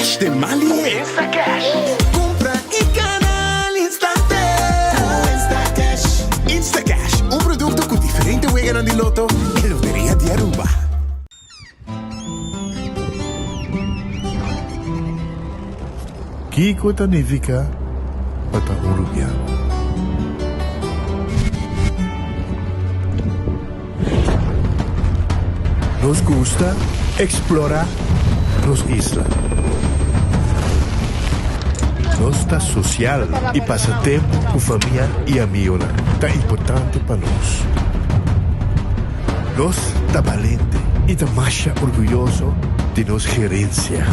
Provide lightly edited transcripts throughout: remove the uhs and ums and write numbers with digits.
Cash den man lihe. Instacash. Cumpra y gana al instante. Cu Instacash. Instacash, un producto cu diferente weganan di loto e Loteria di Aruba. Kiko ta nifiká pa ta un rubiano? Nos gusta eksplorá nos isla. Nos ta sosial i pasa tempu ku famia i amigonan ta importante pa nos. Nos ta balente i ta masha orguyoso di nos gerensia.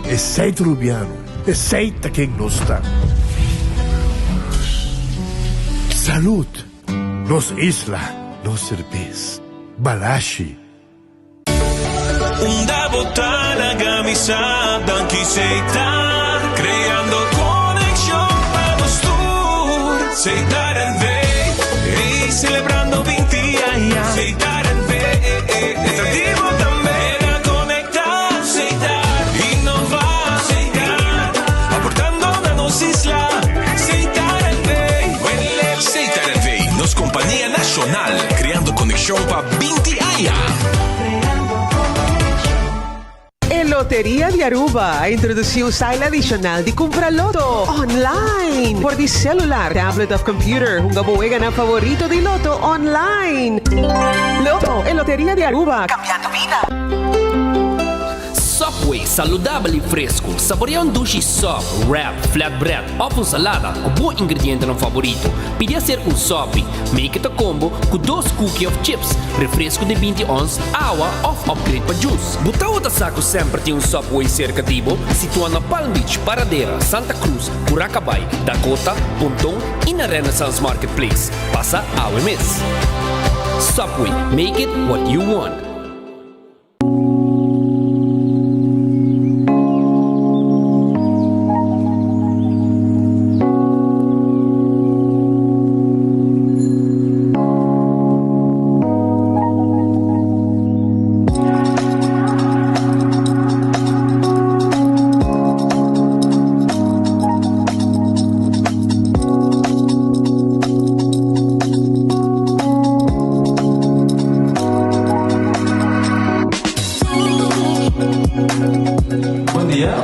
Esei ta Rubiano, esei ta ken nos ta. Salud! Nos isla, nos serbes. Balashi. Unda bo ta laga mi sa danki Setar creando conexion pa nos tur Setar NV ey celebrando 20 aña Setar NV ta di bo tambe na conecta Setar innova Setar aportando na nos isla Setar NV Setar NV nos compania nacional creando conexion pa 20 aña. E Loteria di Aruba a introduci un style adicional di cumpra loto online por di celular, tablet of computer. Hunga bo weganan favorito di loto online. Loto, e Loteria di Aruba, cambiando bida. Subway, saludabel y fresco. Saborea un dushi sub, wrap, flatbread of un salada cu bo ingredientenan favorito. Pidi hacer un sopi. Make it a combo cu dos cookie of chips, refresco di 20 ons, awa of upgrade pa juice. Bo tawata sa cu semper tin un Subway cerca di bo? Situa na Palm Beach, Paradera, Santa Cruz, Curacabai, Dakota, Ponton y na Renaissance Marketplace. Pasa awe mes. Subway, make it what you want. Bon dia,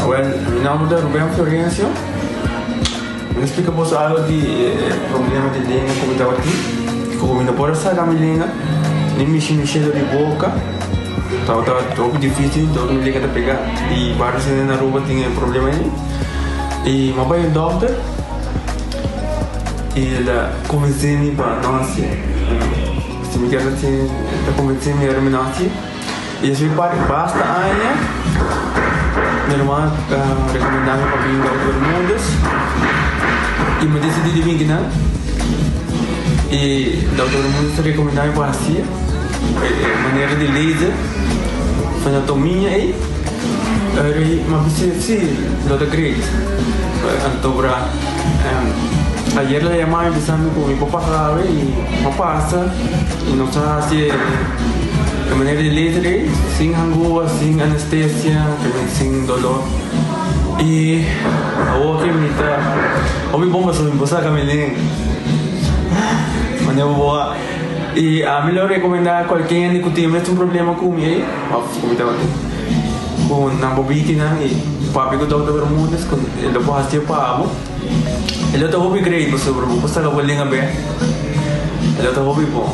well mi nomber ta Ruben Florencio. Mi ta splika boso algo di e problema di lenga ku mi tabatin. Ku mi no por a saka mi lenga, ni mishi mi shelo di boka. Tabata hopi dificil, dor mi lenga ta pega. I varios hende na Aruba tin e problema ei. I mi a bai un dokter i el a konvensé mi pa no hasié. Si mi kier hasié, el a konvensé mi ora mi no hasié. I despues pa basta aña mi ruman a rekomendá mi pa bin Dokter Bermudez i mi a disidí di bin kinan. I Dokter Bermudez a rekomendá mi pa hasié e manera di laser anatomia ei. Eri mi a bisa si lo ta great. Anto bra ayer el a yama mi bisa mi ku mi por pasa awe i mi a pasa i nos a hasi e manera di laser ei sin hangua, sin anestesia, sin dolor. I awor ke mi ta hopi bon pasobra mi por saka mi lenga manera bo a i ami lo rekomendá kualke hende ku tin e mesun problema ku mi ei òf ku mi tabatin ku nan por biki nan i papia ku Dòkter Bermudez ku e lo por hasié pa bo e lo ta hopi great pasobra bo por saka bo lenga bèk e lo ta hopi bon.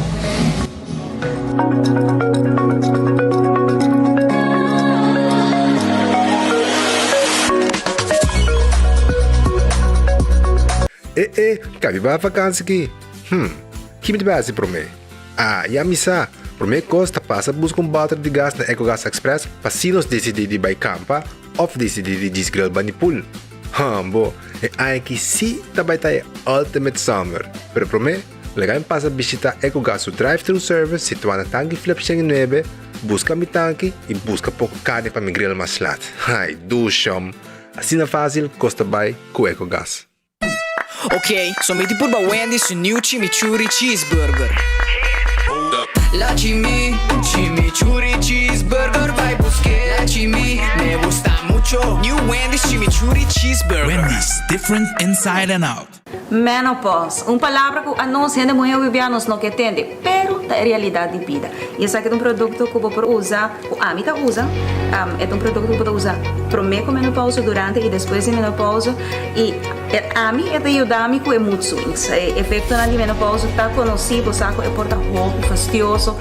E e, kabi bai vakansi ki? Hm, ki mi ta bai hasi promé? Ah, ya mi sa! Promé kos ta pasa buska un bòter di gas na Ecogas Express pa si nos disidí di bai kampa òf disidí di djis grill bani pool. Hambo, e aña aki sí ta bai ta e ultimate summer! Pero promé, Laga mi pasa bishita Ecogas su drive-thru service situá na Tanki Flip 109, buska mi tanki i buska poko karni pa mi grill mas lat. Ai, dushom! Asina fásil kos ta bai ku Ecogas. Ok, so mi tin purba Wendy's su new chimichurri cheeseburger. La chimi, chimichurri cheeseburger bai busk'é. mucho. New Wendy's Chimichurri Cheeseburger. Wendy's, different inside and out. Menopause, un palabra ku anos hende muhé hopi nos no ke tende, pero ta e realidat di bida. I esaki ta un produkto ku bo por usa, ku ami ta usa, e ta un produkto ku bo ta usa promé ku menopause, durante i despues di menopause i ami e ta yuda mi ku e mood swings. E efektonan di menopause ta konosí, bo sa ku e por ta hopi fastioso,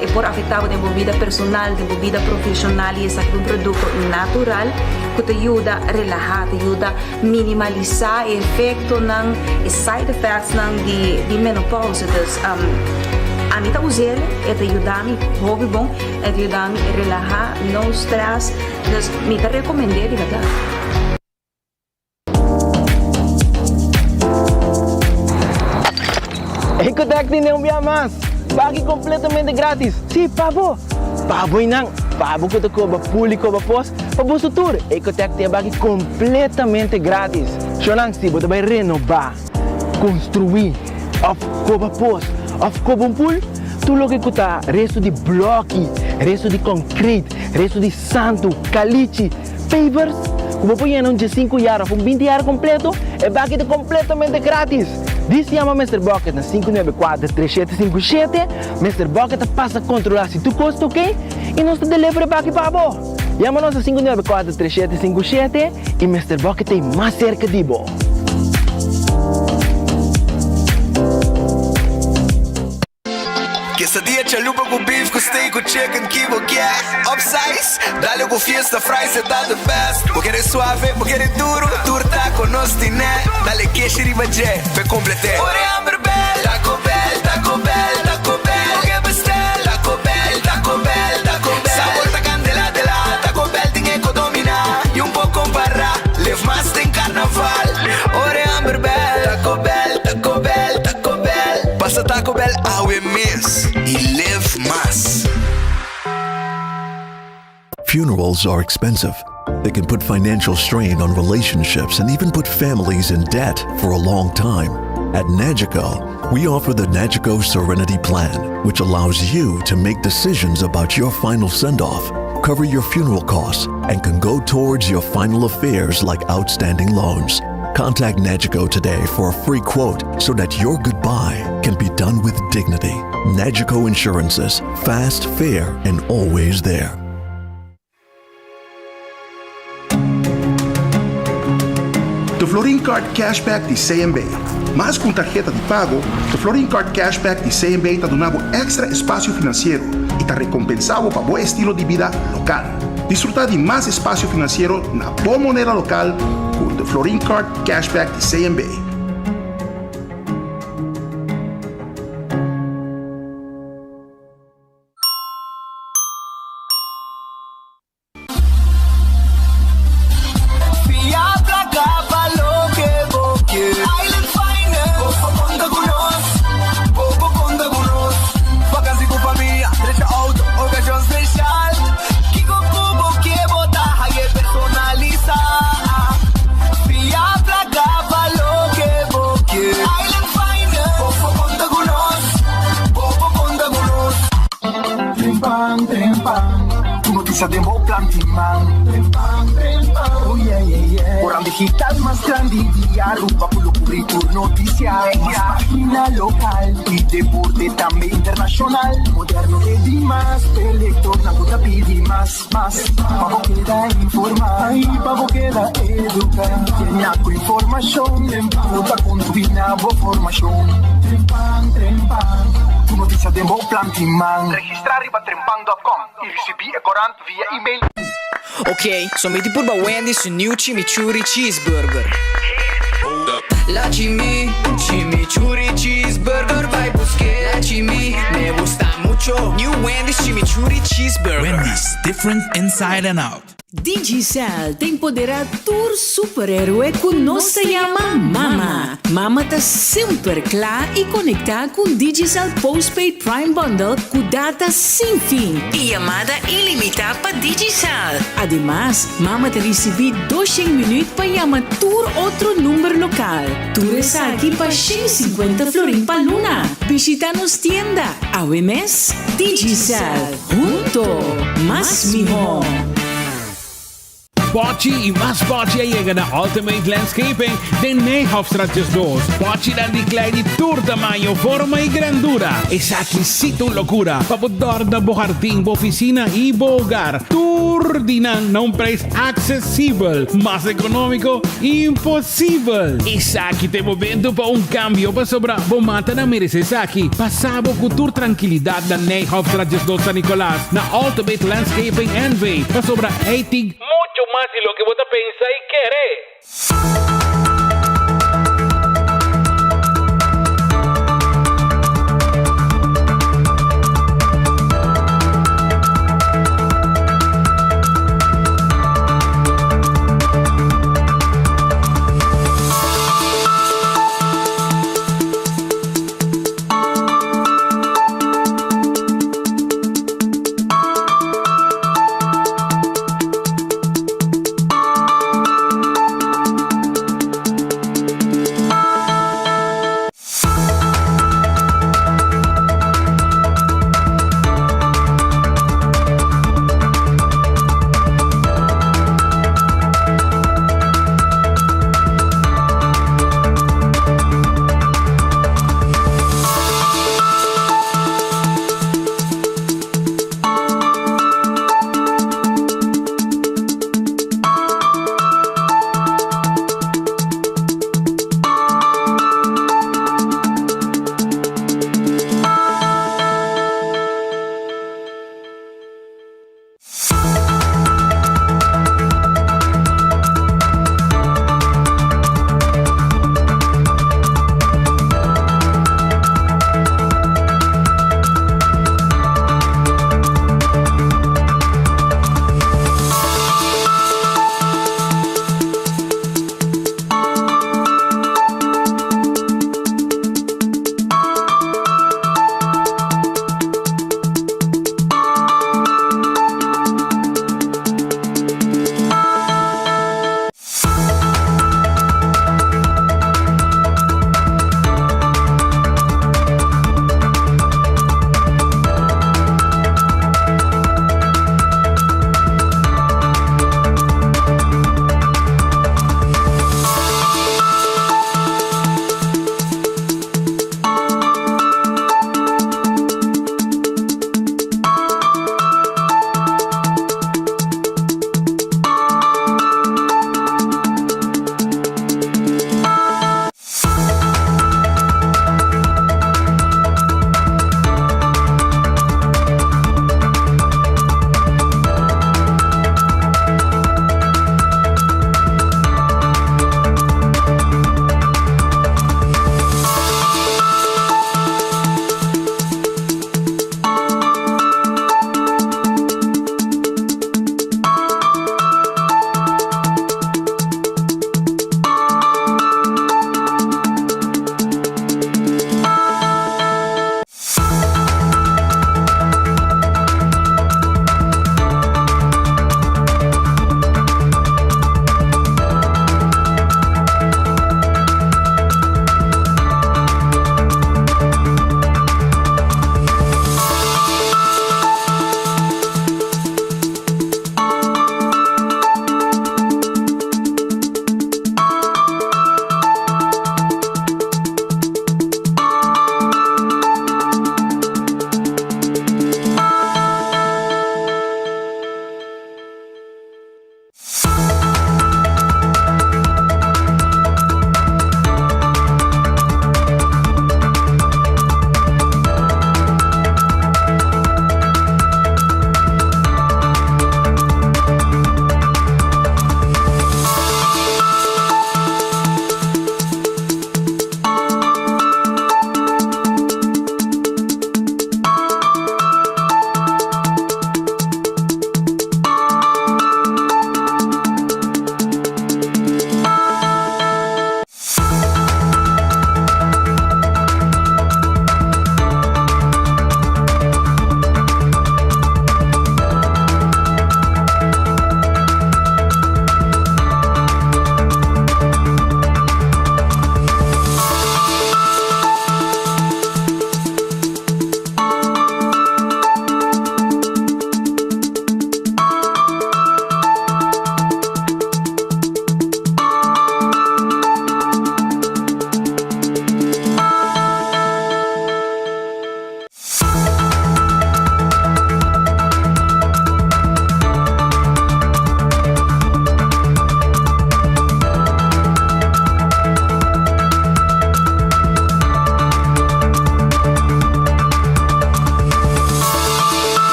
e por afektá bo den bo bida personal, den bo bida profeshonal i esaki ta un produkto natural ku ta yuda relahá, ta yuda Minimalisá e efektonan, e side effectsnan di di menopausa. Dus ami ta us'el, e ta yuda mi hopi bon, e ta yuda mi relahá, no stress. Dus mi ta rekomend'é di bèrdat. Ecotec tin un bia mas! Pagi completamente gratis! Si, pa bo! Pa bo y nan, pa bo cu ta coba pul y coba pos, pa boso tur, Ecotec tin e baki completamente gratis. Shownan, si bo ta bay renoba, construi, of coba pos, of coba un pul, tur loke cu ta resto di bloki, resto di concrete, resto di santo, calichi, pavers, cu bo por yena un diesinku yar of un binti yar completo, e baki ta completamente gratis. Dis yama Mister Bucket na 594 3757. Mister Bucket ta pasa kontrolá si tur kos ta oké i nos ta deliver e baki pa bo. Yama nos na 594 3757 i Mister Bucket ta ei mas serka di bo. Quesadilla chalupa ku beef ku steak ku chicken ki bo kier Upsize, dale ku fiesta fries e ta the best Bo kere suave, bo kere duro, tur taco nos tine Dale keshi riba dje, p'e complete Ora e hamber bel, Taco Bell, Taco Bell, Taco Bell Bo ke bestel, Taco Bell, Taco Bell, Taco Bell Sabor ta candela de la, Taco Bell tin e ko domina Y un por compara, live mas den carnaval Ora e hamber bel, Taco Bell, Taco Bell, Taco Bell Pasa Taco Bell awe mes y live mas. Funerals are expensive. They can put financial strain on relationships and even put families in debt for a long time. At Nagico, we offer the Nagico Serenity Plan, which allows you to make decisions about your final send off, cover your funeral costs, and can go towards your final affairs like outstanding loans. Contact Nagico today for a free quote so that your goodbye can be done with dignity. Nagico Insurances, fast, fair, and always there. The Florin Card Cashback di CMB. Mas ku un tarheta di pago, The Florin Card Cashback di CMB ta duna bo èkstra espasio finansiero i ta rekompensá bo pa bo estilo di bida lokal. Disfrutá di mas espasio finansiero na bo moneda lokal ku The Florin Card Cashback di CMB. Fia placa pa loke bo kier. Island Finance. Bo por conta cu nos. Bo por conta cu nos. Vakantie cu famia, drecha auto, ocasion special. Kico cu bo kier bo ta haye personalisa. Fia placa pa loke bo kier. Island Finance. Bo por conta cu nos. Bo por conta cu nos. Trempan, trempan, tur noticia den bo plan tin man. Trempan, trempan, oh yeah, yeah, yeah. Oran digital mas grandi di Aruba cu lo cubri tur noticia. Mas pagina local y deporte tambe internacional. Moderno te di mas, p'e lectornan cu ta pidi mas, mas. Pa bo keda informa y pa bo keda educa. Yena cu informacion cu ta contribui na bo formacion. Trempan, trempan, tur noticia den bo plan tin man. Registra riba trempan dot com y ricibi e corant via email. Ok, so mi tin purba Wendy's su new chimichurri cheeseburger. La chimi, chimichurri cheeseburger bai busk'é. La chimi, me gusta mucho. New Wendy's chimichurri cheeseburger. Wendy's, different inside and out. Digicel ta empoderá tur superhéroe ku nos ta yama Mama. Mama ta semper kla i konektá ku un Digicel Postpaid Prime Bundle ku data sin fin i yamada ilimitá pa Digicel. Ademas, Mama ta risibí doshen minüt pa yama tur otro number lokal. Tur esaki pa 150 florin pa luna. Bishitá nos tienda awe mes. Digicel, hunto mas mihó! Pochi y mas pochi a yega na Ultimate Landscaping den Nijhofstraat 12. Pochinan di klei di tur tamaño, forma y grandura. Esaki sí ta un locura pa bo dorna bo hardin, bo oficina y bo hogar. Tur di nan na un prijs accesibel. Mas economico, imposibel! Esaki ta e momento pa un cambio pasobra bo matanan merece esaki. Pasa bo cu tur trankilidad na Nijhofstraat 12 San Nicolas na Ultimate Landscaping NV pasobra ey tin mucho mas di loke bo ta pensa y kere.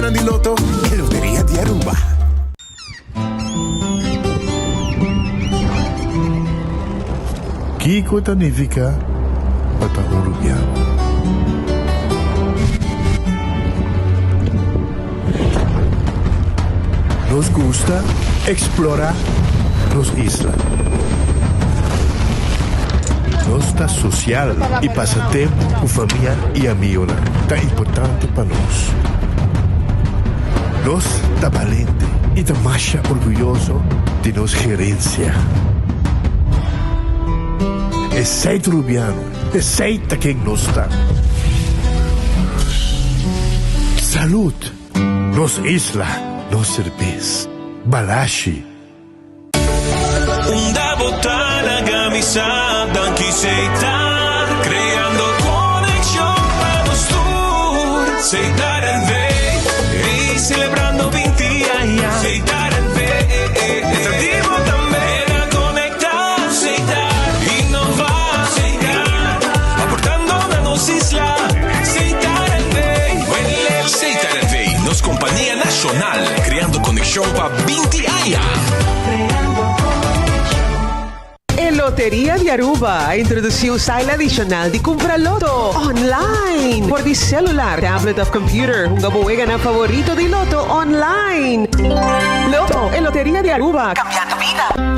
weganan di Lotto, e loteria di Aruba. Kiko ta nifiká pa ta un rubiano? Nos gusta eksplorá nos isla. Nos ta sosial i pasa tempu ku famia i amigunan ta importante pa nos. Nos ta balente i ta masha orguyoso di nos gerensia. Esei ta Rubiano, esei ta ken nos ta. Salud! Nos isla, nos serbes. Balashi. Unda bo ta laga mi sa danki Setar creando conexion pa nos tur Setar NV ey celebrando 20 aña Setar NV ta di bo tambe na conecta Setar innova Setar aportando na nos isla Setar NV Setar NV nos compania nacional creando conexion pa 20 aña. E Loteria di Aruba a introduci un style adicional di cumpra loto online por di celular, tablet of computer. Hunga bo weganan favorito di loto online. Loto, e Loteria di Aruba, cambiando bida.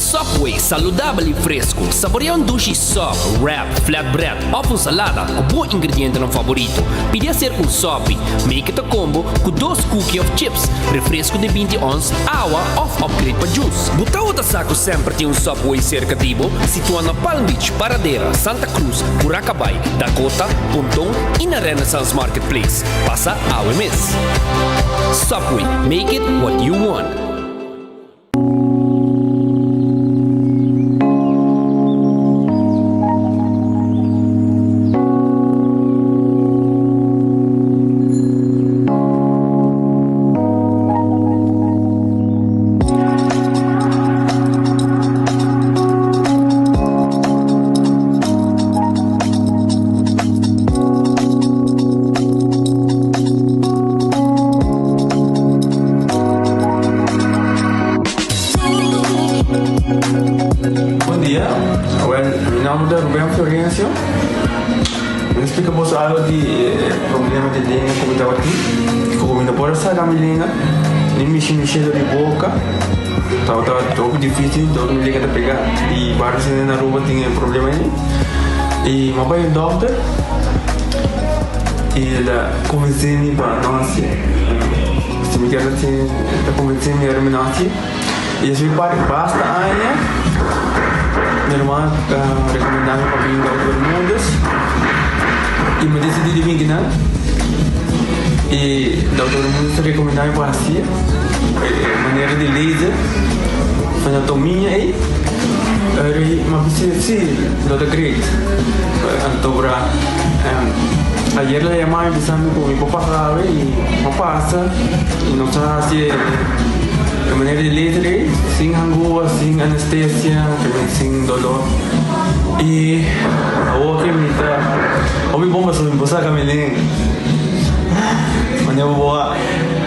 Subway, saludabel y fresco. Saborea un dushi sub, wrap, flatbread of un salada cu bo ingredientenan favorito. Pidi hacer un sopi. Make it a combo cu dos cookie of chips, refresco di 20 ons, awa of upgrade pa juice. Bo tabata sa cu semper tin un Subway cerca di bo? Situa na Palm Beach, Paradera, Santa Cruz, Curacabai, Dakota, Ponton y na Renaissance Marketplace. Pasa awe mes. Subway, make it what you want. Bon dia, wel mi nomber ta Ruben Florencio. Mi ta splika boso algo di e problema di lenga ku mi tabatin. Ku mi no por a saka mi lenga, ni mishi mishi dor di boka. Tabata hopi dificil, dor mi lenga ta pega. I varios hende na Aruba tin e problema ei. I mi a bai un dokter i el a konvensé mi pa no hasi. Si mi kier hasi, el a konvensé mi ora mi no hasi. I esei par basta aña mi hermano a rekomendá mi pa bin Dokter Bermudez i mi desidí di bin kinan. I Dokter Bermudez a rekomendá mi pa hasi e manera di laser anatomia ei. Ora mi a bisa si lo ta great. Anto bra ayer el a yama mi bisa mi ku mi por pasa awe i mi a pasa i nos a hasi e manera di laser ei sin hangua, sin anestesia, sin dolor. I awor ke mi ta hopi bon pasobra mi por saka mi lenga. Manera bo por a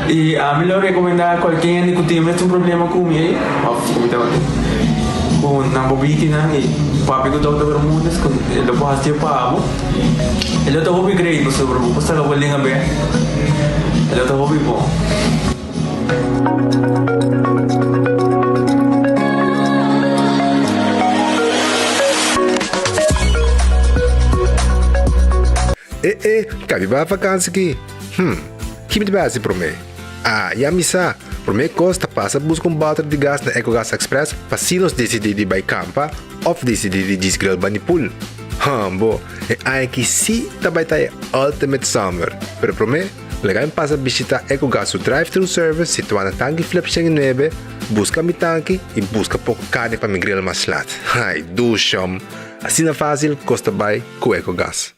i ami lo rekomendá kualke hende ku tin e mesun problema ku mi ei òf ku mi tabatin ku nan por bini kinan i papia ku Dòkter Bermudez ku e lo por hasié pa bo. E lo ta hopi great pasobra bo por saka bo lenga bèk. E lo ta hopi bon. E e, kabi ba vakansi ki? Hm, ki mi ta bai hasi promé? Ah, ya mi sa! Promé kos ta pasa buska un bòter di gas na Ecogas Express pa si nos disidí di bai kampa òf disidí di djis grill bani pool. Hòmbo, e aña aki sí ta bai ta e ultimate summer! Pero promé, Laga mi pasa bishita Ecogas su drive-thru service situá na Tanki Flip 109, buska mi tanki i buska poko karni pa mi grill mas lat. Ai, dushom! Asina fásil kos ta bai ku Ecogas.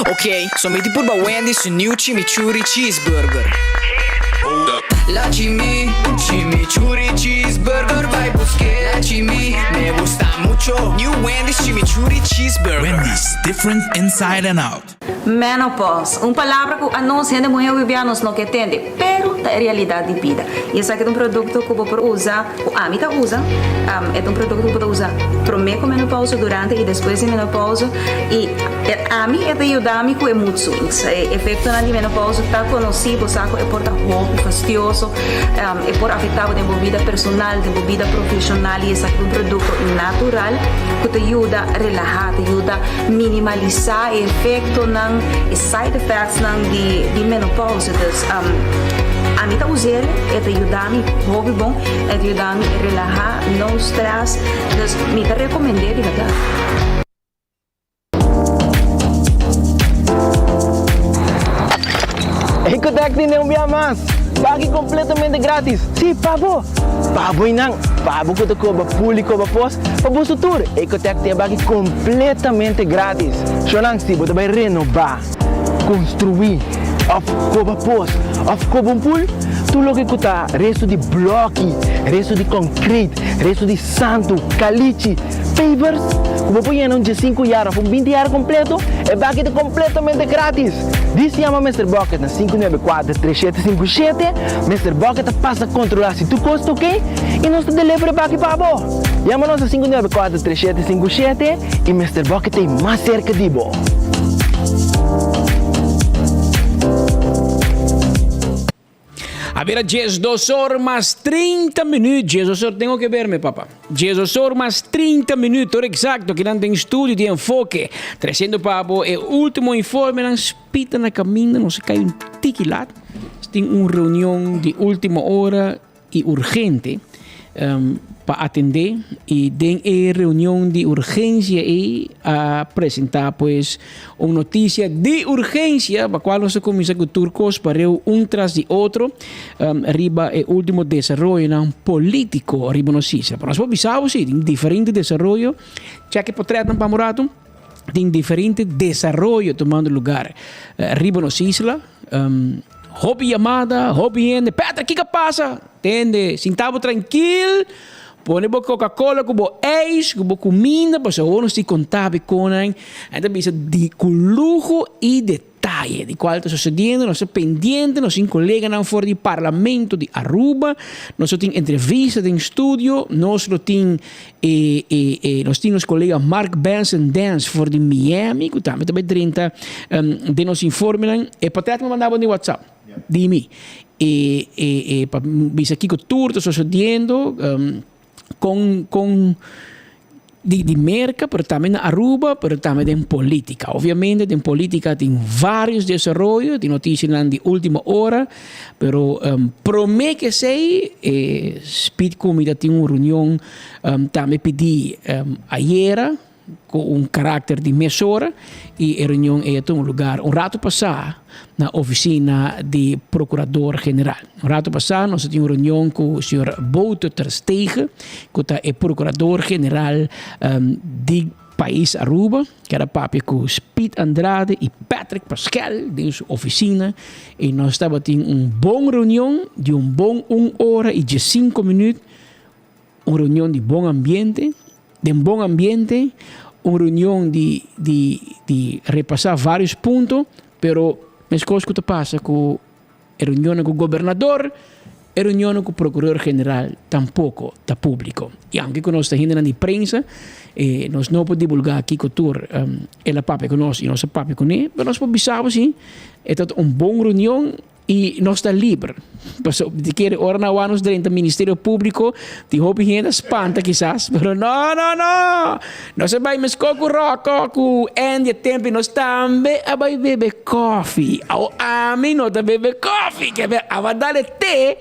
Ok, so mi di purba Wendy's su new chimichurri cheeseburger. La chimi, chimichurri cheeseburger Bai buske la chimi, me gusta mucho New Wendy's chimichurri cheeseburger Wendy's, different inside and out. Menopause, un palabra ku anos hende muhé wibiá nos no ke tende, pero ta e realidat di bida. I esaki ta un produkto ku bo por usa, ku ami ta usa, e ta un produkto ku bo ta usa promé ku menopause, durante i despues di menopause, i ami e ta yuda mi ku e mood swings. E efektonan di menopause ta konosí, bo sa ku e por ta hopi fastioso, e por afektá bo den bo bida personal, den bo bida profeshonal, i esaki ta un produkto natural ku ta yuda relahá, ta yuda Minimalisá e efektonan, e side effectsnan di di menopausa. Dus ami ta us'el, e ta yuda mi hopi bon, e ta yuda mi relahá, no stress. Dus mi ta rekomend'é di bèrdat. Ecotec tene un bia mas! Pagi completamente gratis! Si, pa bo! Pa bo y nan! Pa bo cu ta coba pool y coba pos, Pa boso tur, Ecotec tin e baki completamente gratis. Shownan si bo ta bay renoba, construi, of coba pos, of coba un pool, tur loke cu ta resto di bloki, resto di concrete, resto di santo, calichi, pavers, cu bo por yena un diesinku yard of un binti yard completo, e baki ta completamente gratis. Dis yama Mister Bucket na 594 3757, Mister Bucket ta pasa controla si tur cos ta ok y nos ta deliver e baki pa bo. Yama nos na 594 3757 y Mister Bucket ta mas cerca di bo. A bira 12 or mas 30 minuut. 12 or tengo que verme, papá. 12 or mas 30 minuut, hora exacto. Aquí dan den studio di Enfoque. Treciendo pabo e último informe nan spita na camino, no se cae un tiki laat. Tin un reunión di última hora y urgente pa atende y den e reunion di urgencia ey a presenta pues un noticia di urgencia pa cual nos a cuminsa cu tur cos pareu un tras di otro riba e ultimo desaroyonan politico riba nos isla. Pero nos por bisa bo si tin diferente desaroyo, check e potretnan pa un rato, tin diferente desaroyo tumando lugar riba nos isla. Hopi yamada, hopi hende, Peter, kiko a pasa? Tende, sinta bo trankil, pone bo Coca-Cola ku bo ijs, ku bo kuminda, pasobra awor nos tin konta bo konan. Nan ta bisa di ku luho i detaye di kual ta sosediendo. Nos ta pendiente, nos tin koleganan for di Parlamento di Aruba, nos lo tin entrevista den studio, nos lo tin e e e nos tin nos kolega Mark Benson Dance for di Miami ku tambe ta bai drenta den nos informenan. E patet mi manda bo den WhatsApp di mi e e e pa bisa kiko tur ta sosodiendo kon kon di di Merka pero tambe na Aruba pero tambe den politica. Obviamente den politica tin varios desaroyo tin noticianan di ultima ora. Pero prome ke esei e Speed Committee tin un reunion tambe pidi ayera ku un karakter di mesora i e reunion ei a tuma lugar un rato pasá na ofisina di Prokurador General. Un rato pasá nos a tin un reunion ku señor Wouter ter Steege ku ta e Prokurador General di Pais Aruba kier a papia cu Speed Andrade y Patrick Pascal den su oficina y nos tabatin un bon reunion di un bon un ora y diescinco minuut, un reunion di bon ambiente, den bon ambiente, un reunion di di di repasa varios punto, pero mescos cu ta pasa cu E reunionnan ku gobernador, e reunionnan ku prokuror general tampoko ta públiko. I aunke ku nos ta hendenan di prensa, e nos no por divulgá kiko tur el a papia ku nos i nos a papia kuné, pero nos por bisa bo si e tabata un bon reunion i nos ta liber. Pasobra di kere ora nan wak nos drenta Ministerio Públiko tin hopi hende a spanta kisas, pero no, no, no! Nos a bai meskó ku Rocco ku Andy a tempu i nos tambe a bai bebe kòfi. Awo ami no ta bebe kòfi, ke be a dal e te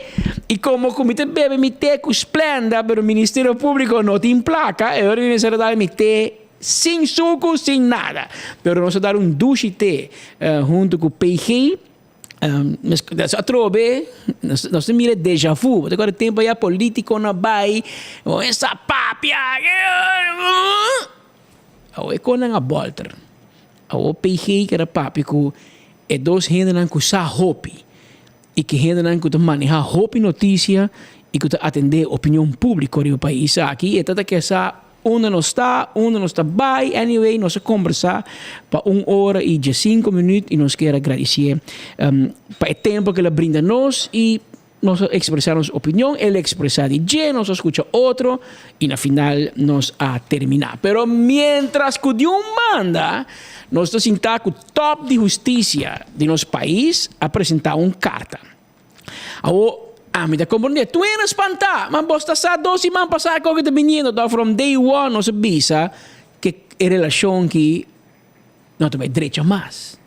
i komo ku mi ta bebe mi te ku Splenda, pero Ministerio Públiko no tin plaka, e ora mi mester a dal mi te sin suku, sin nada. Pero nos a dal un dushi te huntu ku PG. Atrobe nos ta mira deja vu, bo ta kòrda tempu aya politikonan a bai, esa papia, awor e konan a bòlter, awor PG keda papia ku e dos hendenan ku sa hopi. i ku hendenan ku ta manehá hopi notisia i ku ta atendé opinion públiko riba pais aki. E ta ta ke sa unda nos ta, unda nos ta bai. Anyway, nos a kombersá pa un ora i diesinko minüt i nos kier a gradisié pa e tempu ku el a brinda nos i Nos a expresa nos opinion, el a expresa di dje, nos a scucha otro y na final nos a termina. Pero mientras cu di un banda nos ta sinta cu top di husticia di nos pais a presenta un carta. Awo ami ta comprende, tur hende a spanta, ma bos ta sa dos siman pasa cu ta biniendo, ta from day one nos a bisa cu e relacion ki no ta bay drecha mas.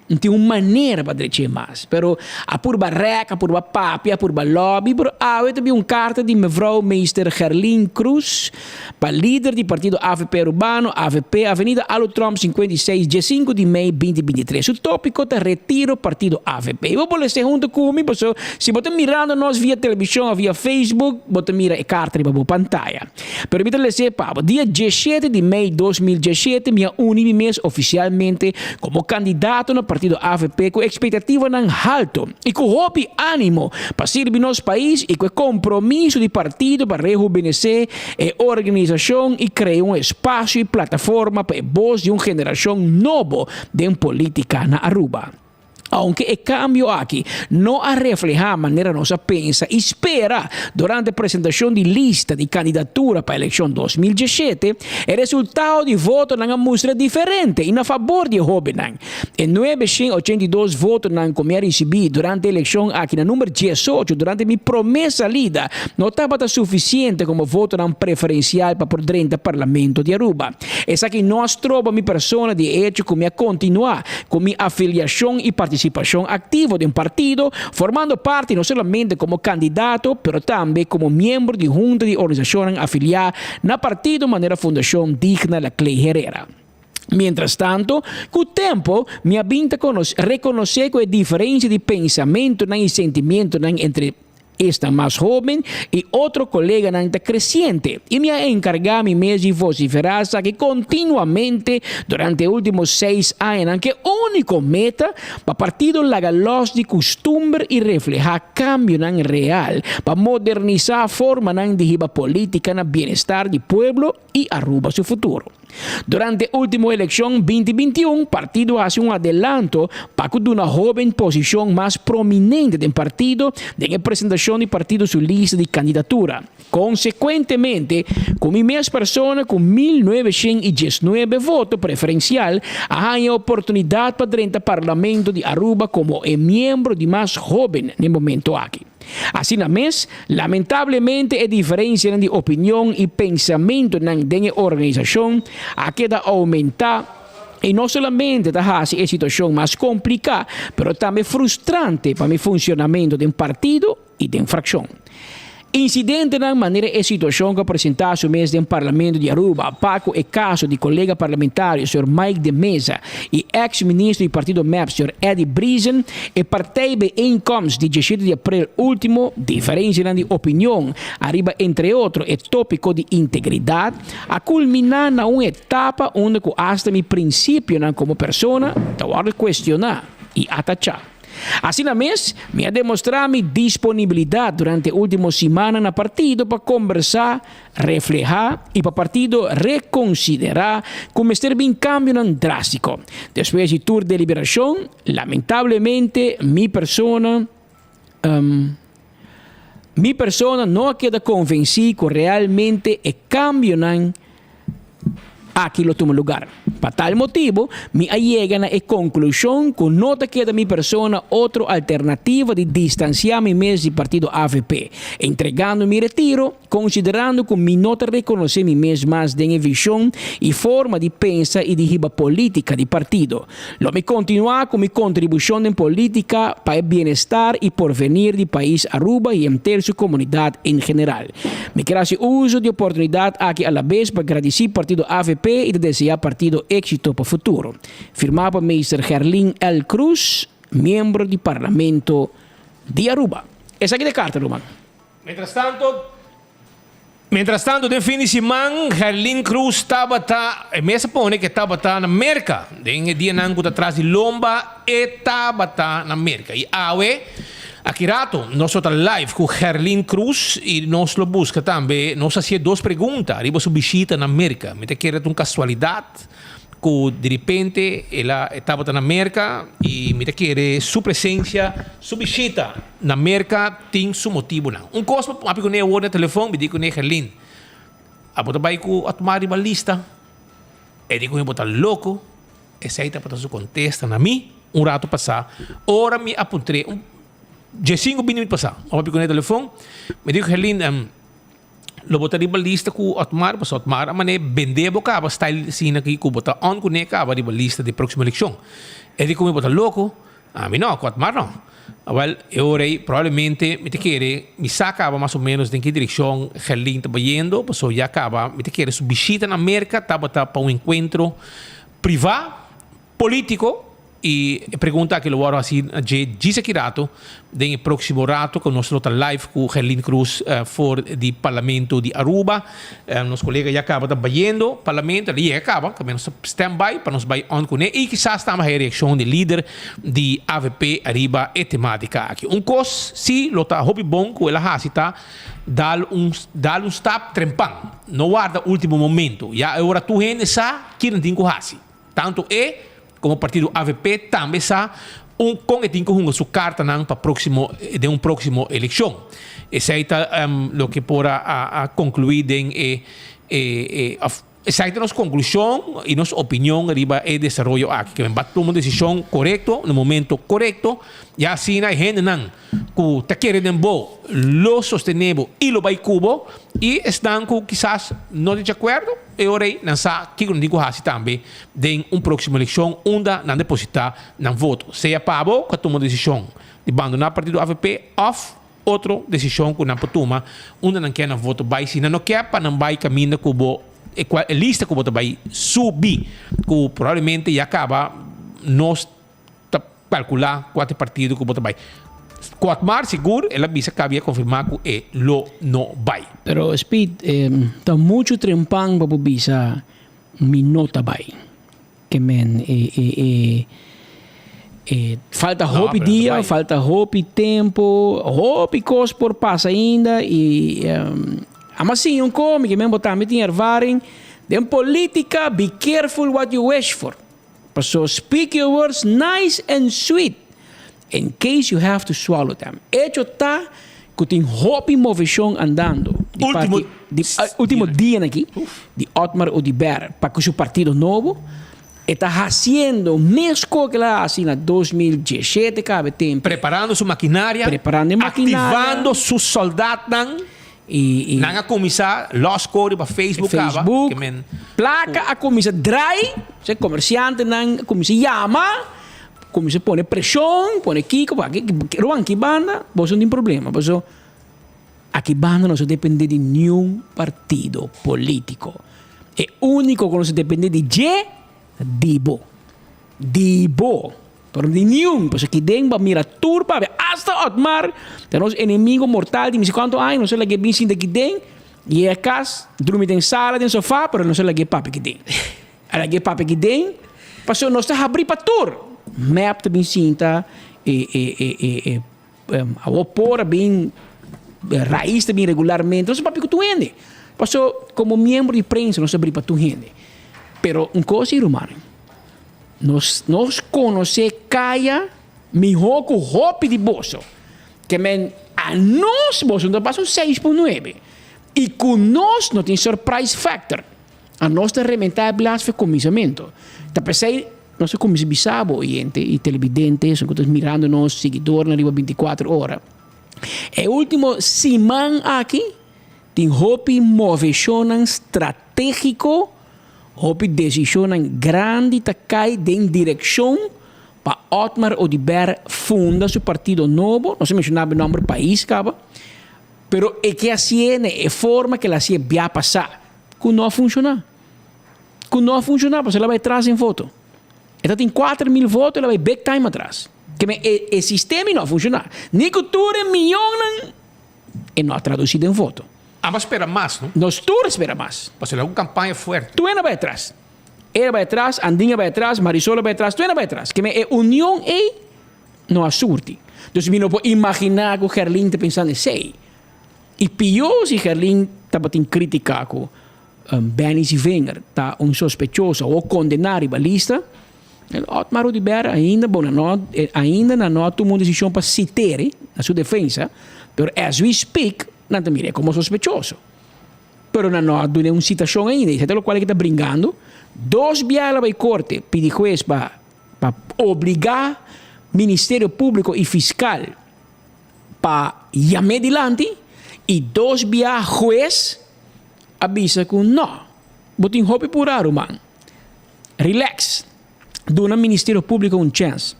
No tin un manera pa drech'é mas. Pero a purba rèk, a purba papia, a purba lòbi, pero awe ta bin un karta di mevrouw meester Gerlien Croes pa lider di partido avp Arubano, avp, Avenida Alu Tromp 56, diesinku di mei 2023. Su tópiko ta Retiro partido avp. Bo por les'é huntu ku mi, pasobra si bo ta mirando nos via televishon òf via Facebook, bo ta mira e karta riba bo pantaya. Pero mi ta les'é pa bo. Dia diesshete di mei 2017 mi a uni mi mes ofisialmente komo kandidato na partido avp ku ekspektativanan halto i ku hopi ánimo pa sirbi nos pais i ku e kompromiso di partido pa rehubenesé e organisashon i krea un espasio i plataforma pa e bos di un generashon nobo den polítika na Aruba. Aunke e kambio aki no a reflehá manera nos a pensa i spera durante presentashon di lista di kandidatura pa elekshon 2017, e resultado di votonan a mustra diferente i na fabor di e hóbennan. E 982 votonan ku mi a risibí durante e elekshon aki na number 18 durante mi promé salida no tabata sufisiente komo votonan preferensial pa por drenta Parlamento di Aruba. Esaki no a stroba mi persona di e echo ku mi a kontinuá Ku mi afiliashon i partisipashon aktivo den partido, formando parti no solamente komo kandidato, pero tambe komo miembro di hunta di organisashonnan afiliá na partido manera Fundashon Digna Laclay Herrera. Mientras tanto, ku tempo mi a bin ta rekonosé ku e diferensia di pensamentunan i sentimientonan entre Esnan mas hóben i otro koleganan ta kresiente, i mi a enkargá mi mes di vosiferá esaki kontinuamente durante e último seis añanan ku e úniko meta pa partido laga lòs di kustumber i reflehá kambionan real pa modernisá formanan di hiba polítika na bienestar di pueblo i Aruba su futuro. Durante ultimo elekshon 2021 partido hasi un adelanto pa ku duna hoben posishon mas prominente den partido den e presentashon di partido su lista di kandidatura. Konsekuentemente ku mi mes persona ku 1919 voto preferensial a haña oportunidat pa drenta parlamento di Aruba komo e miembro di mas hoben n'e momento aki. Asina mes, lamentablemente e diferencianan di opinion y pensamentonan den e organisacion a keda aumenta y no solamente ta haci e situacion mas complica, pero tambe frustrante pa mi funcionamento den partido y den fraccion. Incidentenan manera e situacion cu a presenta su mes den Parlamento di Aruba pa cu e caso di colega parlamentario señor Mike de Meza y ex ministro di partido mep señor Eddy Briesen, e partijbijeenkomst di diesshete di april ultimo, diferencianan di opinion ariba entre otro e topico di integridad, a culmina na un etapa unda cu hasta mi principionan como persona ta wordo cuestiona y atacha. Asina mes, mi a demostrá mi disponibilidat durante e último simannan na partido pa kombersá, reflehá i pa partido rekonsiderá ku mester bin kambionan drástiko. Despues di tur deliberashon, lamentablemente mi persona mi persona no a keda konvensí ku realmente e kambionan Aki lo tuma lugar. Pa tal motibu, mi a yega na e konklushon ku no ta keda mi persona otro alternativa di distansiá mi mes di partido avp, entregando mi retiro, konsiderando ku mi no ta rekonosé mi mes mas den e vishon i forma di pensa i di hiba polítika di partido. Lo mi kontinuá ku mi kontribushon den polítika pa e bienestar i porvenir di pais Aruba i henter su komunidat en general. Mi kier hasi uso di oportunidat aki alabes pa gradisí partido avp i ta deseá partido éksito pa futuro. Firmá pa Meester Gerlin L. Croes, miembro di Parlamento di Aruba. Esaki ta e karta, ruman. Mientrastanto, Mientrastanto den fin di siman Gerlin Croes tabata, e mes a pone ku e tabata na Merka. Den e dianan ku ta tras di lomba e tabata na Merka. I awe. Aki rato nos lo ta live ku Gerlin Cruz i nos lo buska tambe nos hasié dos pregunta riba su bishita na Merka. Mi ta kere ta un kasualidat ku diripente el a e tabata na Merka i mi ta kere su presensia, su bishita na Merka tin su motibunan. Un kos mi papia kuné awor na telefon, mi di kuné, Gerlin, abo ta bai ku a tuma riba lista? E di ku mi bo ta loko. Esei tabata su kontesta na mi un ratu pasá ora mi a puntr'é un diesinku binti minüt pasá. Mi a papia kuné telefon, mi di ku Herlin, lo bo ta riba lista ku Otmar? Pasobra Otmar a manera bendé bo kaba style asina aki ku bo ta on kuné kaba riba lista di próksimo elekshon. E di ku mi bo ta loko? Ami no, ku Otmar no. Awèl, e ora ei probablemente mi ta kere mi sa kaba mas o ménos den ki direkshon Gerlin ta bayendo, pasobra ya kaba mi ta kere su bishita na Merka tabata pa un enkuentro privá, polítiko, i e pregunta aki lo wòrdu hasi na dje djis aki rato, den e próksimo rato ku nos lo ta live ku Gerlin Cruz for di Parlamento di Aruba. Nos kolega ya kaba ta bayendo Parlamento, el a yega kaba, ta nos ta stand by pa nos bai on kuné i kisas tambe haya reakshon di lider di avp ariba e temátika aki. Un kos si lo ta hopi bon ku el a hasi ta dal un dal un stap trempan, no warda último momento, ya e ora tur hende sa Kinan tin ku hasi. Tantu e komo partido avp tambe sa un kon e tin ku hunga su kartanan pa próksimo den un próksimo elekshon. Esei ta loke por a a konkluí den e e òf esei ta nos konklushon i nos opinion riba e desaroyo aki. Ke men ba tuma un desishon korekto na momento korekto ya asina e hendenan ku ta kere den bo lo sostené bo i lo bai ku bo i esnan ku kisas no ta di akuerdo e ora ei nan sa kiko nan tin ku hasi tambe den un próksimo elekshon unda nan depositá nan voto, sea pa bo ku a tuma desishon di bandoná partido avp òf otro desishon ku nan por tuma unda nan ke nan voto bai si nan no ke pa nan bai kaminda ku bo e kual e lista ku bo ta bai subi ku probablemente ya kaba nos ta kalkulá kua ta e partido ku bo ta bai. Ku Otmar sigur el a bisa kabi a konfirmá ku e lo no bai. Pero Speed, ta muchu trempan pa bo bisa mi no ta bai. Ke men e e e e falta hopi dia, falta hopi tempo, hopi kos por pasa ainda i ama siña un ko, mi ke men bo tambe tin ervaring den politica, be careful what you wish for. Paso speak your words nice and sweet in case you have to swallow them. Echo ta ku tin hopi moveshon andando di parti di ultimo dianan aki di Otmar Oduber pa ku su partido nobo. E ta hasiendo mesko ku el a hasi na 2017 kabe tempu. Preparando su makinaria, Preparando e makinaria. aktivando su soldatnan. I, i. Nan a kuminsá lòs kor riba Facebook kaba. Facebook. Plaka a kuminsá drai. Se komersiantenan a kuminsá yama, kuminsá pone preshon, pone kiko, pa aki, ruman ki banda boso no tin problema, paso aki banda nos a dependé di niun partido polítiko. E úniko ku nos a dependé di dje ta di bo. Di bo. Pero di niun, pasobra ki den bo a mira tur papia, asta Otmar, ta nos enemigo mortal di misi kuantu aña, nos a lag'é bin sinta ki den, yega kas, drumi den sala, den sofa, pero nos a lag'é papia ki den. A lag'é papia ki den, pasobra nos ta habrí pa tur. Mep ta bin sinta, e, e, e, e, e, awor por a bin, Raiz ta bin regularmente, nos a papia ku tur hende. Pasobra komo miembro di prensa nos ta habrí pa tur hende. Pero un kos ei rumannan. Nos nos konosé kaya mihó ku hopi di boso. Ke men a nos boso no ta pasa un seis por nuebe. I ku nos no tin surprise factor. A nos ta rementá e blas for kuminsamentu. Ta p'esei nos a kuminsá bisa bo oyente i telebidente, esun ku ta mirando nos, siguidornan riba bintikuater ora. E último siman aki tin hopi moveshonnan stratégiko. Hopi desishonnan grandi ta kai den direkshon pa Otmar Oduber funda su partido nobo, nos a menshonaba e nòmber pais kaba, pero e ke hasié na e forma ke el a hasié bia pasá, ku no a funshoná. Ku no a funshoná pasobra el a bai tras den voto. E ta tin 4000 voto, el a bai big time atras. Ke men e e sistema no a funshoná. Ni ku tur e mionnan e no a tradusí den voto. Amba spera mas, no? Nos tur spera mas. Pasobra el a un campaña fuerte. Tur a bai atras. El a bai atras, Andin a bai atras, Marisol a bai atras, tur a bai atras. Keme e union ei no a surti. Dus mi no por imaginá ku Gerlin ta pensando esei. I pió si Gerlin tabatin krítika ku Benny Zievinger ta un sospechoso o kondená riba lista, Otmar Oduber ainda, bon, no, ainda nan no a tuma un desishon pa siter'e na su defensa, pero as we speak nan ta mir'e komo sospechoso. Pero nan no a dun'e un sitashon ainda i esei ta lokual ke ta bringando. Dos biaha el a bai korte pidi hues pa pa obligá Ministerio Públiko i Fiskal pa yam'é dilanti i dos bia hues a bisa ku no, bo tin hopi purá ruman. Relax, duna Ministerio Públiko un chèns.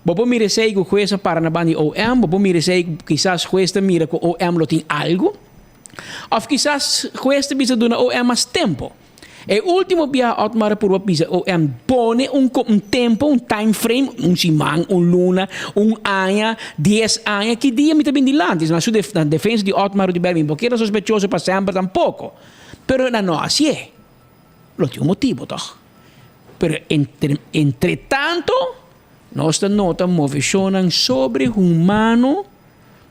Bo por mira esei ku hues a para na banda di OM, bo por mira esei ku kisas hues ta mira ku OM lo tin algu, òf kisas hues ta bisa duna OM mas tempu. E ultimo biaha Otmar a purba pisa OM pone un un tempo, un time frame, un siman, un luna, un aña, dies aña, ki dia mi ta bin dilanti? Na su na defensa di Otmar Oduber mi por keda sospechoso pa semper tampoco. Pero nan no hacié. Lo tin un motibo toch. Pero entre entretanto nos ta nota movecionnan sobrehumano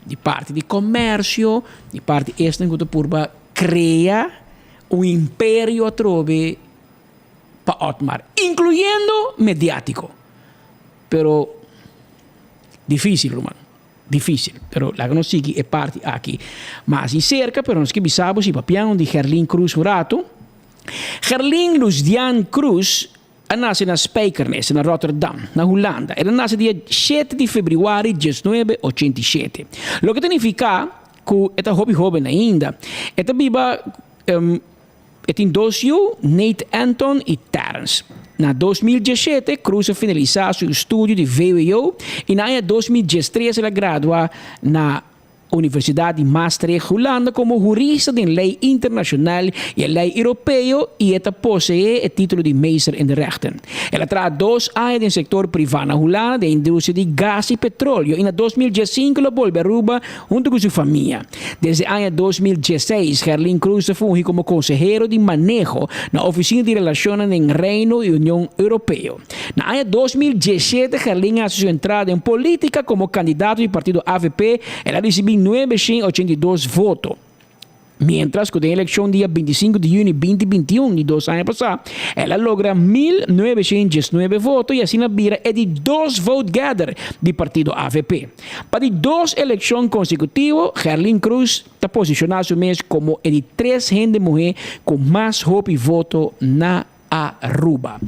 di parti di comercio, di parti esnan cu ta purba crea un imperio atrobe pa Otmar, incluyendo mediatico. Pero dificil ruman, dificil. Pero laga nos sigui e parti aki mas di cerca, pero nos ke bisa bo si papiando di Gerlin Cruz un rato. Gerlin Luzdian Cruz a nace na Spijkenisse, na Rotterdam, na Hulanda. El a nace dia shete di februari diesnuebe ochenta i shete. Loke ta nifica cu e ta hopi hoben ainda. E ta biba, e tin dos yu, Nate Anton y Terrence. Na 2017, Cruz a finalisa su estudio di vwo y na aña 2013 el a gradua na Universidad di Maastricht, Hulanda como hurista den ley internacional y e ley europeo y e ta posee e titulo di Meester in de Rechten. El a traha dos aña den sector priva na Hulanda den industria di gas y petroleo y na 2015 lo bolbe Aruba hunto cu su famia. Desde aña 2016 Gerlin Cruz ta fungi como consehero di maneho na Oficina di Relacionnan den Reino y Union Europeo. Na aña 2017 Gerlin a hasi su entrada den politica como candidato di partido avp, el a ricibi 982 voto. Mientras cu den eleccion dia 25 di juni 2021 di dos aña pasa, el a logra 1919 voto y asina bira e di dos vote getter di partido avp. Pa di dos eleccion consecutivo, Gerlin Cruz ta posiciona su mes como e di tres hende muhe cu mas hopi voto na Aruba.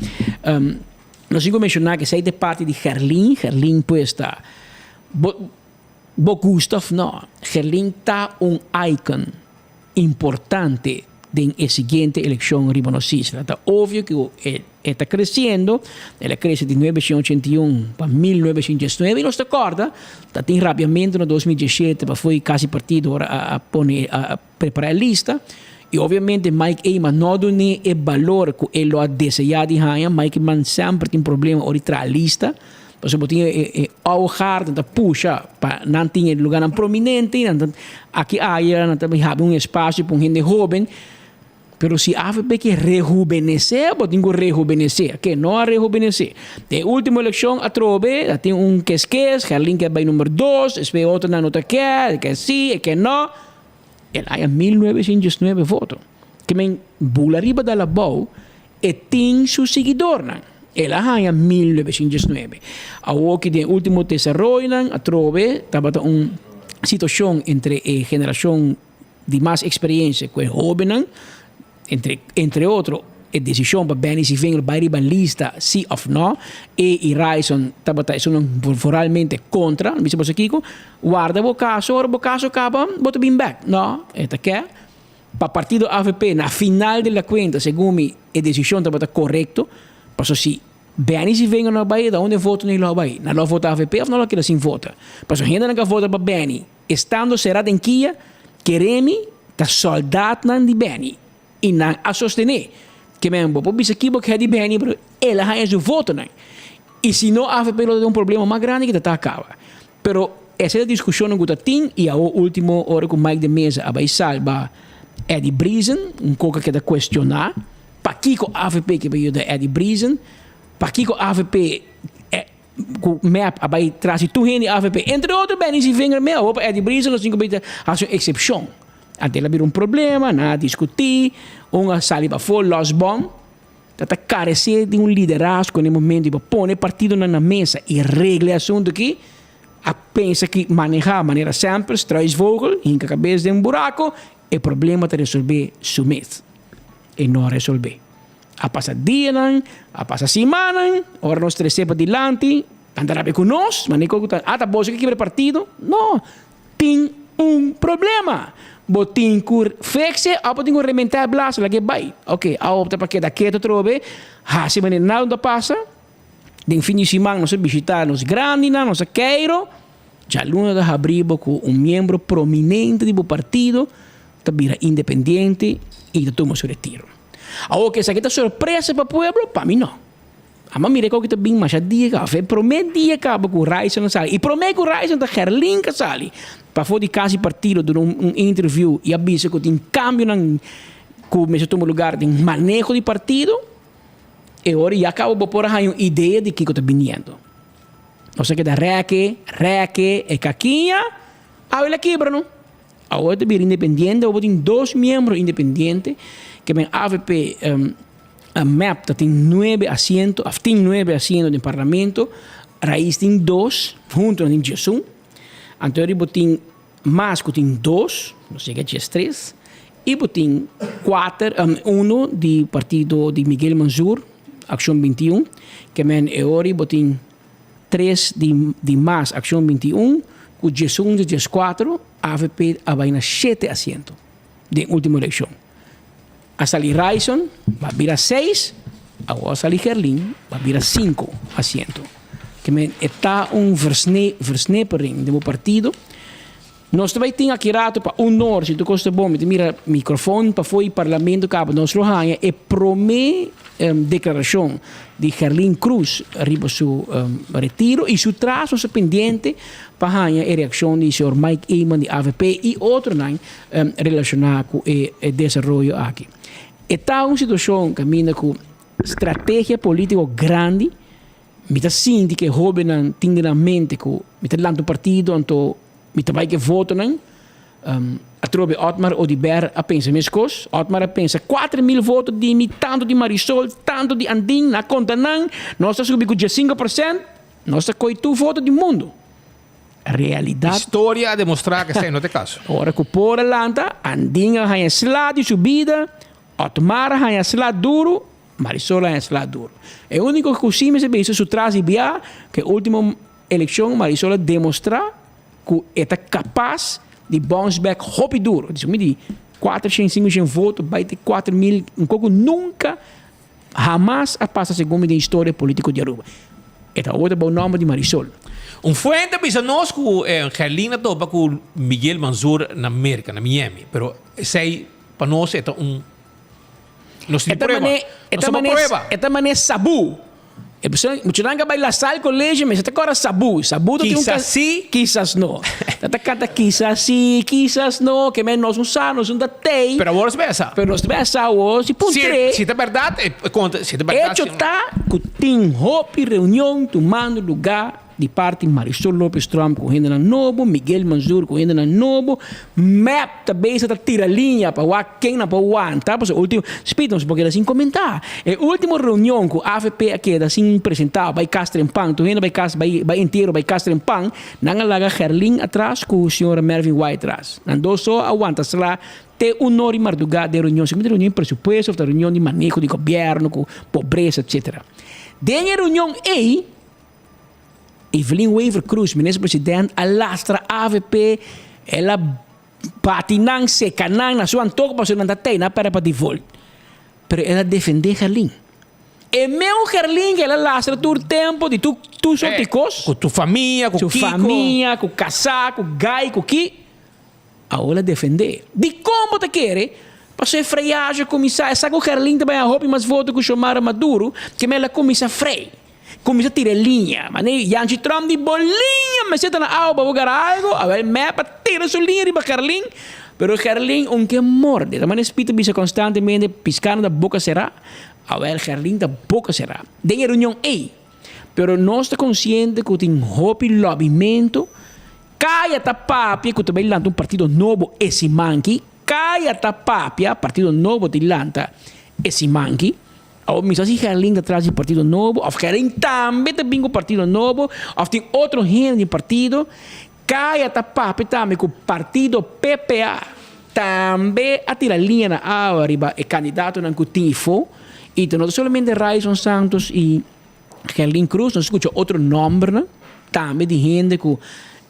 Nos tin cu menciona cu esey ta e parti di Gerlin. Gerlin pues ta, bo, bo gusta of no, Gerlin ta un icon importante den e siguiente eleccion riba nos isla. Ta obvio cu e, e ta creciendo, el a crece di 981 pa 1919 y nos ta corda ta tin rabiamento na 2017 pa fo'i casi partido ora a, a pone, a, a prepara e lista y obviamente Mike Eman no a dun'é e balor cu e lo a desea di haña. Mike Eman semper tin problema ora di traha lista pasobra bo tin e e oude garde ta pusha pa nan tin e lugarnan prominente y nan ta aki aya nan ta habri un espacio pa un hende hoben pero si avp ke rehubenece bo tin cu rehubenece ke no a rehubenece den e ultimo eleccion atrobe a tin un keskes Gerlin ke bay number dos despues e otronan no ta ke e ke si e ke no. El haya 1919 voto. Ke men bula riba dal abou, e tin su siguidornan. El a haya 1919. Awoki den ultimo desaroyonan atrobe tabata un situacion entre e generacion di mas experiencia cu e hobennan. Entre entre otro e desishon pa Benny Sivingel bai riba lista si òf nò, e i Ryson tabata esunnan voralmente kontra. Mi bisa boso kiko, warda bo kaso, ora bo kaso kaba bo ta bin bèk. Nò, e ta ke pa partido avp na final de la kuenta segun mi e desishon tabata korekto, pasobra si Benny Sivingel no a bai ta unda e votonan lo a bai? Nan lo a vota avp òf nan lo a keda sin vota? Pasobra hendenan ku a vota pa Benny Estando será den kia, Keremi ta sòldatnan di Benny i nan a sostené. Ke men bo por bisa ki bo ke di Benny pero el a haña su votonan. I si no avp lo ta den un problema mas grandi ki ta ta kaba. Pero esei ta diskushonnan ku ta tin i awor ultimo ora ku Mike de Meza a bai salba Eddie Briesen, un koka ke ta kuestioná pakiko avp ke bai yuda Eddie Briesen, pakiko avp. Ku mep a bai tras di tur hende di avp, entre otro Benny Zievinger mee, awor pa Eddie Briesen nos tin ku bita hasi un eksepshon. Anto el a bira un problema, nan a diskutí, un a sali pafó, los bòm. Ta ta karesé di un liderazgo na e momento i pa pone partidonan na mesa i regla e asuntu aki, a pensa ki manehá manera semper, struisvogel, hinka kabes den buraco, e problema ta resolvé su mes. E no a resolvé. A pasa dianan, a pasa simannan, ora nos trese padilanti, nan ta rabia ku nos, manera ku ta, ah ta boso ke kibra e partido? No, tin un problema. Bo tin ku fix e òf bo tin ku rementá e blaso laga e bai. Oke, a opta pa keda ketu atrobe, hasi manera nada no ta pasa. Den fin di siman nos a bishitá nos grandinan, nos a keiro. Djaluna ta habrí bo ku un miembro prominente di bo partido ta bira independiente i ta tuma su retiro. Awor ku esaki ta sorpresa pa pueblo? Pa mi no. Amo a mira ku ta bin masha dia kaba. Fe promé dia kaba ku Ryson a sali. I promé ku Ryson ta Gerlin ka sali pafó di kas di partido duna un interview i a bisa ku tin kambionan ku mester tuma lugar den maneho di partido. E ora ya kaba bo por a haña un idea di kiko ta biniendo. Nos a keda rèke, rèke e kakiña, awe la kibra no. Awor ta bira independiente, awor bo tin dos miembro independiente, ke men avp, mep ta tin nuebe asiento, of tin nuebe asiento den parlamento, Raiz tin dos, hunto nan tin diesun. Anto bo tin mas ku tin dos, nos yega diestres, i bo tin kuater, uno di partido di Miguel Mansur, Akshon 21, ke men e ora bo tin tres di di mas Akshon 21 ku diesun di dieskuater, avp a bai na shete asiento den ultimo elekshon. A sali Ryson, ba bira seis, awor a sali Gerlin, ba bira sinku asiento. Ke men e ta un versne versnepering den bo partido. Nos ta bai tin aki rato pa un nor, si tur kos ta bon, mi ta mira microfon pafó di parlamento kaba, nos lo haña e promé deklarashon di Gerlin Cruz riba su retiro i su tras nos ta pendiente pa haña e reakshon di señor Mike Eman di avp i otronan relashoná ku e desaroyo aki. E ta un situashon kaminda ku strategia polítiko grandi, mi ta sinti ku e hóbennan tin den nan mente ku mi ta lanta un partido anto Mi ta bai ku e votonan. Atrobe Otmar Oduber a pensa meskos. Otmar a pensa 4000 voto di mi, tantu di Marisol, tantu di Andin, na konta nan, nos ta subi ku 15%, nos ta koi tur voto di mundu. Realidat. Historia a demostrá ku esei no ta e kaso. Ora ku por a lanta, Andin a haña sla di su bida, Otmar a haña sla duru, Marisol a haña sla duru. E úniko ku sí mester bisa su tras di bia, ku e último Elekshon Marisol a demostrá ku e ta kapas di bounce back hopi duro. Di mi di 400, 500 voto bai te 4000, un koko nunka hamas a pasa segun mi den historia politiko di Aruba. E ta ota bou nòmber di Marisol. Un fuente a bisa nos ku Gerlin a topa ku Miguel Manzur na Merka, na Miami, pero esei pa nos e ta un nos tin prueba. Nos tin prueba. E ta mane sabu. E persona, muchanan ka bai La Salle College mester ta kòrda Sabu. Sabu ta tin un Kisas si. Kisas no. Ta ta kanta kisas si, kisas no, ke men nos no sa, nos no ta tei. Pero awor nos ta sa. Pero nos ta sa awor, si puntr'é. Si, si ta bèrdat, e konta, si ta bèrdat. Echo ta ku tin hopi reunion tumando lugá Di parti Marisol Lopez Tromp ku hendenan nobo, Miguel Mansur ku hendenan nobo, mep ta bezig ta tira liña pa wak ken nan por wanta, pasobra ultimo, spit nos por keda sin komentá. E ultimo reunion ku avp a keda sin presentá bai kas trempan, tur hende bai kas bai bai entiero bai kas trempan, nan a laga Gerlin atras ku señora Mervin White atras. Nan dos so a wanta sla te un or di mardugá den reunion, segun ta reunion di presupuesto of ta reunion di maneho di gobièrnu ku pobresa etcetera. Den e reunion ei, Evelyn Wever Croes, minister president, a lastra avp, el a bati nan, seca nan na su antoho pasobra nan ta tey, nan a perde pa default. Pero el a defende Gerlin. E meu Gerlin que el a lastra tur tempo di tur tur soort di cos. Cu tu famia, cu Su Kiko. famia, cu casá, cu gai, cu ki. Awor el a defende. Dicon bo ta kere? Pasobra e freyaje a cuminsa, e sa cu Gerlin ta bay a hopi mas voto cu Xiomara Maduro, ke men el a cuminsa frey. Kuminsá tira e liña. Mane Yanchi Trump di bo liña mester ta na awa pa bo gara algo. Awel mep a tira su liña riba Gerlin. Pero Gerlin un ke morde. Ta mane Spit ta bisa konstantemente piská no ta boka será. Awel Gerlin ta boka será. Den e reunion ei. Pero nos ta konsiente ku tin hopi lobbymentu. Kaya ta papia ku ta bai lanta un partido nobo e siman aki. Kaya ta papia partido nobo tin lanta e siman aki. Awor mi sa si Gerlin ta tras di partido nobo of Gerlin tambe ta bin ku partido nobo of tin otro hende den partido. Kaya ta papia tambe ku partido PPA tambe a tira liña na awa riba e kandidatonan ku tin ifo. I ta no ta solamente Ryson Santos i Gerlin Cruz, nos skucha otro nòmbernan tambe di hende ku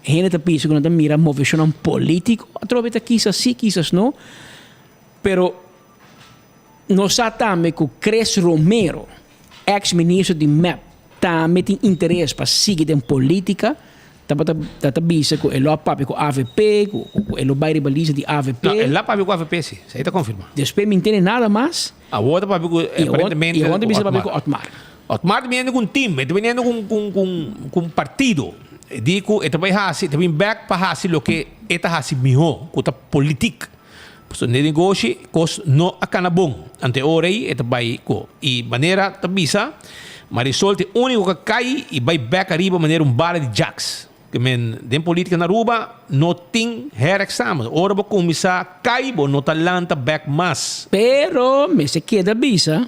hende ta bisa ku nan ta mira moveshonnan polítiko. Atrobe ta kisas si, kisas no. Pero nos sa tambe ku Chris Romero, eks ministro di mep, tambe tin interes pa sigui den polítika. Tabata ta ta bisa ku e lo a papia ku avp, ku ku e lo bai riba lista di avp. No, e lo a papia ku avp si, esei ta konfirmá. Despues mi ntende nada mas. Awor ta papia ku aparentemente I awor ta bisa papia ku Otmar. Otmar ta biniendo ku un team, e ta biniendo ku ku ku ku un partido. E di ku e ta bai hasi, e ta bin bèk pa hasi loke e ta hasi mihó, ku ta politik. Pasobra den negoshi kos no a kana bon. Ante ora ei e ta bai ku. I manera ta bisa, Marisol ta e úniko ku a kai i bai bèk ariba manera un bala di jaks. Ke men den politika na Aruba no tin herexamen. Ora bo kuminsá kai bo no ta lanta bèk mas. Pero mester keda bisa,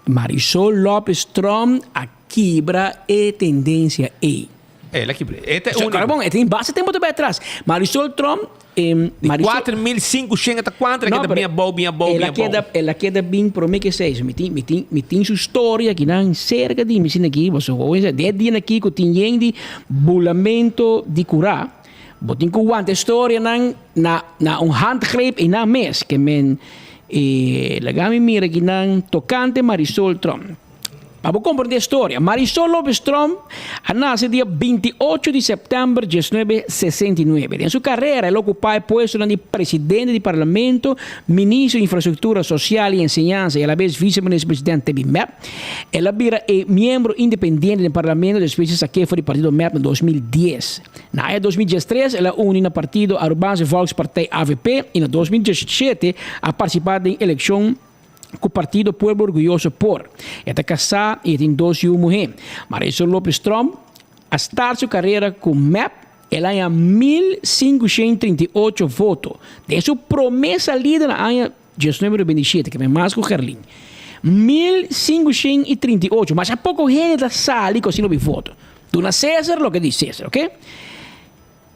Marisol Lopez Tromp a kibra e tendensia ei. El a kibra. E ta e único. Bon, e tin basta tempo ta bai atras. Marisol Tromp, Di 4500 ta kuantu el a keda bin abou, bin abou, bin abou. El a keda bin prome ke seis. Mi tin, mi tin, mi tin su storia akinan serka di mi asina aki. Pasobra bo den e dianan aki ku tin yen di bulamento di kurá, bo tin ku wanta e storianan na na un handgreep einan mes. Ke men e laga mi mira akinan tokante Marisol Tromp. Pa bo komprendé e storia, Marisol Lopez Tromp a nase dia 28 di sèptèmber 1969. Den su karera el a okupá e puestonan di presidente di parlamento, ministro di infrastruktura sosial i enseñansa i alabes vise-minister-presidente di mep. El a bira e miembro independiente den parlamento despues di sak'é for di partido mep na 2010. Na aña 2013 el a uni na partido Arubaanse Volkspartij, avp, i na 2017 a partisipá den elekshon ku partido Pueblo Orguyoso por. E ta kasá i e tin dos yu muhé. Marisol Lopez Tromp a start su karera ku mep, el a haña 1538 voto den su promé salida na aña 1997, ke mas ku Gerlin. 1538, masha poko hende ta sali ku asina hopi voto. Duna Cesar loke di Cesar, oke?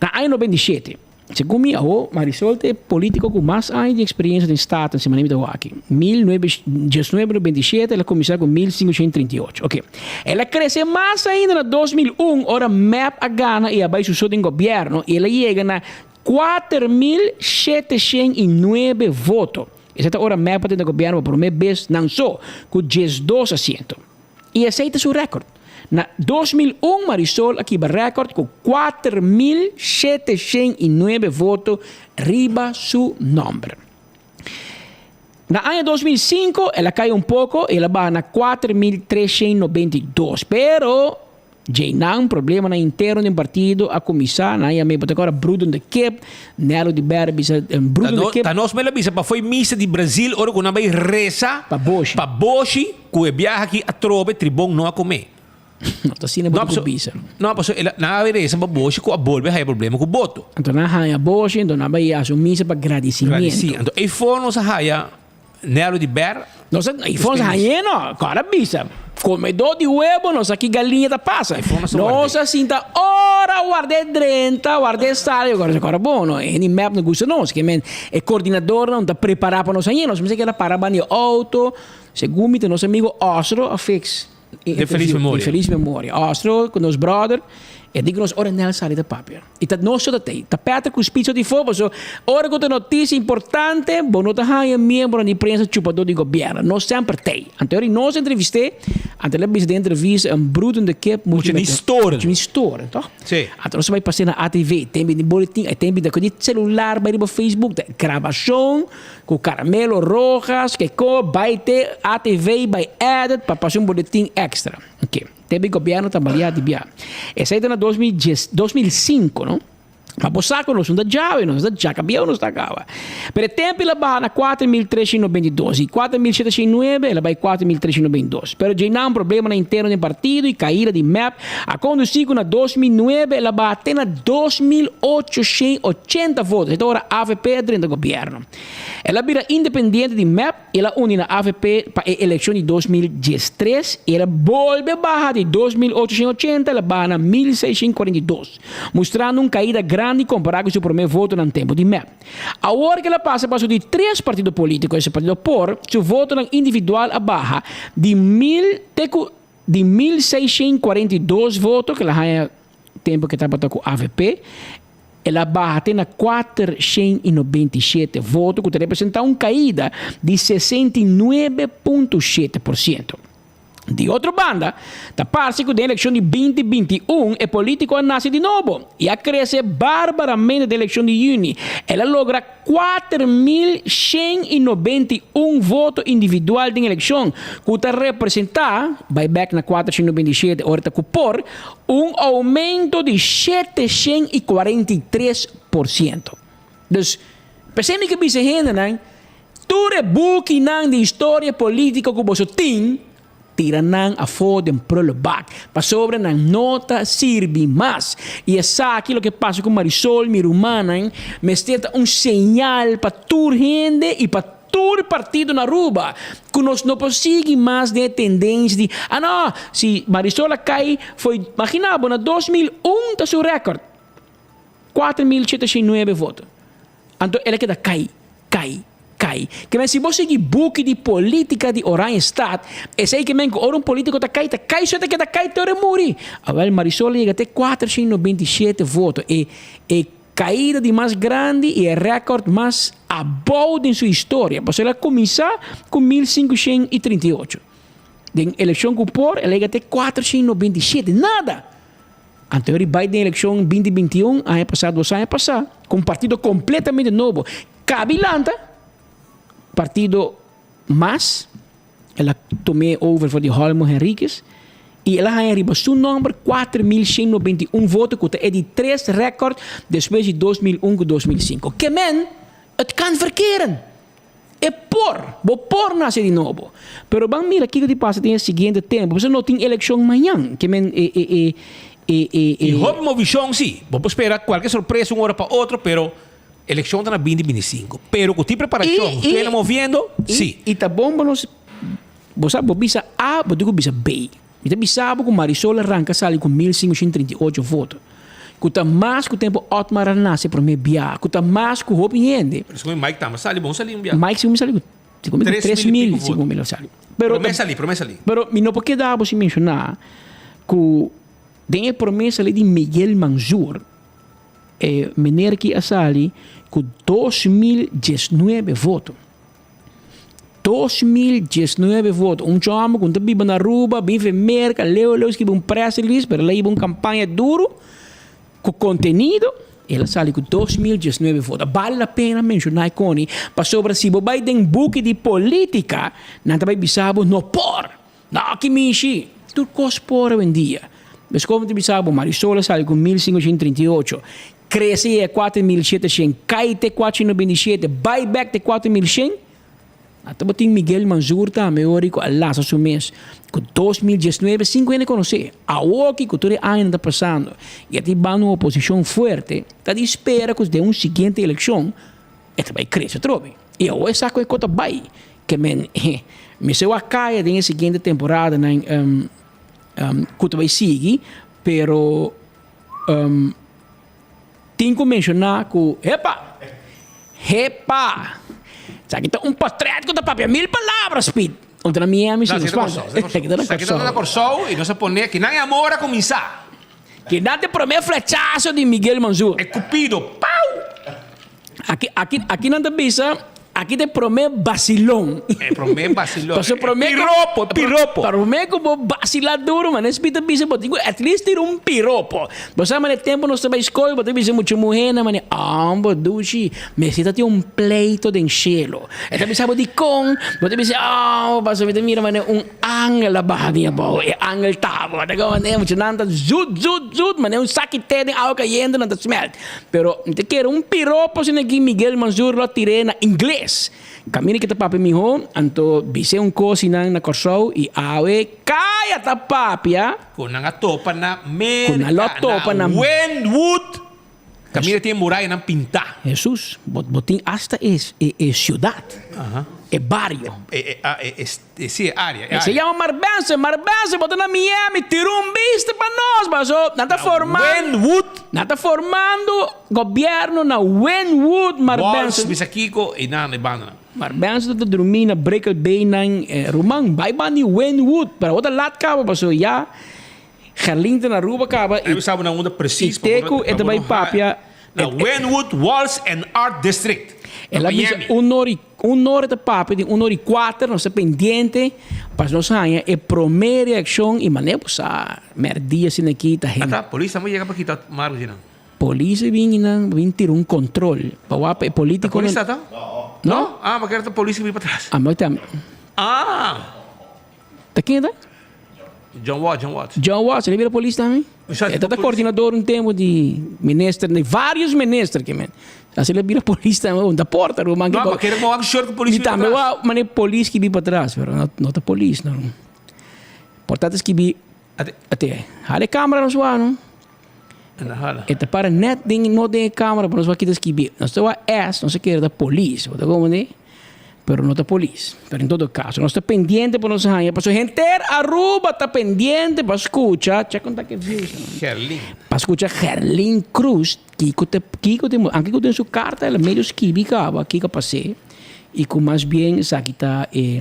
Na aña 97, segun mi awo, Marisol ta e politico cu mas aña di experiencia den Staten, si manera mi ta wak aki. Mil nuebe, diesnuebe noventa i shete el a cuminsa cu 1538. Ok. El a crece mas ainda na 2001 ora mep a gana y a bay su so den gobierno y el a yega na 4709 voto. Esey ta ora mep a tenta gobierno pa prome bes nan so cu 12 asiento. I esei ta su rèkòrt. Na 2001 Marisol a kiba rèkòrt ku 4709 voto riba su nòmber. Na aña 2005 el a kai un poko i el a baha na 4392. Pero djeinan problemanan interno den partido a kuminsá. Nan a yam'é bo ta kòrda Brudo de Kip, Nelo di Ber bisa Brudo de Kip. Ta nos mester a bisa pa fo'i misa di Brazil ora ku nan bai resa Pa Boshi. Pa Boshi. Ku e biaha aki atrobe tribon no a komé. No ta asina bo ta ku bisa. No, pasobra el a, nan a resa pa boshi ku a bolbe haya problema ku boto. Anto nan a haya boshi, anto nan a bai hasi un misa pa gradisimentu. Gradisí. Anto ei for nos a haya Nelo di Ber. Nos a, ei for nos a hañ'é no, kòrda bisa, komedó di webo nos a ki galiña ta pasa. Nos a sinta ora ward'é drenta, ward'é sali, kòrda kòrda bon no, e hende mep no gusta nos, ke men e kordinadornan ta prepará pa nos hañ'é, nos mester keda para banda di outo. Segun mi ta nos amigo Osro a fix e De feliz interview. memoria. De feliz memoria. Osro cu nos brother, e di cu nos ora Nel sali ta papia. Y ta nos so ta tey. Ta Patrick cu speech di fo, paso ora cu ta noticia importante, bo no ta haya miembronan di prensa chupador di gobierno. Nos semper tey. Anto ora nos entrevist'é, anto el a bisa den entrevista een broedende kip moet je Moet je met niet storen. Moet je niet storen, toch? Sí. Anto nos a bai pas'é na ATV. Tembe di boletin, e tembe di di celular bai riba Facebook, ta grabacion. Ku Carmelo Rojas ke ko bai te ATV bai edit pa pasa un boletin extra. Ok, te bi gobierno ta maria di bia. Esei ta na 2010, 2005 no. Ma bo sa ku nos no ta djawe, nos ta djaka bieu nos ta kaba. Pero e tempu el a baha na 4392 i 4709 el a bai 4392. Pero djeinan problemanan interno den partido i kaida di mep a kondusí ku na 2009 el a baha te na 2880 voto. Esei ta ora avp a drenta gobièrnu. El a bira independiente di mep i el a uni na avp pa e elekshon di 2013 i el a bolbe baha di 2880 el a baha na 1642. Mustrando un kaida grandi kompará ku su promé votonan tempu di mep. Awor ku el a pasa pa su di tres partido polítiko, esta partido por, su votonan individual a baha di mil te ku di 1642 voto ku el a haña tempu ku e tabata ku avp, el a baha te na 497 voto ku ta representá un kaida di 69.7%. Di otro banda, ta parse ku den elekshon di 2021 e polítiko a nase di nobo i a krese barbaramente den elekshon di yüni. El a logra 4191 voto individual den elekshon, ku ta representá, bai bèk na 497 ora ta ku por, un oumento di 743%. Dus, p'esei mi ke bisa e hendenan, tur e bukinan di historia polítiko ku boso tin, tira nan afó den prullenbak, pasobra nan no ta sirbi mas. I esaki loke pasa ku Marisol, mi rumannan, mester ta un señal pa tur hende i pa tur partido na Aruba, ku nos no por sigui mas den e tendensia di, ah no, si Marisol a kai fo'i, magina bo, na 2001 ta su rèkòrt. 4709 voto. Anto el a keda kai, kai, kai. Ke men si bo sigui buki di politica di Oranjestad, esei ke men ku ora un politico ta kai, ta kai so e ta keda kai te ora e muri. Awel Marisol a yega te 497 voto, e e kaida di mas grandi i e record mas abou den su historia, pasobra el a kuminsá ku 1538. Den elekshon ku por el a yega te 497, nada! Anto e bai den elekshon 2021, aña pasá, dos aña pasá, ku un partido kompletamente nobo. Kabi lanta, partido mas, el a tum'é over for di Holmo Henriquez, i el a haña riba su nòmber 4191 voto, ku ta e di tres rèkòrt despues di 2001 ku 2005. Ke men, het kan verkeren! E por, bo por nase di nobo. Pero ban mira kiko di pasa den e siguiente tempu, pasobra no tin elekshon mañan. Ke men e e e e e e. I hopi movishon si. Bo por spera kualke sorpresa un ora pa otro, pero elekshon ta na binti binti sinku. Pero ku tin preparashon, ku ta moviendo, si. I ta bon pa nos, bo sa, bo bisa A, bo tin ku bisa B. Mi ta bisa bo ku Marisol a ranka sali ku 1538 voto, ku ta mas ku tempu Otmar a nase promé bia, ku ta mas ku hopi hende. Pero segun Mike tambe sali bon sali un bia. Mike segun mi sali ku segun mi ku 3000 segun mi lo sali. Pero promé sali, promé sali. Pero mi no por keda bo sin menshoná ku den e promé sali di Miguel Manzur e meneer ki a sali ku 2019 voto. 2019 voto. Un chombo ku ta biba na Aruba, bin fe Merka, leu leu skibi un press release, pero el a hiba un kampaña duru ku kontenido, el a sali ku 2019 voto. Bale la pena menshoná e koni, pasobra si bo bai den buki di politika, nan ta bai bisa bo no por, no ki mishi, tur kos por awendia. Meskos mi ta bisa bo, Marisol a sali ku 1538. Krese e 4700, kai te 497, bai bek te 4100. A tabatin Miguel Manzur tambe ora ku a lansa su mes ku 2019 sin ku hende konosé. Awoki ku tur e añanan ta pasando i a tin banda un oposishon fuerte, ta di spera ku den un siguiente elekshon e ta bai krese atrobe. I awo e sa ku e kos ta bai. Ke men mester wak kaya den e siguiente temporadanan ku ta bai sigui, pero. Um, tin ku menshoná ku, hepa! Hepa! Esaki ta un portret ku ta papia mil palabras, Piet. Un ta na Miami, si no spanta. Esaki ta na Kòrsou. Esaki ta na Kòrsou i nos a pone kinan e amor a kuminsá. Kinan ta e promé flechazo di Miguel Manzur. E Cupido, pau! Aki, aki, aki nan ta bisa. Aki ta e promé basilon. E promé basilon. Pasobra promé ku. Piropo, piropo. Promé ku bo basilá duru, man, es pita bisa bo tin ku at least tira un piropo. Bo sa manera tempu nos ta bai skol, bo ta bisa mucha muhénan manera, Ambo dushi, mester ta tin un pleito den shelu. E ta bisa bo dikon, bo ta bisa, Oh, pasobra mi ta mira manera un angel a baha den abou, e angel ta bo. Ta komo manera muchanan ta zut, zut, zut, manera un saki te den awa kayente nan ta smelt. Pero mi ta kere un piropo asina aki Miguel Mansur lo a tir'é na ingles. Kaminda ki ta papia mihó, anto bis'é un kos sinan na Kòrsou i awe kaya ta papia. Ku nan a topa na Ku nan lo a Merka, topa na na. Wynwood, kaminda tin e murayanan pintá. Hesus, bo bo tin asta e e siudat, e bario. E e e E si, e área, e E se área. llama Marbense, Marbense, bo ta na Miami, tira un bista pa nos, paso nan ta forman, Wynwood. nan ta formando gobierno na Wynwood, Marbense. Walls, bisa kiko, e nan, e bandanan. Marbense ta drumi na Brickell Bay nan, ruman, bai ban di Wynwood, pero awor ta lat kaba, paso ya Gerlin ta na Aruba kaba, Nan bisa bo na unda i precies, pa te bo no, ku e pa ta bo bai no ha, papia, na Wynwood Walls and Art District, El na a bisa Miami. un ora i Un ora ta papia di un ora i kuater, nos ta pendiente pa nos haña e promé reakshon i manera bo sa mèrdia asina aki ta hende. Ata, polis tambe yega pa kita Marcos di nan. Polis a bin nan bin tira un control pa wak pa e Ta politiconan. polis ta ta? No? Ah, ma kere ta polis ki bin patras. Ah, ma ta. Ah! Ta ken ta? John Watts, John Watts. John Watts, el a bira polis tambe? E ta ta coordinador un tempo di minister, di varios minister ke men. Asina el a bira polis tambe, un ta porta ruman. No, ma kere mo wak shirt ku polis Mi tambe wak mane polis ki bi patras, pero no, no ta polis no. Por ta ta skibi, ate, hala e camera nos wak no. E ta para net den, no den e camera, pero nos wak kita skibi. Nos ta wak S, nos a kere ta polis, bo ta komprende? Pero no ta polis. Pero en todo caso, nos ta pendiente pa nos haña. Pasobra henter Aruba ta pendiente pa scucha, check con ta ke views no. Gerlin. Pa scucha Gerlin Cruz, kiko te, kiko te, anke ku den su carta el a medio skibi kaba kiko a pas'é y ku mas bien esaki ta e.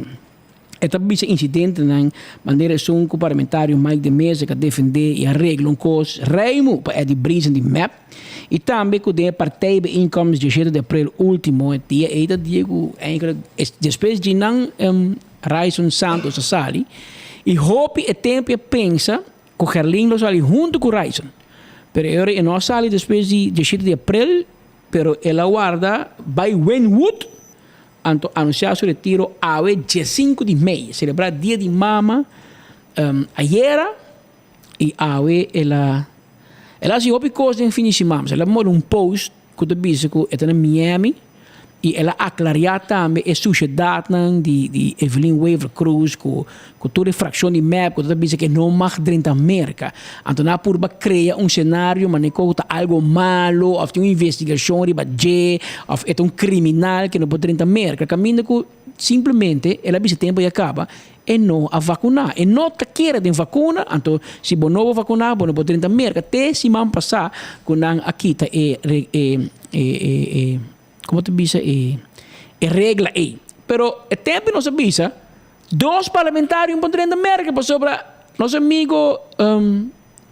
E ta bisa incidentenan manera esun cu parlamentario Mike de Meza ca defende y a regla un cos ruimo pa Eddie Briesen di mep y tambe cu den e partijbijeenkomst diesshete di april ultimo e dia ey ta dia cu eigenlijk despues di nan Ryson Santos a sali y hopi e tempo a pensa cu Gerlin lo sali hunto cu Ryson pero e ora e no a sali despues di diesshete di april pero el a warda bay Wynwood Anto anunsiá su retiro awe diesinku di mei. Selebrá Dia di Mama ayera i awe el a el a hasi hopi kos den fin di siman. El a manda un post ku ta bisa ku e ta na Miami i el a aklariá tambe e sushedatnan di di Evelyn Wever Croes ku ku tur e frakshon di mep ku ta bisa ku e no mag drenta Merka. Anto nan a purba krea un senario manera ku ta algo malo òf tin un investigashon riba dje òf e ta un kriminal ku no por drenta Merka. Kaminda ku simplemente el a bisa tempu ya kaba e no a vakuná. E no ta kere den vakuna, anto si bo no bo vakuná bo no por drenta Merka. Te siman pasá ku nan a kita e e e komo ta bisa e regla ei. Pero e tempu nos a bisa. Dos parlamentario por drenta Merca pasobra nos amigo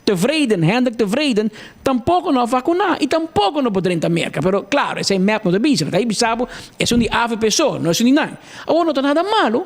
Tevreden, Hendrik Tevreden, tampoco no a vacuna y tampoco no por drenta Merca. Pero claro, esey mep no ta bisa, ta bisa bo esun di avp so, no esun di nan. Awor no ta nada malo,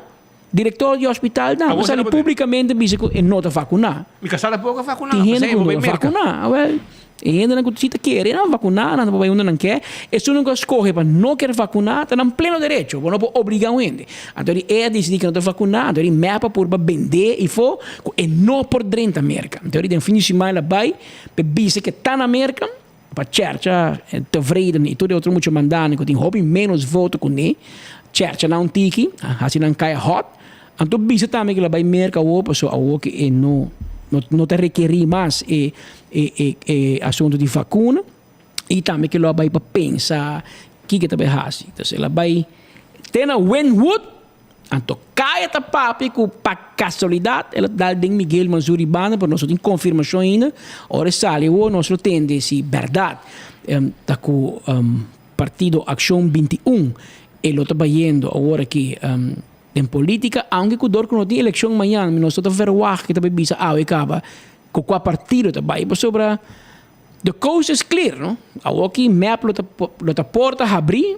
director di hospital nan a sali publicamente bisa cu e no ta vacuna. Mi casa tampoco a vacuna, Tin hende cu no ta vacuna. Awel, E hendenan ku si ta kere nan vakuná, nan ta por bai unda nan ke. Esunnan ku a skohe pa no ker vakuná ta nan pleno derecho, bo no por obligá un hende. Anto di e a disidí ku no ta vakuná, anto di mep a purba bendé ifo ku e no por drenta Merka. Anto di den fin di siman el a bai pa e bisa ku e ta na Merka pa chèrcha tevreden i tur e otro mucha mandanan ku tin hopi ménos voto ku ne, chèrcha nan un tiki, hasi nan kai hòt. Anto bisa tambe ku el a bai Merka awor pasobra awor ku e no no ta rekerí mas e e e asuntu di vakuna i tambe ku lo a bai pa pensa kiko e ta bai hasi. Entonces el a bai te na Wynwood, anto kaya ta papia ku pa kasualidat el a dal den Miguel Mansur i banda pero nos no tin konfirmashon ainda. Ora e sali awor nos lo tende si bèrdat ta ku partido Akshon 21 e lo ta bayendo awor aki. Den politica, aunke cu dor cu no tin eleccion mañan, mi nos no ta verwagt cu ta bay bisa awe caba cu cua partido ta bay, pasobra the coast is clear, no? Awoki mep lo ta lo ta porta habri.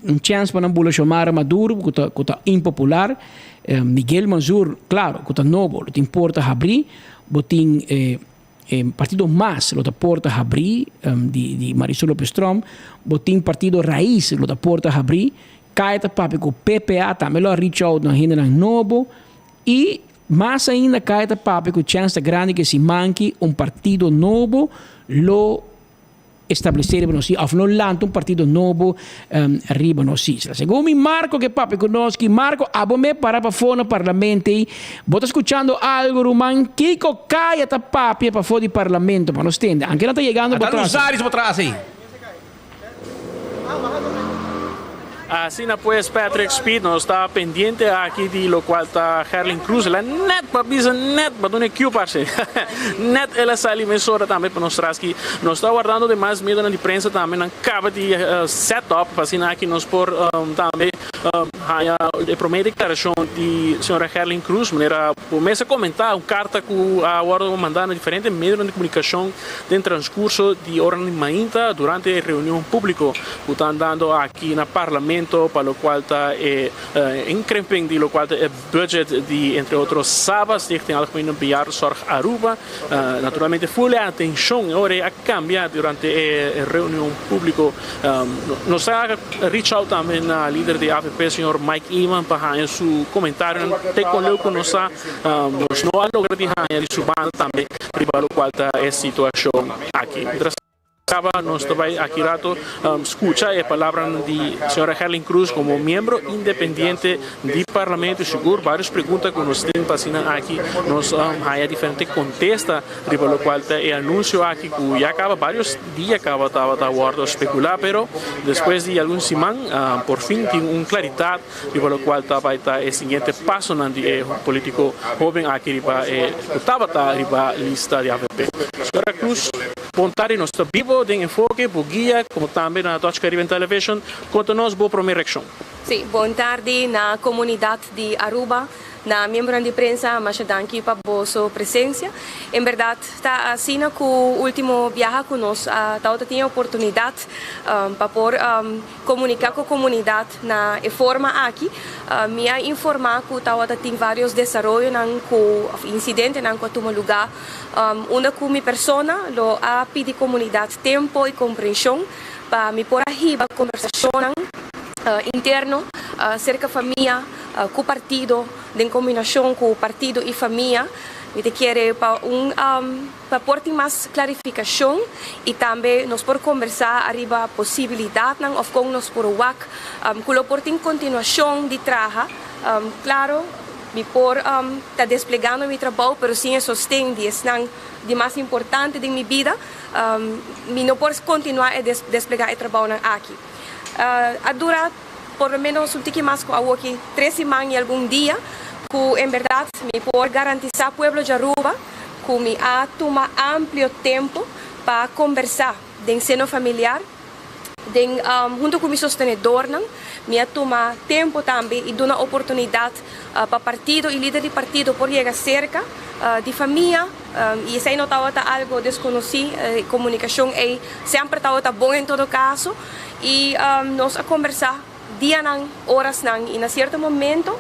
Un chèns pa nan bula Xiomara Maduro ku ta ku ta impopular. Miguel Manzur, klaro, ku ta nobo, lo tin porta habrí. Bo tin e partido mas lo ta porta habrí di di Marisol Lopez Tromp. Bo tin partido Raiz lo ta porta habrí. Kaya ta papia ku PPA tambe lo a reach out na hendenan nobo. I mas ainda kaya ta papia ku chèns ta grandi ku e siman ki un partido nobo lo establesé riba nos isla òf lo lanta un partido nobo riba nos isla. Segun mi Marco ke papia ku nos ki Marco abo me para pafó na parlamento ei bo ta skuchando algo ruman kiko kaya ta papia pafó di parlamento pa nos tende anke nan ta yegando bo Ata tras. Luzaris bo tras ei. Asina pues Patrick Speed nos ta pendiente aki di locual ta Gerlin Cruz el a net pa bisa net pa duna e cue parce net el a sali mesora tambe pa nos tras ki nos ta wardando demas medionan di prensa tambe nan caba di set up pa asina aki nos por tambe haya e prome declaracion di señora Gerlin Cruz manera bo mes a comenta un carta cu a wordo manda na diferente medionan di comunicacion Den transcurso di oranan di mainta durante e reunion publico cu ta andando aki na Parlamento pa locual ta e inkrimping di locual ta e budget di entre otro Saba, Stichting Algemene Bejaardenzorg Aruba. Naturalmente full e atencion e ora a cambia durante e reunion publico. Nos a reach out tambe na lider di avp señor Mike Eman pa haña su comentarionan te con leu cu nos sa. Nos no a logra di haña di su banda tambe riba locual ta e situacion aki. Mientras caba nos ta bay aki rato scucha e palabranan di señora Gerlin Cruz como miembro independiente di Parlamento y sigur varios pregunta cu nos tin pa asina aki nos haya diferente contesta riba locual ta e anuncio aki cu ya caba varios dia caba tabata wordo specula pero despues di algun siman por fin tin un claridad Riba lokual ta bai ta e siguiente pasonan di e politiko hoben aki riba e ku tabata riba lista di avp. Señora Cruz, bon tardi, nos ta bibo den Enfoke, bo guia, komo tambe na Dutch Caribbean Television. Konta nos bo prome reakshon. Sí, bon tardi na komunidat di Aruba, na miembronan di prensa, masha danki pa boso presensia. En bèrdat ta asina ku último biaha ku nos a tabata tin e oportunidat pa por Komuniká ku komunidat na e forma aki, mi a informá ku tabata tin vários desaroyonan ku òf insidentenan ku a tuma lugá unda ku mi persona lo a pidi komunidat tempu i komprenshon pa mi por a hiba kombersashonnan interno serka famia ku partido den kombinashon ku partido i famia. Mi ta kere pa un. Pa por tin mas klarifikashon i tambe nos por kombersá ariba posibilidatnan òf kon nos por wak ku lo por tin kontinuashon di traha. Klaro, mi por ta desplegando mi trabou pero sin e sosten di esnan di mas importante den mi bida mi no por kontinuá e desplegá e trabounan aki. A dura por lo menos un tiki mas ku awoki tres siman i algun dia ku en bèrdat mi por garantisá pueblo di Aruba ku mi a tuma amplio tempu pa kombersá den seno familiar, den huntu ku mi sostenedornan. Mi a tuma tempu tambe i duna oportunidat pa partido i lider di partido por yega serka di famia i esei no tabata algu deskonosí, e komunikashon ei semper tabata bon en todo kaso i nos a kombersá dianan, orasnan i na sierto momento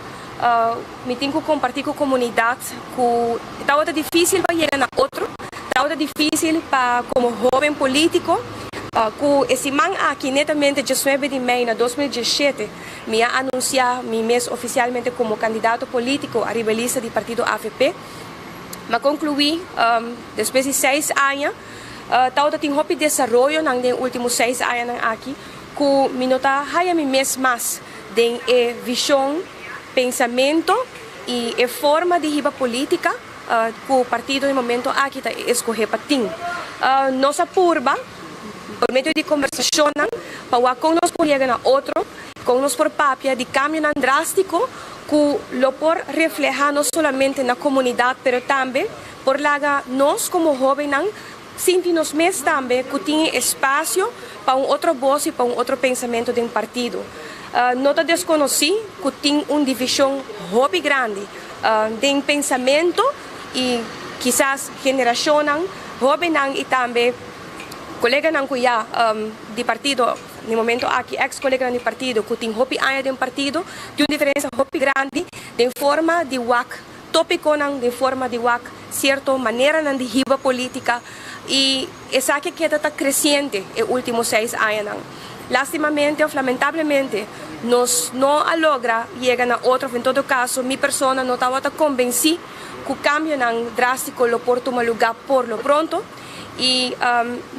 mi tin ku kompartí ku komunidat ku tabata difísil pa yega na otro, tabata difísil pa komo hóben polítiko ku e siman aki netamente diesnuebe di mei na 2017 mi a anunsiá mi mes ofisialmente komo kandidato polítiko ariba e lista di partido avp. Mi a konkluí despues di seis aña tabata tin hopi desaroyonan den e último seis añanan aki. Ku mi no ta haya mi mes mas den e vishon, pensamento i e forma di hiba politica ku partido den momento aki ta eskohe pa tin. Nos a purba por medio di kombersashonnan pa wak kon nos por yega na otro, kon nos por papia di kambionan drastiko ku lo por refleha no solamente na komunidat pero tambe por laga nos komo hobennan Sinti nos mes tambe cu tin e espacio pa un otro voz y pa un otro pensamento den partido. No ta desconoci cu tin un division hopi grandi den pensamento y kisas generacionnan, hobennan y tambe. Koleganan ku ya di partido, na e momento aki eks koleganan di partido ku tin hopi aña den partido, tin un diferensia hopi grandi den forma di wak tópikonan, den forma di wak sierto maneranan di hiba polítika i esaki a keda ta kresiente e último seis añanan. Lástimamente òf lamentablemente nos no a logra yega na otro òf en todo kaso mi persona no tabata kombensí ku kambionan drástiko lo por tuma lugá por lo pronto i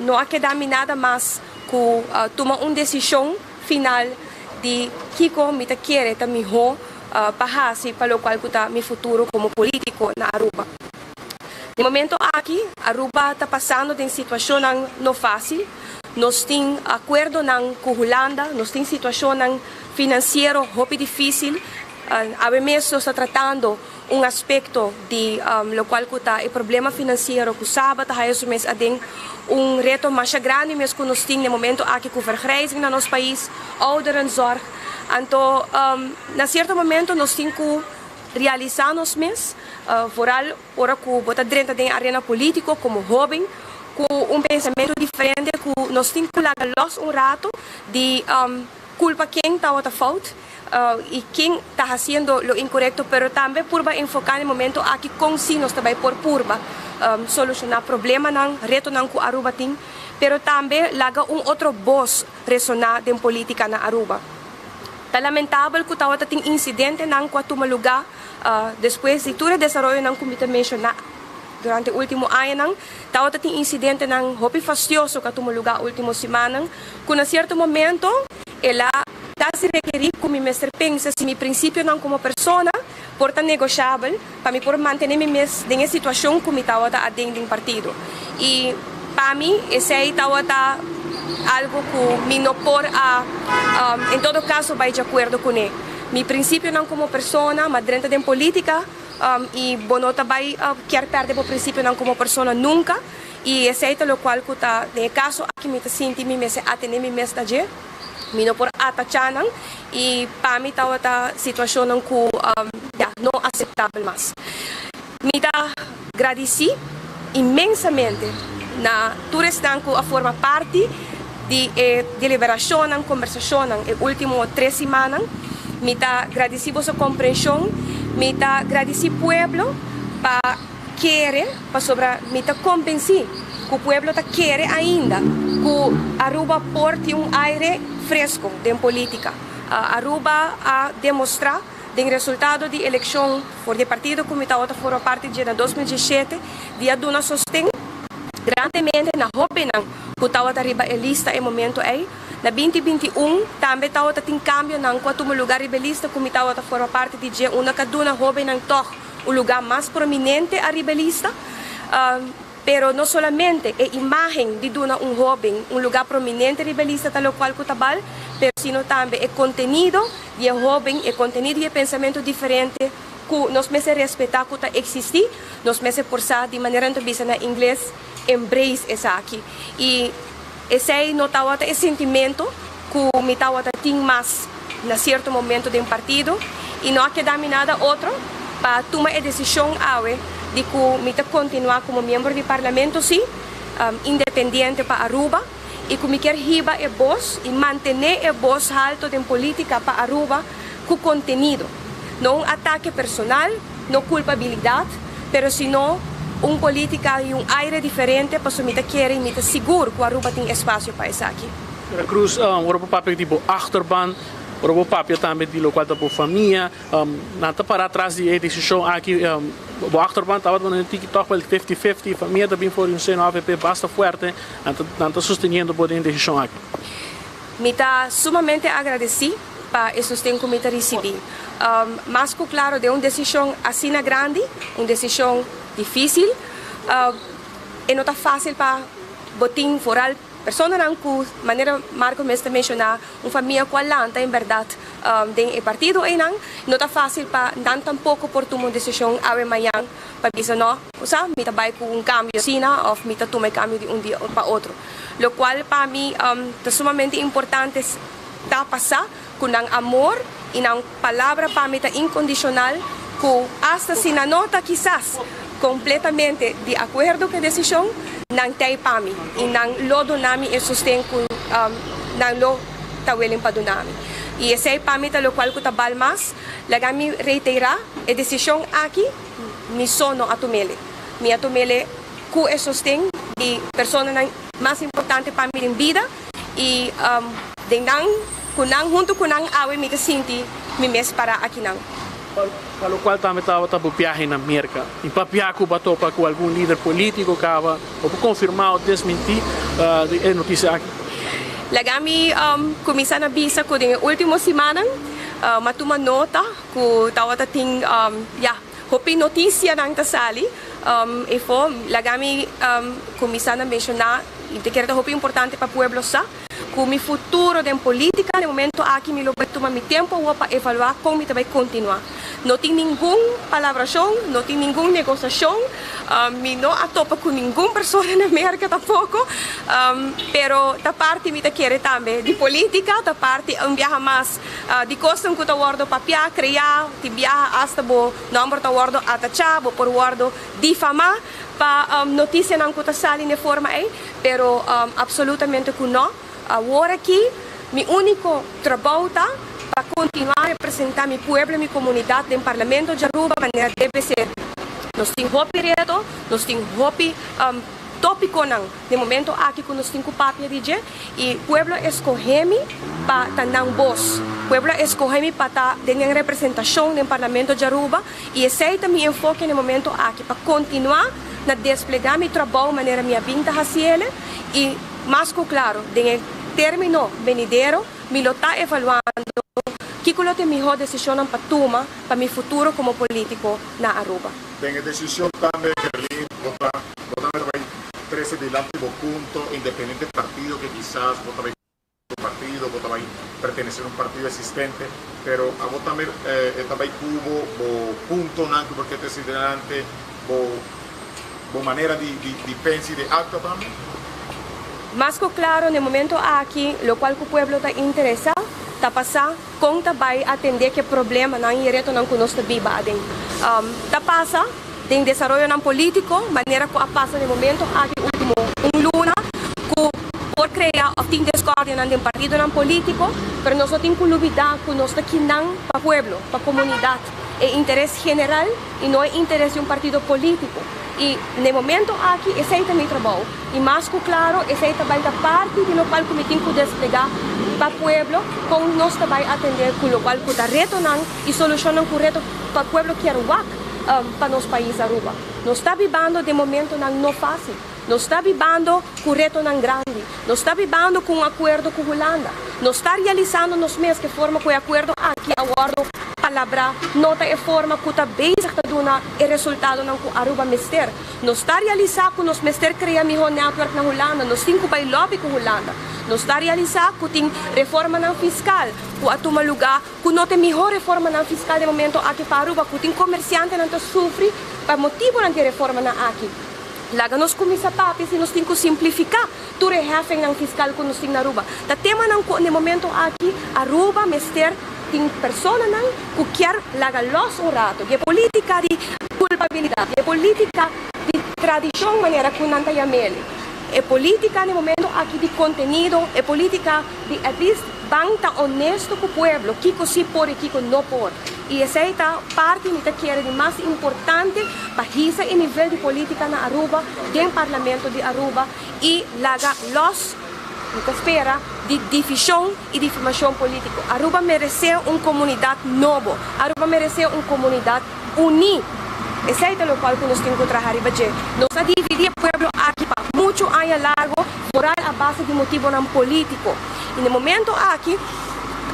no a keda mi nada mas ku tuma un desishon final di kiko mi ta kere ta mihó pa hasi pa lokual ku ta mi futuro komo polítiko na Aruba. Den momento aki Aruba ta pasando den situashonnan no fásil. Nos tin akuerdonan ku Hulanda, nos tin situashonnan finansiero hopi difísil. Awe mes nos ta tratando un aspekto di lokual ku ta e problema finansiero ku Saba ta haya su mes aden. Un reto masha grandi mes ku nos tin den momento aki ku vergrijzing na nos pais, ouderenzorg. Anto na sierto momento nos tin ku realisa nos mes, vooral ora ku bo ta drenta den e arena politiko komo hoben ku un pensamentu diferente ku nos tin ku laga los un rato di kulpa ken tabata fout. I ken ta hasiendo lo inkorekto, pero tambe purba enfoká na e momento aki kon si nos ta bai por purba solushoná problemanan, retonan ku Aruba tin, pero tambe laga un otro bos resoná den polítika na Aruba. Ta lamentabel ku tabata tin insidentenan ku a tuma lugá despues di tur e desaroyonan ku mi ta menshoná durante último añanan. Tabata tin insidentenan hopi fastioso ku a tuma lugá último simannan ku na sierto momento el a Ta si rekerí ku mi mester pensa si mi prinsipionan komo persona por ta negoshabel pa mi por mantené mi mes den e situashon ku mi tabata aden den partido. I pa mi esei tabata algu ku mi no por a en todo kaso bai djakuerdo kuné. Mi prinsipionan komo persona, m'a drenta den polítika i bo no ta bai kier pèrdè bo prinsipionan komo persona nunka i esei ta lokual ku ta den e kaso aki mi ta sinti mi mester atené mi mes na dje. Mi no por atachá nan i pa mi tabata situashonnan ku ya no aseptabel mas. Mi ta gradisí inmensamente na tur esnan ku a forma parti di e deliberashonnan, kombersashonnan e último tres simannan. Mi ta gradisí boso komprenshon. Mi ta gradisí pueblo pa kere pasobra mi ta konbensí ku pueblo ta kere ainda ku Aruba por tin un aire fresko den politika. Aruba a demostrá den resultado di elekshon for di e partido ku mi tabata forma parti dje na 2017 di a duna sosten grandemente na hóbennan ku tabata riba e lista e momento ei. Na 2021 tambe tabata tin kambionan ku a tuma lugá riba e lista ku mi tabata forma parti di dje unda ku a duna hóbennan tòg un lugá mas prominente ariba e lista. Pero no solamente e imágen di duna un hóben un lugá prominente riba e lista ta lokual ku ta bal, pero sino tambe e kontenido di e hóben, e kontenido i e pensamentu diferente ku nos mester respetá ku ta eksistí, nos mester por sa di manera nan ta bisa na ingles embrace esaki. I esei no tabata e sintimentu ku mi tabata tin mas na sierto momento den partido i no a keda mi nada otro pa tuma e desishon awe di ku mi ta kontinuá komo miembro di parlamento sí, independiente pa Aruba i ku mi kier hiba e bos i mantené e bos halto den polítika pa Aruba ku kontenido. No un atake personal, no kulpabilidat, pero sino un polítika i un aire diferente pasobra mi ta kere i mi ta sigur ku Aruba tin espasio pa esaki. Sra. Cruz, ora bo papia di bo achterban, ora bo papia tambe di locual ta bo famia, nan ta para tras di e decision aki. Bo achterban tabata pone un tiki toch wel fifty fifty, famia ta bin for di un seno avp basta fuerte, nan ta sosteniendo bo den e decision aki. Mi ta sumamente agradeci pa e sosten cu mi ta ricibi. Mas cu claro den un decision asina grandi, un decision dificil, e no ta facil pa bo tin vooral Personanan ku, manera Marco mes ta menshoná, un famia ku a lanta en bèrdat den e partido einan, no ta fásil pa nan tampoko por tuma un desishon awe mañan pa bisa no, bo sa, mi ta bai ku un kambio asina òf mi ta tuma e kambio di un dia pa otro. Lokual pa mi ta sumamente importante ta pa sa ku nan amor i nan palabra pa mi ta inkondishonal ku asta si nan no ta kisas kompletamente di akuerdo ku e desishon. nan t'ei pa mi i nan lo duna mi e sosten ku nan lo ta willing pa duna mi. I esei pa mi ta lokual ku ta bal mas. Laga mi reiterá, e desishon aki mi so no a tum'ele. Mi a tum'ele ku e sosten di personanan mas importante pa mi den bida i den nan, ku nan, huntu ku nan awe mi ta sinti mi mes pará akinan. Pa lokual tambe tabata bo biahe na Merka i papia ku bo a topa ku algun lider polítiko kaba, bo por konfirmá o desmintí e notisia aki? Laga mi kuminsá na bisa ku den e último simannan mi a tuma nota ku tabata tin ya hopi notisianan ta sali efo. Laga mi kuminsá na menshoná i ta kere ta hopi importante pa pueblo sa. Ku mi futuro den politica den momento aki mi lo bai tuma mi tempo awor pa evalua kon mi ta bai kontinua. No tin ningun palabrashon, no tin ningun negosiashon, mi no a topa ku ningun persona na Merka tampoko, pero ta parti mi ta kere tambe di politica, ta parti un biaha mas di kosnan ku ta wordo papia, krea, tin biaha asta bo nomber ta wordo atacha, bo por wordo difama pa notisianan ku ta sali na e forma ei. Pero absolutamente cu no. Awor aki mi unico trabou ta pa continua representa mi pueblo y mi comunidad den Parlamento di Aruba manera debe ser. Nos tin hopi reto, nos tin hopi topiconan den momento aki cu nos tin cu papia di dje y pueblo a escoge mi pa ta nan bos. Pueblo a escoge mi pa ta den nan representacion den Parlamento di Aruba y esey ta mi enfoke den momento aki pa continua na desplegá mi trabou manera mi a bin ta hasiele i mas ku klaro den e término benidero mi lo ta evaluando kiko lo ta e mihó desishonnan pa tuma pa mi futuro komo polítiko na Aruba. Den e desishon tambe Gerlin bo ta bo tambe ta bai trese dilanti bo punto independiente partido ke kisas bo ta bai partido, bo ta bai pertenece na un partido existente, pero abo tambe e ta bai cu bo, bo puntonan cu bo ke trece delante, bo bo manera di di pensa y di actua tambe? Mas cu claro n'e momento aki locual cu pueblo ta interesa ta pasa con ta bai atende cu e problemanan y e retonan cu nos ta biba aden. Ta pasa den desaroyonan politico manera cu a pasa n'e momento aki ultimo un luna cu por crea of tin discordianan den partidonan politico, pero nos no tin cu lubida cu nos ta kinan pa pueblo, pa comunidad, e interes general y no e interes di un partido politico. Y n'e momento aki esey ta mi trabou y mas cu claro esey ta bay ta parti di locual cu mi tin cu desplega pa pueblo con nos ta bay atende cu locual cu ta retonan y solucionnan cu reto pa pueblo kier wak pa nos pais Aruba. Nos ta bibando den momentonan no facil. Nos ta bibando cu retonan grandi. Nos ta bibando cu un acuerdo cu Hulanda. Nos ta realisando nos mes cu e forma cu e acuerdo aki a wordo palabra no ta e forma cu ta bezig ta duna e resultadonan cu Aruba mester. Nos ta realisa cu nos mester crea miho netwerk na Hulanda. Nos tin cu bay lobby cu Hulanda. Nos ta realisa cu tin reformanan fiscal cu a tuma luga cu no ta e miho reformanan fiscal den momento aki pa Aruba, cu tin comerciantenan ta sufri pa motibonan di e reformanan aki. Laga nos cuminsa papia si nos tin cu simplifica tur e heffingnan fiscal cu nos tin na Aruba. Ta temanan cu n'e momento aki Aruba mester tin personanan cu kier laga los un rato di e politica di culpabilidad, di e politica di tradicion manera cu nan ta yam'el. E politica n'e momento aki di contenido, e politica di at least ban ta honesto cu pueblo, kico si por y kico no por. Y esey ta parti mi ta kere di mas importante pa hisa e nivel di politica na Aruba den Parlamento di Aruba y laga los, mi ta spera, di division y difamacion politico. Aruba merece un comunidad nobo. Aruba merece un comunidad uni. Esey ta locual cu nos tin cu traha riba dje. Nos a dividi e pueblo aki pa mucho aña largo vooral a base di motibonan politico. Y na e momento aki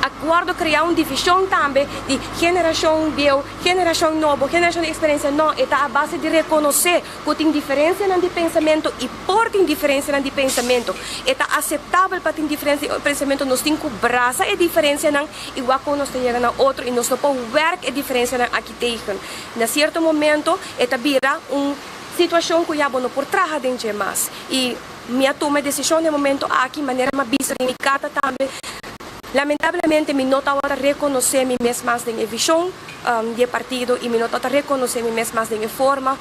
a wordo crea un division tambe di generacion bieu, generacion nobo, generacion di experiencia. No, e ta a base di reconoce cu tin diferencianan di pensamento y por tin diferencianan di pensamento. E ta aceptabel pa tin diferencia di pensamento. Nos tin cu brasa e diferencianan y wak con nos ta yega na otro y nos no por werk e diferencianan aki tegen. Na cierto momento e ta bira un situacion cu ya bo no por traha den dje mas. Y mi a tuma e decision den e momento aki, manera mi a bisa den mi carta tambe, lamentablemente mi no tabata reconoce mi mes mas den e vision di e partido y mi no tabata reconoce mi mes mas den e forma.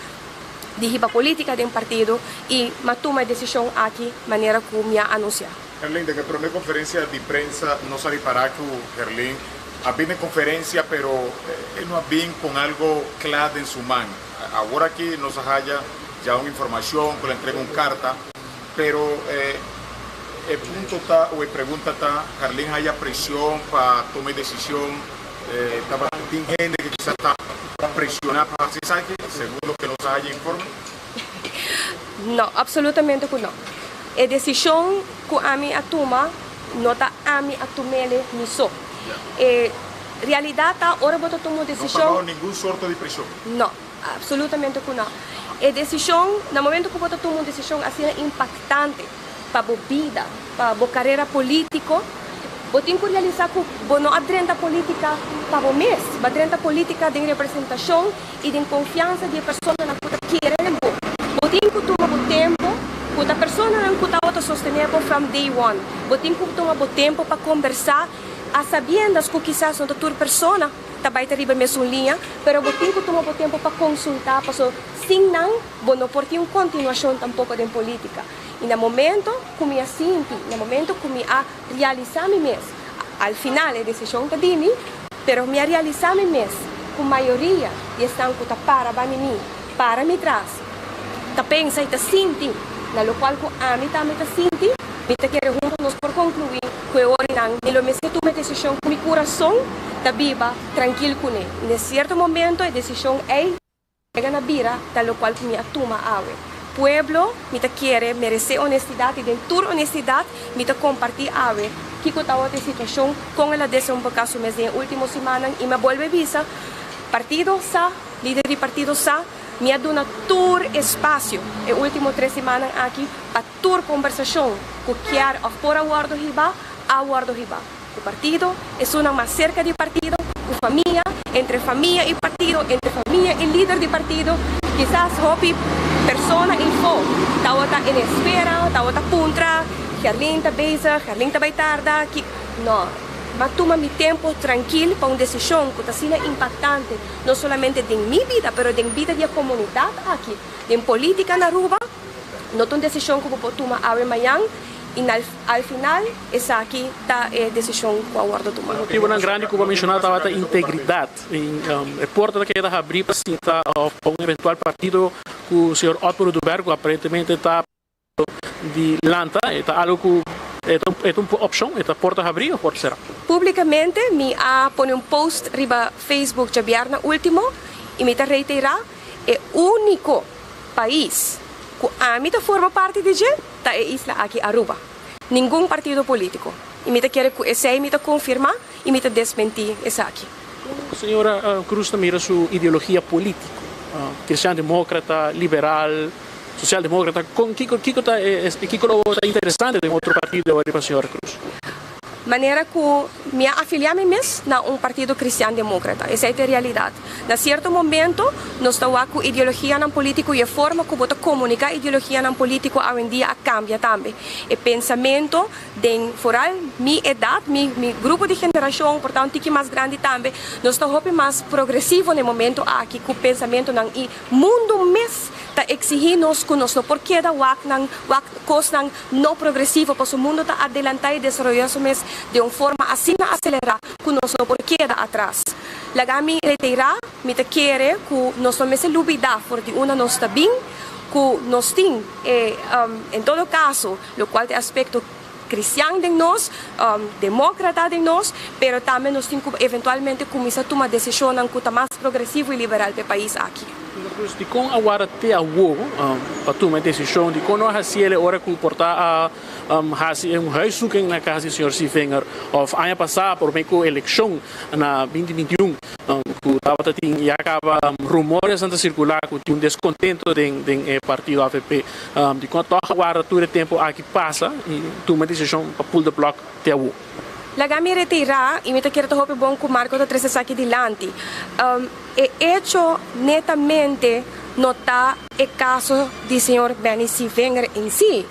di hiba polítika den partido i m'a tuma e desishon aki manera ku mi a anunsiá. Herlin, den e promé konferensia di prensa nos a ripará ku Herlin a bin den konferensia pero e no a bin kon algo kla den su man. Awor aki nos a haya ya un informashon ku el a entrega un karta pero e punto ta o e pregunta ta Herlin haya presion pa tuma e desishon? Tabata tin hende ku kisas ta presioná pa hasi esaki segun loke nos a haya informe? No, absolutamente ku no. E desishon ku ami a tuma no ta ami a tum'ele mi so. E realidat ta ora bo ta tuma un desishon. No ta bao ningun sorto di preshon. No, absolutamente ku no. E desishon, na momento ku bo ta tuma un desishon asina impaktante pa bo bida, pa bo karera polítiko, bo tin ku realisá ku bo no a drenta polítika pa bo mes, bo a drenta polítika den representashon i den konfiansa di e personanan ku ta kere den bo. Bo tin ku tuma bo tempu ku ta personanan ku tabata sostené bo from day one. Bo tin ku tuma bo tempu pa kombersá a sabiendas ku kisas no ta tur persona ta bai ta riba e mesun liña, pero bo tin ku tuma bo tempu pa konsultá paso sin nan bo no por tin un kontinuashon tampoko den polítika. I na momento ku mi a sinti, na momento ku mi a realisá mi mes, al final e desishon ta di mi, pero mi a realisá mi mes ku mayoria di esnan ku ta para banda mi, para mi tras, ta pensa i ta sinti na lokual ku ami tambe ta sinti, mi ta kere huntu nos por konkluí ku e orinan mi lo mester tuma e desishon ku mi kurason ta biba trankil kuné. I na sierto momento e desishon ei. Yega na bira ta locual cu mi a tuma awe. Pueblo, mi ta kere, merece honestidad y den tur honestidad mi ta comparti awe kico tawata e situacion, con el a desemboca su mes den e ultimo simannan y mi a bolbe bisa, partido sa, lider di partido sa, mi a duna tur espacio e ultimo tres simannan aki pa tur combersacion cu kier of por a wordo hiba, a wordo hiba. Ku partido, esunnan mas serka di partido, ku famia, entre famia i partido, entre famia i lider di partido, kisas hopi persona info tabata en espera, tabata puntra, Gerlin ta bezig, Gerlin ta bai tarda, ki. No, m'a tuma mi tempu trankil pa un desishon ku ta asina impaktante, no solamente den mi bida, pero den bida di e komunidat aki, den politika na Aruba, no ta un desishon ku bo por tuma awe mañan. I na al final esaki ta e desishon ku a wòrdu tumá. E motibunan grandi ku bo a menshoná tabata integridat. E porta ta keda habrí pa sinta òf pa un eventual partido ku señor Otmar Oduber ku aparentemente ta di lanta. E ta algu ku e ta un opshon? E ta porta habrí òf porta será? Públikamente mi a pone un post riba Facebook djabièrnè último i mi ta reiterá e úniko pais ku ami ta forma parti di dje, Ta e isla aki Aruba. Ningun partido politico. Y mi ta kere cu esey mi ta confirma y mi ta desmenti esaki. Señora Cruz ta mira su ideologia politico, cristian democrata, liberal, social democrata, con kico kico ta e kico lo ta interesante den otro partido awor pa señora Cruz? Manera cu mi a afilia mi mes na un partido cristian democrata. Esey ta e realidad. Na cierto momento nos ta wak cu ideologianan politico y e forma cu bo ta comunica ideologianan politico awendia a cambia tambe. E pensamento den vooral mi edad, mi mi grupo di generacion, por ta un tiki mas grandi tambe, nos ta hopi mas progresivo na e momento aki cu pensamentonan y mundo mes ta exigi nos cu nos no por keda wak nan wak cosnan no progresivo pasobra mundo ta adelanta y desaroya su mes den un forma asina acelera cu nos no por keda atras. Laga mi reteira, mi ta kere cu nos no mester lubida for di unda nos ta bin, cu nos tin e, en todo caso, locual ta e aspecto cristian den nos, democrata den nos, pero tambe nos tin cu eventualmente cuminsa tuma decisionnan cu ta mas progresivo y liberal pa e pais aki. Señor Cruz, dikon a warda te awo pa tuma e desishon? Dikon no a hasi el e ora ku por ta a hasi un huiszoeking na kas di señor Sievinger? Òf aña pasá promé ku elekshon na binti binti un ku tabata tin ya kaba rumores nan ta sirkulá ku tin un deskontento den e partido avp. Dikon tòg a warda tur e tempu aki pasa i tuma e desishon pa pull the plug te awo? Laga mi retirá i mi ta kere ta hopi bon ku Marco ta trese esaki dilanti. E echo netamente no ta e kaso di señor Benny Sievinger en si.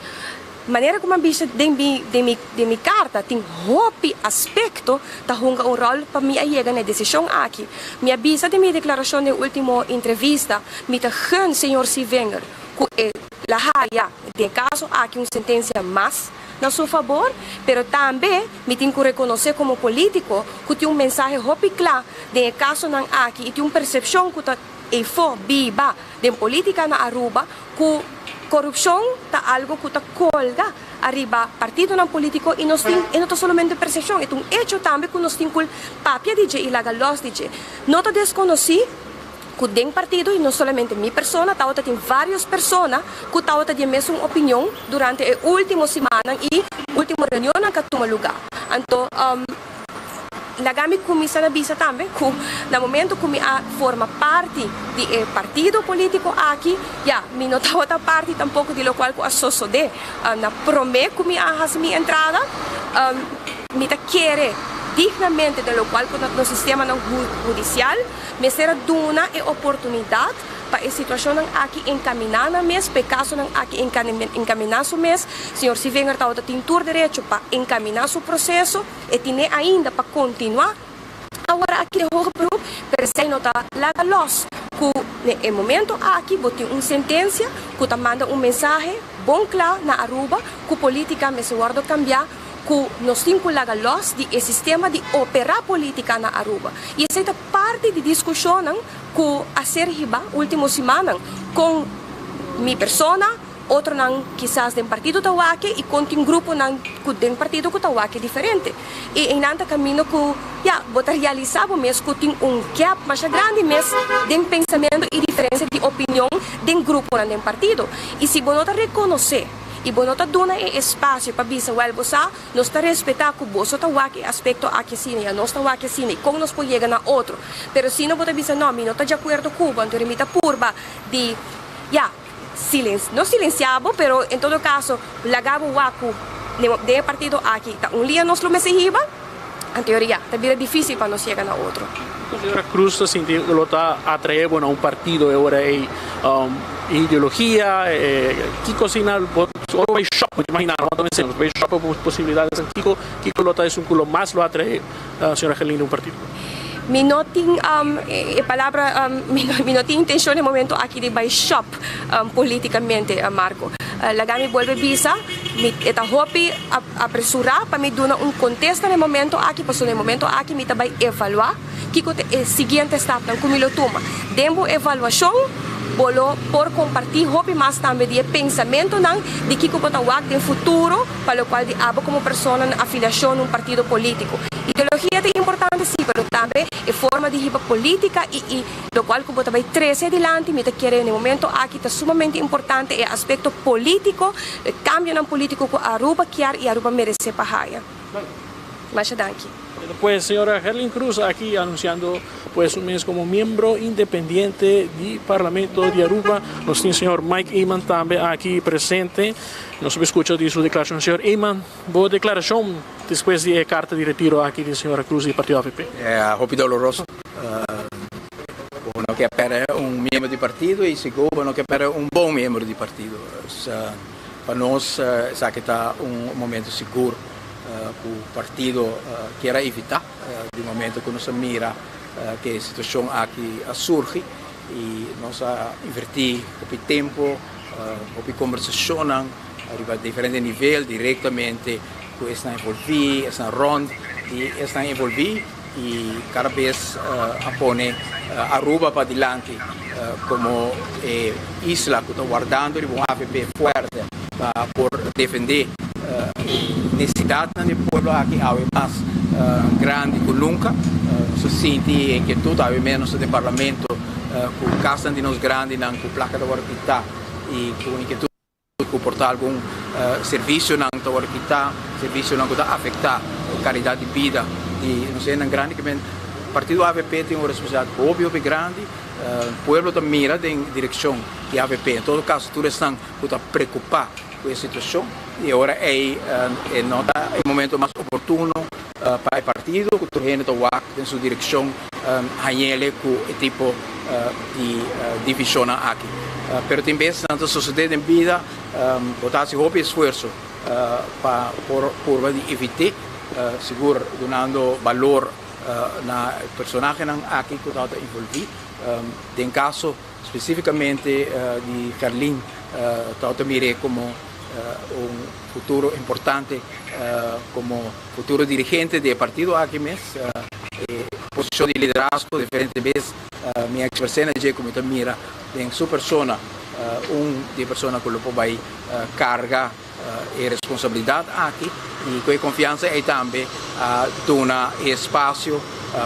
Manera ku mi a bisa den mi den mi den mi karta tin hopi aspekto ta hunga un ròl pa mi a yega na e desishon aki. Mi a bisa den mi deklarashon den último entrevista mi ta gun señor Sievinger ku e la haya den e kaso aki un sentensia mas na su fabor, pero tambe mi tin ku rekonosé komo polítiko ku tin un mensahe hopi kla den e kasonan aki i tin un persepshon ku ta Eyfo biba den politica na Aruba cu corupcion ta algo cu ta colga ariba partidonan politico y nos tin, e no ta solamente percepcion, e ta un hecho tambe cu nos tin cu papia di dje y laga los di dje. No ta desconoci cu den partido, y no solamente mi persona, tawata tin varios persona cu tawata di e mesun opinion durante e ultimo simannan y ultimo reunionnan cu a tuma lugar. Anto. Laga mi kuminsá na bisa tambe ku na momento ku mi a forma parti di e partido polítiko aki, ya, mi no tabata parti tampoko di lokual ku a sosodé na promé ku mi a hasi mi entrada. Mi ta kere dignamente den lokual ku nos sistemanan hudisial mester a duna e oportunidat pa e situashonnan aki enkaminá nan mes, pa e kasonan aki enkaminá su mes. Señor Sievinger tabata tin tur derecho pa enkaminá su proseso. E tine ainda pa kontinuá awor aki den hoger beroep, pero esei no ta laga lòs ku na e momento aki bo tin un sentensia ku ta manda un mensahe bon kla na Aruba ku polítika mester wòrdu kambiá, ku nos tin ku laga lòs di e sistema di operá polítika na Aruba. I esei ta parti di diskushonnan ku a ser hibá último simannan kon mi persona, Otronan kisas den partido ta wak i kon tin gruponan ku den partido ku ta wak diferente. I einan ta kaminda ku ya bo ta realisá bo mes ku tin un gap masha grandi mes den pensamentu i diferensia di opinion den gruponan den partido. I si bo no ta rekonosé i bo no ta duna e espasio pa bisa wèl bo sa nos ta respetá ku boso ta wak e aspekto aki asina i anos ta wak asina i kon nos por yega na otro. Pero si no bo ta bisa no mi no ta djakuerdo ku bo anto mi ta purba di ya. Silen, no silencia bo, pero en todo caso laga bo wak cu den e partido aki ta un lia nos lo mester hiba, en teoria ta bira dificil pa nos yega na otro. Señora Cruz ta sinti cu lo ta atrae bo na un partido e ora ey ideologia, kico asina bo ora bo bay shop, bo ta imagina no ta mester bo bay shop pa posibilidades kico kico lo ta esun cu lo mas lo atrae Señora Gerlinde un partido? Mi no tin e palabra, mi no tin intencion e momento aki di bay shop politicamente, Marco. Laga mi bolbe bisa, mi e ta hopi apresura pa mi duna un contesta na e momento aki, pasobra na e momento aki mi ta bay evalua kico ta e siguiente stapnan cu mi lo tuma. Den bo evaluacion bo lo por comparti hopi mas tambe di e pensamentonan di kico bo ta wak den futuro pa locual di abo como persona na afiliacion na un partido politico. Ideologia ta importante si, pero tambe e forma di hiba politica y y locual cu bo ta bay trece adilanti, mi ta kere na e momento aki ta sumamente importante e aspecto politico, e cambionan politico cu Aruba kier y Aruba merece pa haya. Masha danki. Pues señora Gerlin Cruz aki anunciando pues su mes como miembro independiente di Parlamento di Aruba. Nos tin señor Mike Eman tambe aki presente. Nos a scucha di su declaracion. Señor Eman, bo declaracion despues di e carta di retiro aki di señora Cruz di partido avp. Hopi doloroso. Bo no ke perde un miembro di partido y sigur bo no ke perde un bon miembro di partido. Pa nos esaki ta un momento sigur ku partido kier a evitá di momento ku nos a mira ku e situashon aki a surgi i nos a invertí hopi tempu, hopi kombersashonnan riba diferente nivel direktamente ku esnan envolví, esnan rònt di esnan envolví i kada bes a pone Aruba padilanti komo e isla ku ta wardando riba un avp fuerte pa por defendé e nesesidatnan di e pueblo aki awe mas grandi ku nunka. Nos a sinti e inkietut awe mes nos ta den parlamento ku kasnan di nos grandinan ku plaka ta wòrdu kitá i ku inkietut. Ku por ta algun servisionan ta wòrdu kitá, servisionan ku ta afektá e kalidat di bida di nos hendenan grandi. Ke men partido avp tin un responsabilidat hopi hopi grandi. Pueblo ta mira den direkshon di avp. En todo kaso tur esnan ku ta preokupá ku e situashon i e ora ei e no ta e momento mas oportuno pa e partido ku tur hende ta wak den su direkshon hañ'ele ku e tipo di divishonnan aki. Pero tin bes nan ta sosodé den bida, bo ta hasi hopi esfuerso. pa por purba di evit'é, sigur dunando balor na e personahenan aki ku tabata envolví. Den kaso spesífikamente di Gerlin tabata mir'é komo un futuro importante komo futuro dirigente di e partido aki mes. E posishon di liderazgo diferente bes mi a ekspres'é na dje ku mi ta mira den su persona un di e persona ku lo por bai karga e responsabilidat aki i ku e konfiansa ei tambe a duna e espasio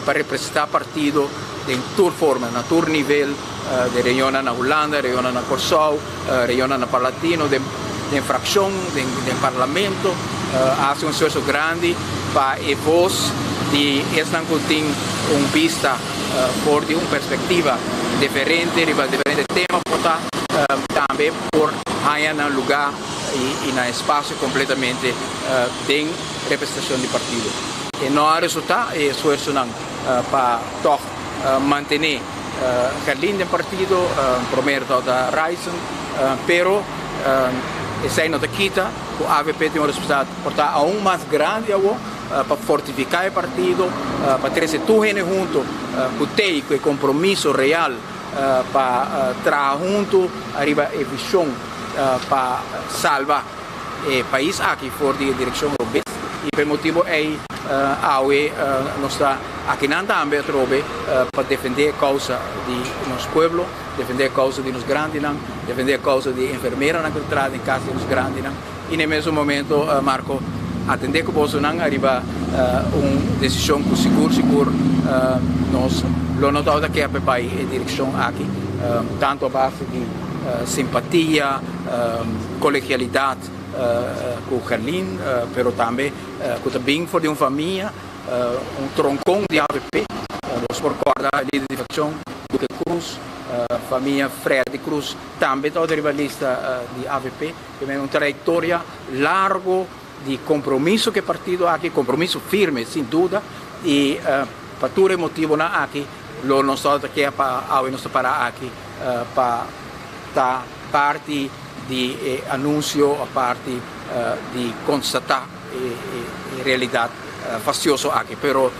pa representá partido den tur forma, na tur nivel, den reunionnan na Hulanda, reunionnan na Kòrsou, reunionnan na Parlatino, den den frakshon, den den parlamento, a hasi un esfuerso grandi pa e bos di esnan ku tin un bista for di un perspektiva diferente riba diferente tema por ta tambe por haña nan lugá i nan espasio kompletamente den representashon di partido. E no a resultá e esfuersonan pa tòg mantené Gerlin den partido, promer tabata Ryson, pero esei no ta kita ku avp tin un responsabilidat por ta aun mas grandi awor pa fortifiká e partido, pa trese tur hende hunto ku tei ku e kompromiso real pa traha huntu ariba e vishon pa salba e pais aki for di e direkshon robes i pa e motibu ei awe nos ta akinan tambe atrobe pa defendé e kousa di nos pueblo, defendé e kousa di nos grandinan, defendé e kousa di e enfermeranan ku ta traha den kas di nos grandinan i na e mesun momento Marco atendé ku bosonan ariba un desishon ku sigur sigur nos lo no tabata ke pa bai e direkshon aki tantu a base di simpatia, kolegialidat ku Gerlin pero tambe ku ta bin for di un famia, un tronkon di avp. Nos por kòrda lider di frakshon Duque Cruz, famia Freddy Cruz tambe tabata riba lista di avp. Primer un trayektoria largo di kompromiso ku e partido aki, kompromiso firme sin duda i pa tur e motibonan aki lo nos tabata ke pa awe nos ta para aki pa ta parti di e anunsio o parti di konstatá e realidat fastioso aki. Pero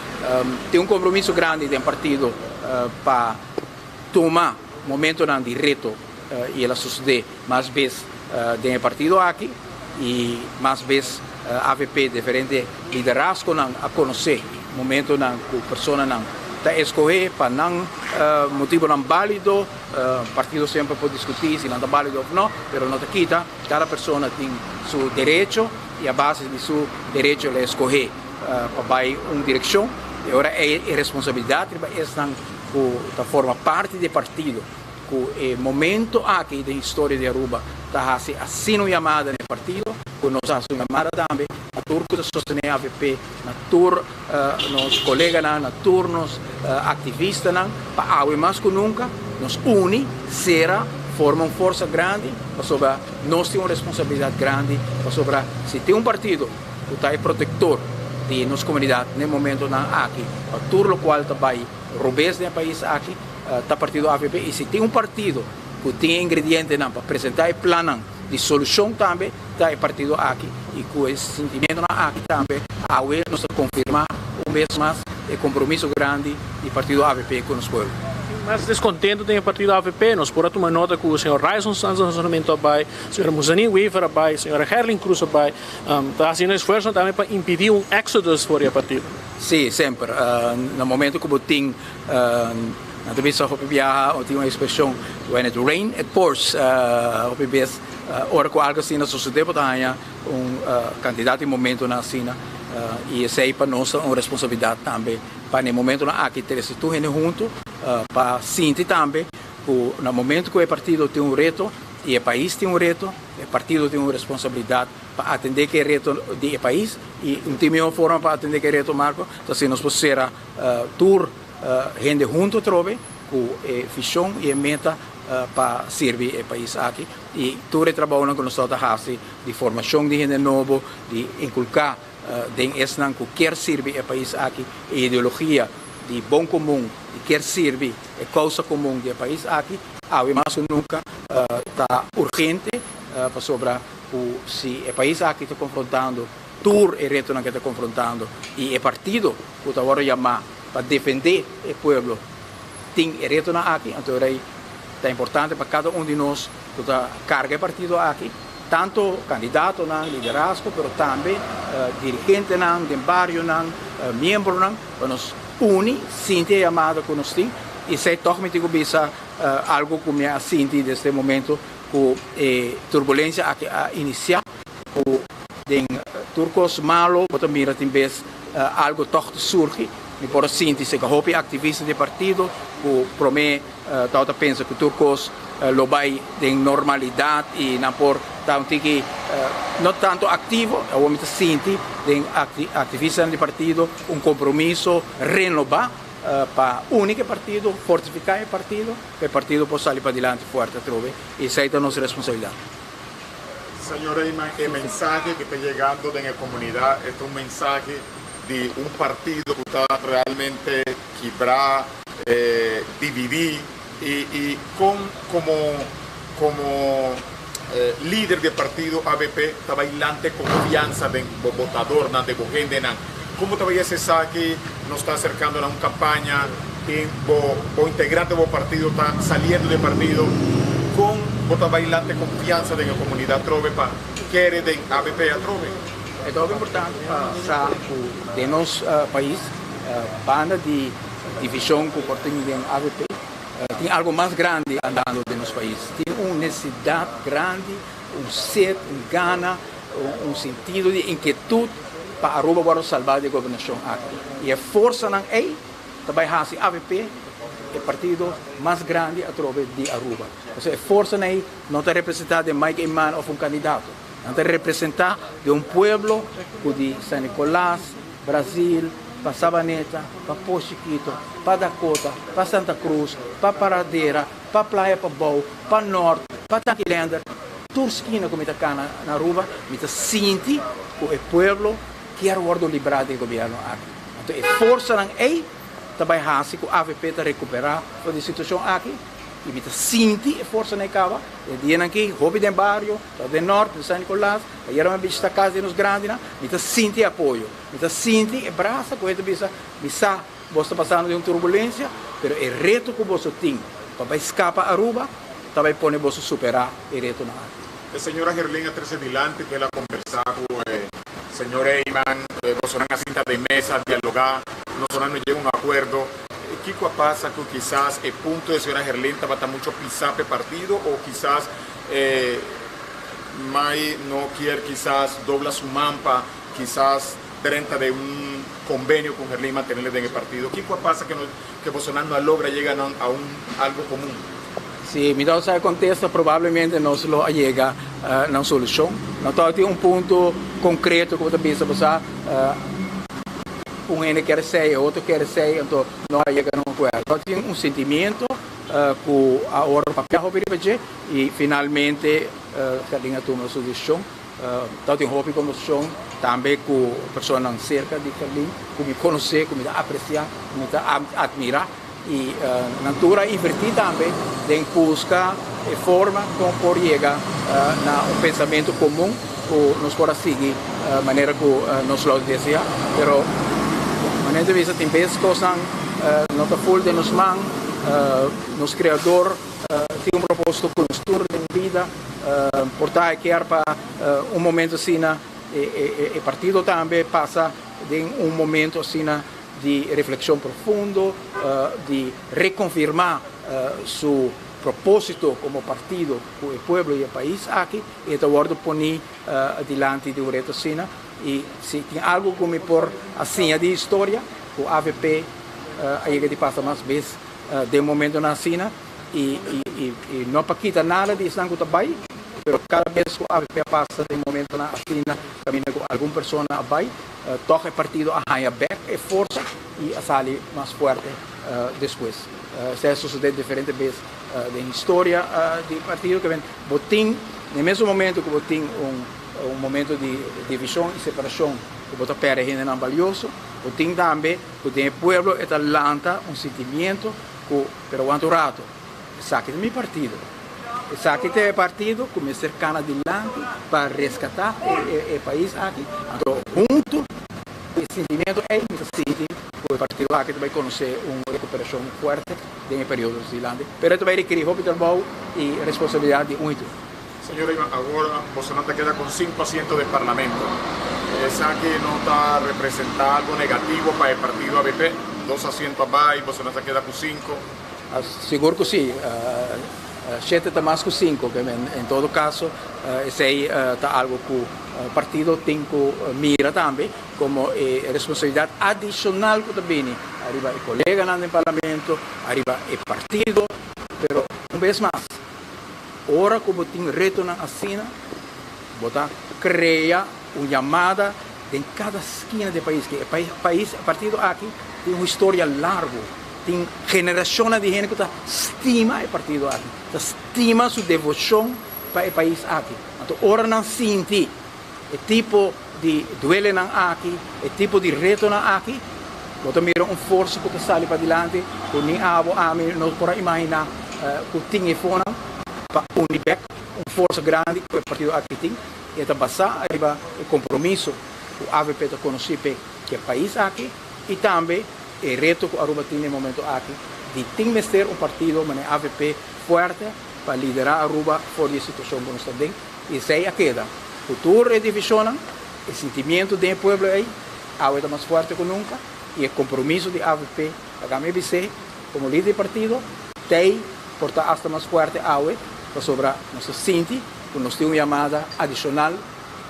tin un kompromiso grandi den partido pa tuma momentonan di reto i el a sosodé mas bes den e partido aki i mas bes avp diferente liderazgonan a konosé momentonan ku personanan ta eskohé pa nan motibonan bálido. Partido semper por diskutí si nan ta bálido òf no, pero no ta kita kada persona tin su derecho i a base di su derecho el a eskohé pa bai un direkshon. E ora ei e responsabilidat riba esnan ku ta forma parti di e partido ku e momento aki den historia di Aruba ta hasi asina un yamada na e partido, ku nos a hasi un yamada tambe na tur ku ta sostené avp, na tur nos koleganan, na tur nos aktivistanan, pa awe mas ku nunka nos uni, sera, forma un forsa grandi, pasobra nos tin un responsabilidat grandi, pasobra si tin un partido ku ta e protektor di nos komunidat na e momentonan aki, pa tur lokual ta bai robes den e pais aki, ta partido avp y si tin un partido cu tin e ingredientenan pa presenta e plannan di solucion tambe ta e partido aki y cu e sintimentonan aki tambe awe nos ta confirma un bes mas e compromiso grandi di partido avp cu nos pueblo. Tin mas descontento den e partido avp, nos por a tuma nota cu señor Ryson Santos Nasonamento a bay, señora Muzanine Wever a bay, señora Gerlin Cruz a bay, ta haciendo esfuerzo tambe pa impidi un exodus for di e partido. Si, semper. Na momento cu bo tin Nan ta bisa hopi biaha o tin un ekspreshon, when it rain it pours. Hopi bes ora ku algu asina sosodé bo ta haña un kantidat di momentunan asina i esei pa nos ta un responsabilidat tambe pa na e momentunan aki trese tur hende huntu pa sinti tambe ku na momentu ku e partido tin un reto i e pais tin un reto e partido tin un responsabilidat pa atendé ku e reto di e pais i un tin mihó forma pa atendé ku e reto Marco ta si nos por sera tur Hende huntu atrobe ku e vishon i e meta pa sirbi e pais aki i tur e trabounan ku nos ta hasi di formashon di hende nobo, di inkulká den esnan ku kier sirbi e pais aki e ideologia di bon komun, di kier sirbi e kousa komun di e pais aki, awe mas ku nunka ta urgente pasobra. ku si e pais aki ta konfrontando tur e retonan ku e ta konfrontando i e partido ku ta wòrdu yamá pa defendé e pueblo tin e retonan aki, anto rei ta importante pa kada un di nos ku ta karga e partido aki, tanto kandidatonan, liderazgo, pero tambe dirigentenan den barionan, miembronan, pa nos uni, sinti e yamada ku nos tin. I esei tòg mi tin ku bisa algu ku mi a sinti desde e momento ku e turbulensia aki a inisiá, ku den tur kos malo bo ta mira tin bes algu tòg ta surgi. Mi por a sinti seka hopi aktivista di e partido ku promé tabata pensa ku tur kos lo bai den normalidat i nan por ta un tiki no tantu aktivo. Awor mi ta sinti den aktivistanan di partido un kompromiso renobá pa uni ku e partido, fortifiká e partido, pa e partido por sali padilanti fuerte atrobe i esei ta nos responsabilidat. Señor Reyman, e mensahe ku ta yegando den e komunidat e ta un mensahe di un partido ku ta realmente kibrá, dividí i kon komo komo lider di e partido avp ta bai lanta e konfiansa den bo botadornan, den bo hendenan. Komo ta bai hasi esaki? Nos ta aserkando na un kampaña i bo bo integrante di bo partido ta saliendo di e partido. Kon bo ta bai lanta e konfiansa den e komunidat atrobe pa kere den avp atrobe? E ta hopi importante pa sa ku den nos pais banda di divishon ku por tin den avp tin algu mas grandi andando den nos pais. Tin un nesesidat grandi, un set, un gana, un sentido di inkietut pa Aruba wòrdu salbá di e gobernashon aki. I e forsanan ei ta bai hasi avp e partido mas grandi atrobe di Aruba. Pasobra e forsanan ei no ta representá den Mike Eman òf un kandidato. Nan ta representá di un pueblo ku di San Nicolas, Brazil, pa Sabaneta, pa Pos Chikito, pa Dakota, pa Santa Cruz, pa Paradera, pa Playa Pabou, pa Nort, pa Tanki Leander, tur skina ku mi ta kana na Aruba, mi ta sinti ku e pueblo kier wòrdu librá di e gobièrnu aki. Anto e forsanan ei ta bai hasi ku avp ta rekuperá for di e situashon aki i mi ta sinti e forsanan ei kaba. E dianan aki hopi den bario, ta den Nort, den San Nicolas, ayera mi a bishita kas di nos grandinan, mi ta sinti e apoyo, mi ta sinti e brasa ku e ta bisa, mi sa boso ta pasando den un turbulensia, pero e reto ku boso tin pa bai skapa Aruba ta bai pone boso superá e retonan aki. E señora Gerlin a trese dilanti ku el a kombersá ku e señor Eyman, bosonan a sinta den mesa, dialogá, nosonan no yega un akuerdo. Kiko a pasa ku kisas e punto di señora Gerlin tabata mucho pisá p'e partido o kisas e Mai no kier kisas dobla su man pa kisas drenta den un konbenio ku Gerlin mantenele den e partido? Kiko a pasa ke no ke bosonan no a logra yega na a un algo komun? Si mi tabata sa e kontesta probablemente nos lo a yega na un solushon. No tabatin un punto konkreto ku bo ta bisa bo sa un hende kier esei e otro kier esei anto no a yega na un akuerdo. Tabatin un sentimiento ku a ora papia hopi riba dje i finalmente Gerlin a tuma su desishon. Tabatin hopi kombersashon tambe ku personanan serka di Gerlin ku mi konosé, ku mi ta apresiá, ku mi ta atmirá. I nan tur a invertí tambe den buska e forma kon por yega na un pensamentu komun ku nos por a sigui manera ku nos lo deseá. Pero manera ta bisa tin bes kosnan no ta ful den nos man. Nos Kreador tin un propósito ku nos tur den bida. Por ta e kier pa un momento asina e partido tambe pasa den un momento asina di reflexion profundo, di reconfirma su proposito como partido cu e pueblo y e pais aki, e ta wordo poni dilanti di un reto asina. Y si tin algo cu mi por a siña di historia, cu avp a yega di pasa mas bes den momentonan asina, y no pa kita nada di esnan cu ta bay, pero cada bes cu avp a pasa den momentonan asina caminda cu algun persona a bay, Tòg e partido a haña bèk e forsa i a sali mas fuerte despues. Esei a sosodé diferente bes den historia di e partido. Ke men bo tin, na e mesun momento ku bo tin un momento di divishon i separashon ku bo ta pèrdè hendenan balioso, bo tin tambe ku den e pueblo e ta lanta un sentimiento ku, pero wanta un rato, esaki ta mi partido. Esaki ta e partido ku mester kana dilanti pa reskatá e pais aki. Anto huntu ku e sintimentu ei mi ta sinti ku e partido aki ta bai konosé un rekuperashon fuerte den e periodo dilanti. Pero e ta bai rekerí hopi trabou i responsabilidat di un i tur. Señor Eman, awor bosonan ta keda con cinco asiento den Parlamento. Esaki no ta representa algo negativo pa e partido avp? Dos asiento a bay, bosonan ta keda cu cinco. Sigur cu si. Shete ta mas cu cinco. En todo caso, esey ta algo cu partido tin cu mira tambe como e responsabilidad adicional cu ta bini ariba e coleganan den Parlamento, ariba e partido. Pero un bes mas, Ora ku bo tin retonan asina, bo ta krea un yamada den kada skina di e pais. E pais, e partido aki tin un historia largu, tin generashonnan di hende ku ta stima e partido aki, ta stima su devoshon pa e pais aki. Anto ora nan sinti e tipo di duelenan aki, e tipo di retonan aki, bo ta mira un forsa ku ta sali padilanti ku ni abo, ami no por a imaginá ku tin e fonan pa uni bèk un forsa grandi ku e partido aki tin. E ta basá riba e kompromiso ku avp ta konosí p'e ku e pais aki i tambe e reto ku Aruba tin na e momento aki di tin mester un partido manera avp fuerte pa liderá Aruba for di e situashon ku nos ta den. Esei a keda. Ku tur e divishonnan, e sintimiento den e pueblo ei awe ta mas fuerte ku nunka i e kompromiso di avp, laga mi bis'é komo lider di partido, t'ei por ta asta mas fuerte awe pasobra nos ta sinti ku nos tin un yamada adishonal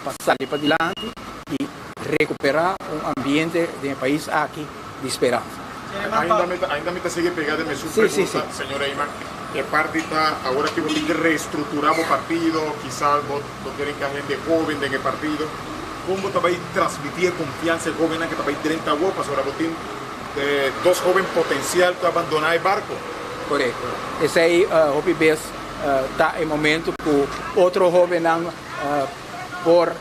pa sali padilanti i rekuperá un ambiente den e pais aki di speransa. Ainda mi ta sigui pega den mesun pregunta, señor Eman. E parti ta awor aki bo tin ke reestructura bo partido, kisas bo lo ker hinca hende hoben den e partido. Con bo ta bay transmiti e confiansa e hobennan ke ta bay drenta awor pasobra bo tin dos hoben potencial ku a bandona e barco? Corecto. Esey hopi bes ta e momento ku otro hobennan por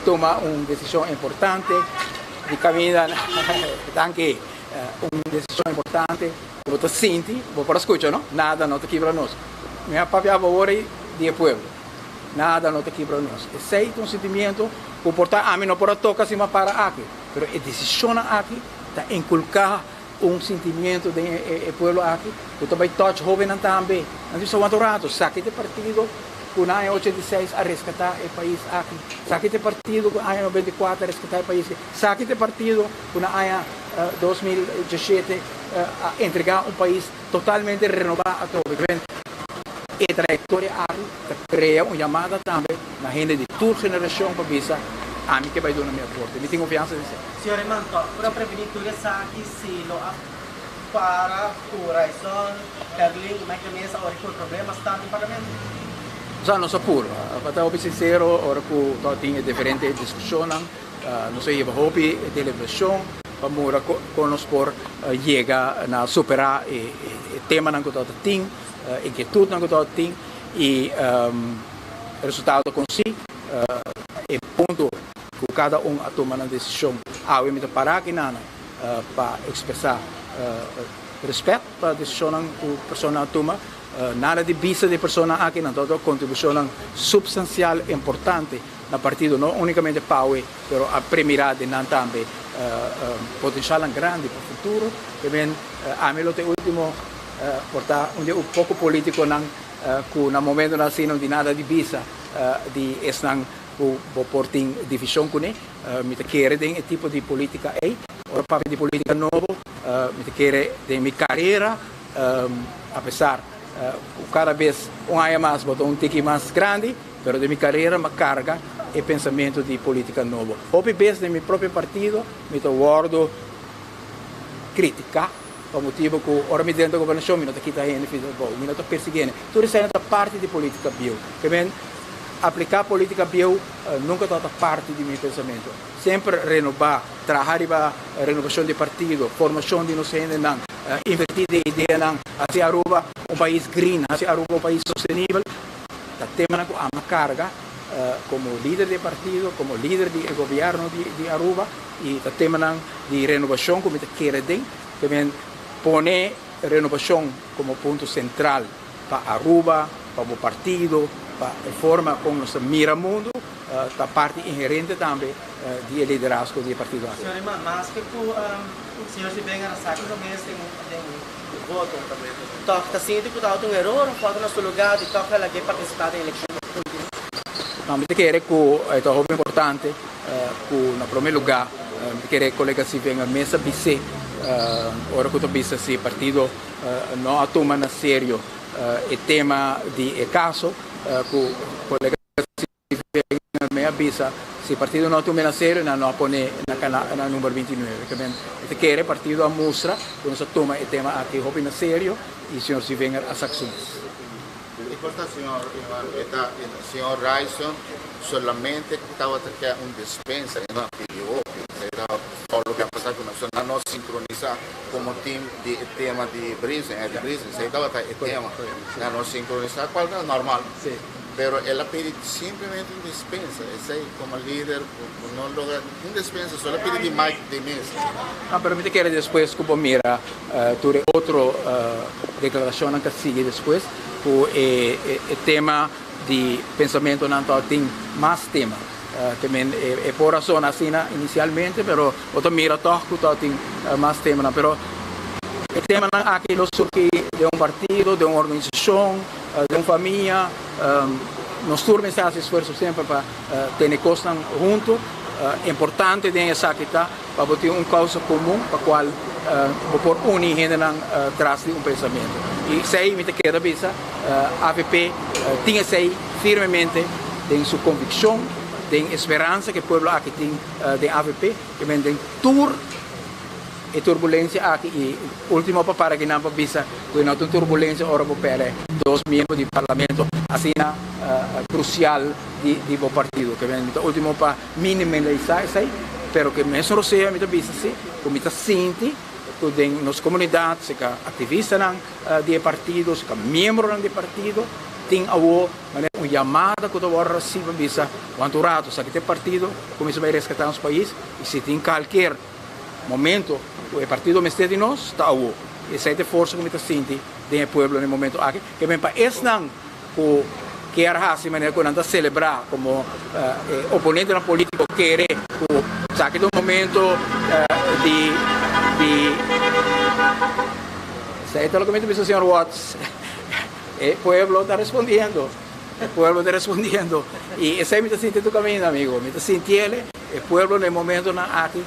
tuma un decision importante di caminda. Danki. Un decision importante ku bo ta sinti, bo por a scucha no, nada no ta kibra nos. Mi a papia awor di e pueblo, nada no ta kibra nos. Esey ta un sentimiento ku por ta ami no por a toca si mi a para aki, pero e decisionnan aki ta inculca un sentimiento den e pueblo aki ku ta bay touch hobennan tambe. Nan bisa wanta un rato, saki ta e partido ku na aña 86 a rescata e pais aki, saki ta e partido ku aña 94 a rescata e pais aki, saki ta e partido ku na aña 2017 a entregá un pais totalmente renobá atrobe. E trayektoria aki ta krea un yamada tambe na hende di tur generashon pa bisa, Ami ke bai duna mi aporte. Mi tin konfiansa den esei. Señor Eman, tòg por a prevení tur esaki si lo a para ku Ryçond, Carlin i Mike de Meza ora ku e problema sta den Parlamento? Sa, nos a purba. Pa ta hopi sinsero, ora ku tabatin e diferente diskushonnan, Nos a hiba hopi deliberashon pa mura kon nos por yega na superá e temanan ku tabata tin, inkietutnan ku tabata tin i resultado ta kon si e punto ku kada un a tuma nan desishon. Awe mi ta pará aki nan pa ekspresá rèspèt pa desishonnan ku personanan a tuma. Nada di bista di e personanan aki, nan tabata kontribushonnan supstansial importante. Na partido no unicamente pawe pero a premira den nan tambe potencialnan grandi pa futuro. Ke men ami lo ta e ultimo por ta un di e poco politiconan cu na momentonan asina no tin nada di bisa di esnan cu bo por tin division cune. Mi ta kere den e tipo di politica ey. Ora papia di politica nobo mi ta kere den mi carera apesar cu cada bes un aña mas bo ta un tiki mas grandi. Pero den mi carera m'a carga e pensamento di politica nobo. Hopi bes den mi propio partido mi ta wordo critica pa motibo cu ora mi drenta gobernacion mi no ta kita hende fi trabou, mi no ta persigui hende. Tur esei no ta parti di politica bieu. Ke men aplica politica bieu nunca tabata parti di mi pensamento. Semper renoba, traha riba renobacion di partido, formacion di nos hendenan, inverti den ideanan, haci Aruba un pais green, haci Aruba un pais sostenibel. Ta temanan ku ama karga komo lider di e partido, komo lider di e gobièrnu di Aruba i ta temanan di renobashon ku mi ta kere den. Te men pone renobashon komo punto sentral pa Aruba, pa. pa bo partido, pa e forma kon nos ta mira mundu, ta parti inherente tambe di e liderazgo di e partido aki. Señor Eman, maske ku señor Siebenga a saki su mes den voto, tòg ta sinti ku tabata un eror òf tabata na su lugá di tòg a lag'é partisipá den elekshon último? No, mi ta kere ku e ta hopi importante ku na promé lugá mi ta kere kolega Siebenga mes a bis'é ora ku ta bisa si e partido no a tuma na serio e tema di e kaso ku kolega Siebenga me a bisa si partido no a tuma na serio nan no a pone na kana na number 29. Ke men e ta kere partido a mustra ku nos a tuma e tema aki hopi na serio i señor Siebenga a sak su mes. E kos ta señor Ivan e ta señor Ryson solamente tabata ke un despensa e no a pidi hopi e ta solo ke a pasa ku nan no sinkronisa komo team di e tema di Briesen Eddie Briesen esei tabata e tema nan no sinkronisa kual ta normal pero el a pidi simplemente un despensa esei komo lider ku no logra un despensa solo a pidi di Mike de Meza. No pero mi ta kere despues ku bo mira tur e otro deklarashonnan ta sigui despues ku e tema di pensamentonan ta tin mas tema. Te men e por a sona asina inisialmente pero bo ta mira tòg ku ta tin mas temanan. Pero e temanan aki lo surgi den un partido, den un organisashon, den un famia. Nos tur mester hasi esfuerso semper pa tene kosnan huntu. Importante den esaki ta pa bo tin un kousa komun pa kual bo por uni hendenan tras di un pensamentu. I esei mi ta keda bisa, avp tin esei firmemente den su konvikshon, den e speransa ku e pueblo aki tin den avp, ke men den tur e turbulensia aki i ultimo pa para kinan pa bisa ku e no ta un turbulensia ora bo pèrdè dos miembro di parlamento asina krusial di bo partido. Ke men mi ta ultimo pa minimalisá esei, pero ke mesun rosea mi ta bisa si ku mi ta sinti ku den nos komunidat seka aktivistanan di e partido, seka miembronan di e partido tin awo manera un yamada ku ta wòrdu rasibi pa bisa wanta un rato esaki ta e partido ku mester bai reskatá nos pais i si tin kalker momento ku e partido mester di nos ta awo. Esei ta e forsa ku mi ta sinti den e pueblo na e momento aki. Ke men pa esnan ku kier hasi manera ku nan ta selebrá komo e oponentenan polítiko kere ku esaki ta un momento di di esei ta loke mi ta bisa señor Watts e pueblo ta respondiendo e pueblo ta respondiendo i esei mi ta sinti tur kaminda amigo mi ta sintiele e pueblo na e momentonan aki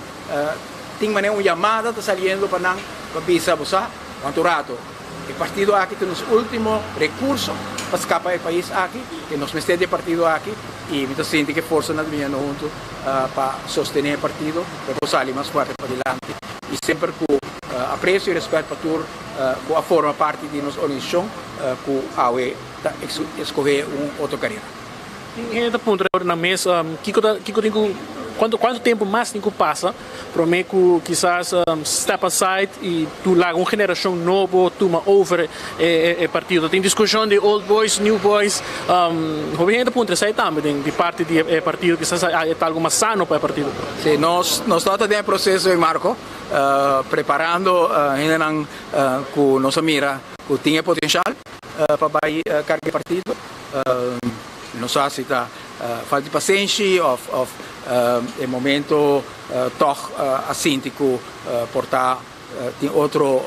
tin manera un yamada ta saliendo pa nan pa bisa bo sa wanta un rato. E partido aki ta nos ultimo recurso pa scapa e pais aki y nos mester di e partido aki y mi ta sinti cu e forsanan ta biniendo hunto pa sostene e partido pa e por sali mas fuerte padilanti y semper cu aprecio y respet pa tur cu a forma parti di nos organisacion cu awe ta escoge un otro carera. Tin hende ta puntra nan mes kico ta kico tin cu cuanto cuanto tempo mas tin cu pasa Prome cu kisas step aside y tu laga un generacion nobo tuma over e partido. Tin discusion di old boys, new boys. Hopi hende ta puntra esey tambe den di parti di e partido. Kisas e ta algo mas sano pa e partido. Si, nos nos tabata den e proceso ey Marco, preparando hendenan cu nos a mira cu tin e potencial pa bay carga e partido. No sa si ta falta di pasenshi of of e momento tog a sinti cu por ta tin otro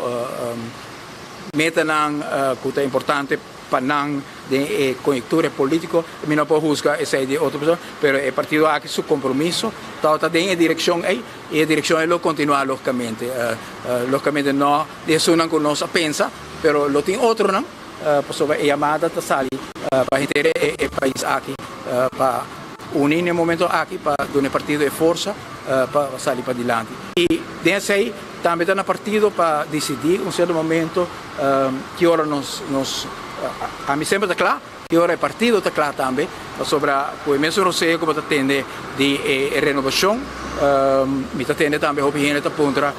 metanan cu ta importante pa nan den e coyuntura politico. Mi no por huzga esey di otro persona, pero e partido aki su compromiso tabata den e direccion ey y e direccion ey lo continua logicamente. Logicamente no di esunnan cu nos a pensa, pero lo tin otronan. Pasobra e yamada ta sali pa henter e pais aki pa uni na e momento aki pa duna e partido e forsa pa sali padilanti. I den esei tambe ta na partido pa disidí un sierto momento ki ora nos nos ami semper ta kla, ki ora e partido ta kla tambe pasobra ku e mesun roseo ku bo ta tende di e renobashon mi ta tende tambe hopi hende ta puntra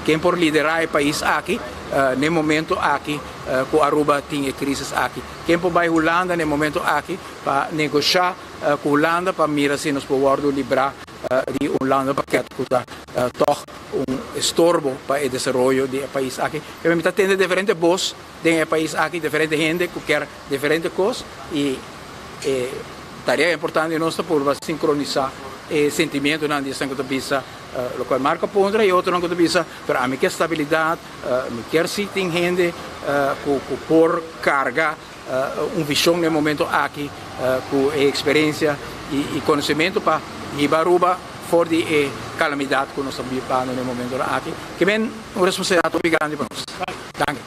ken por liderá e pais aki. N'e momento aki ku Aruba tin e crisis aki. Ken por bai Hulanda n'e momento aki pa negosha ku Hulanda pa mira si nos por wordo libra di un landenpakket ku ta tog un estorbo pa e desaroyo di e pais aki. Pero mi ta tende diferente bos den e pais aki, diferente hende ku kier diferente kos i e tarea importante di nos ta purba sinkronisá e sentimientonan di esnan ku ta bisa lokual Marco a puntra i otronan ku ta bisa pero ami kier stabilidat, mi kier si tin hende ku por karga un vishon den e momento aki ku e eksperensia i konosementu pa hiba Aruba for di e kalamidat ku nos ta bibando den e momentonan aki. Ke men un responsabilidat hopi grandi pa nos. Danki.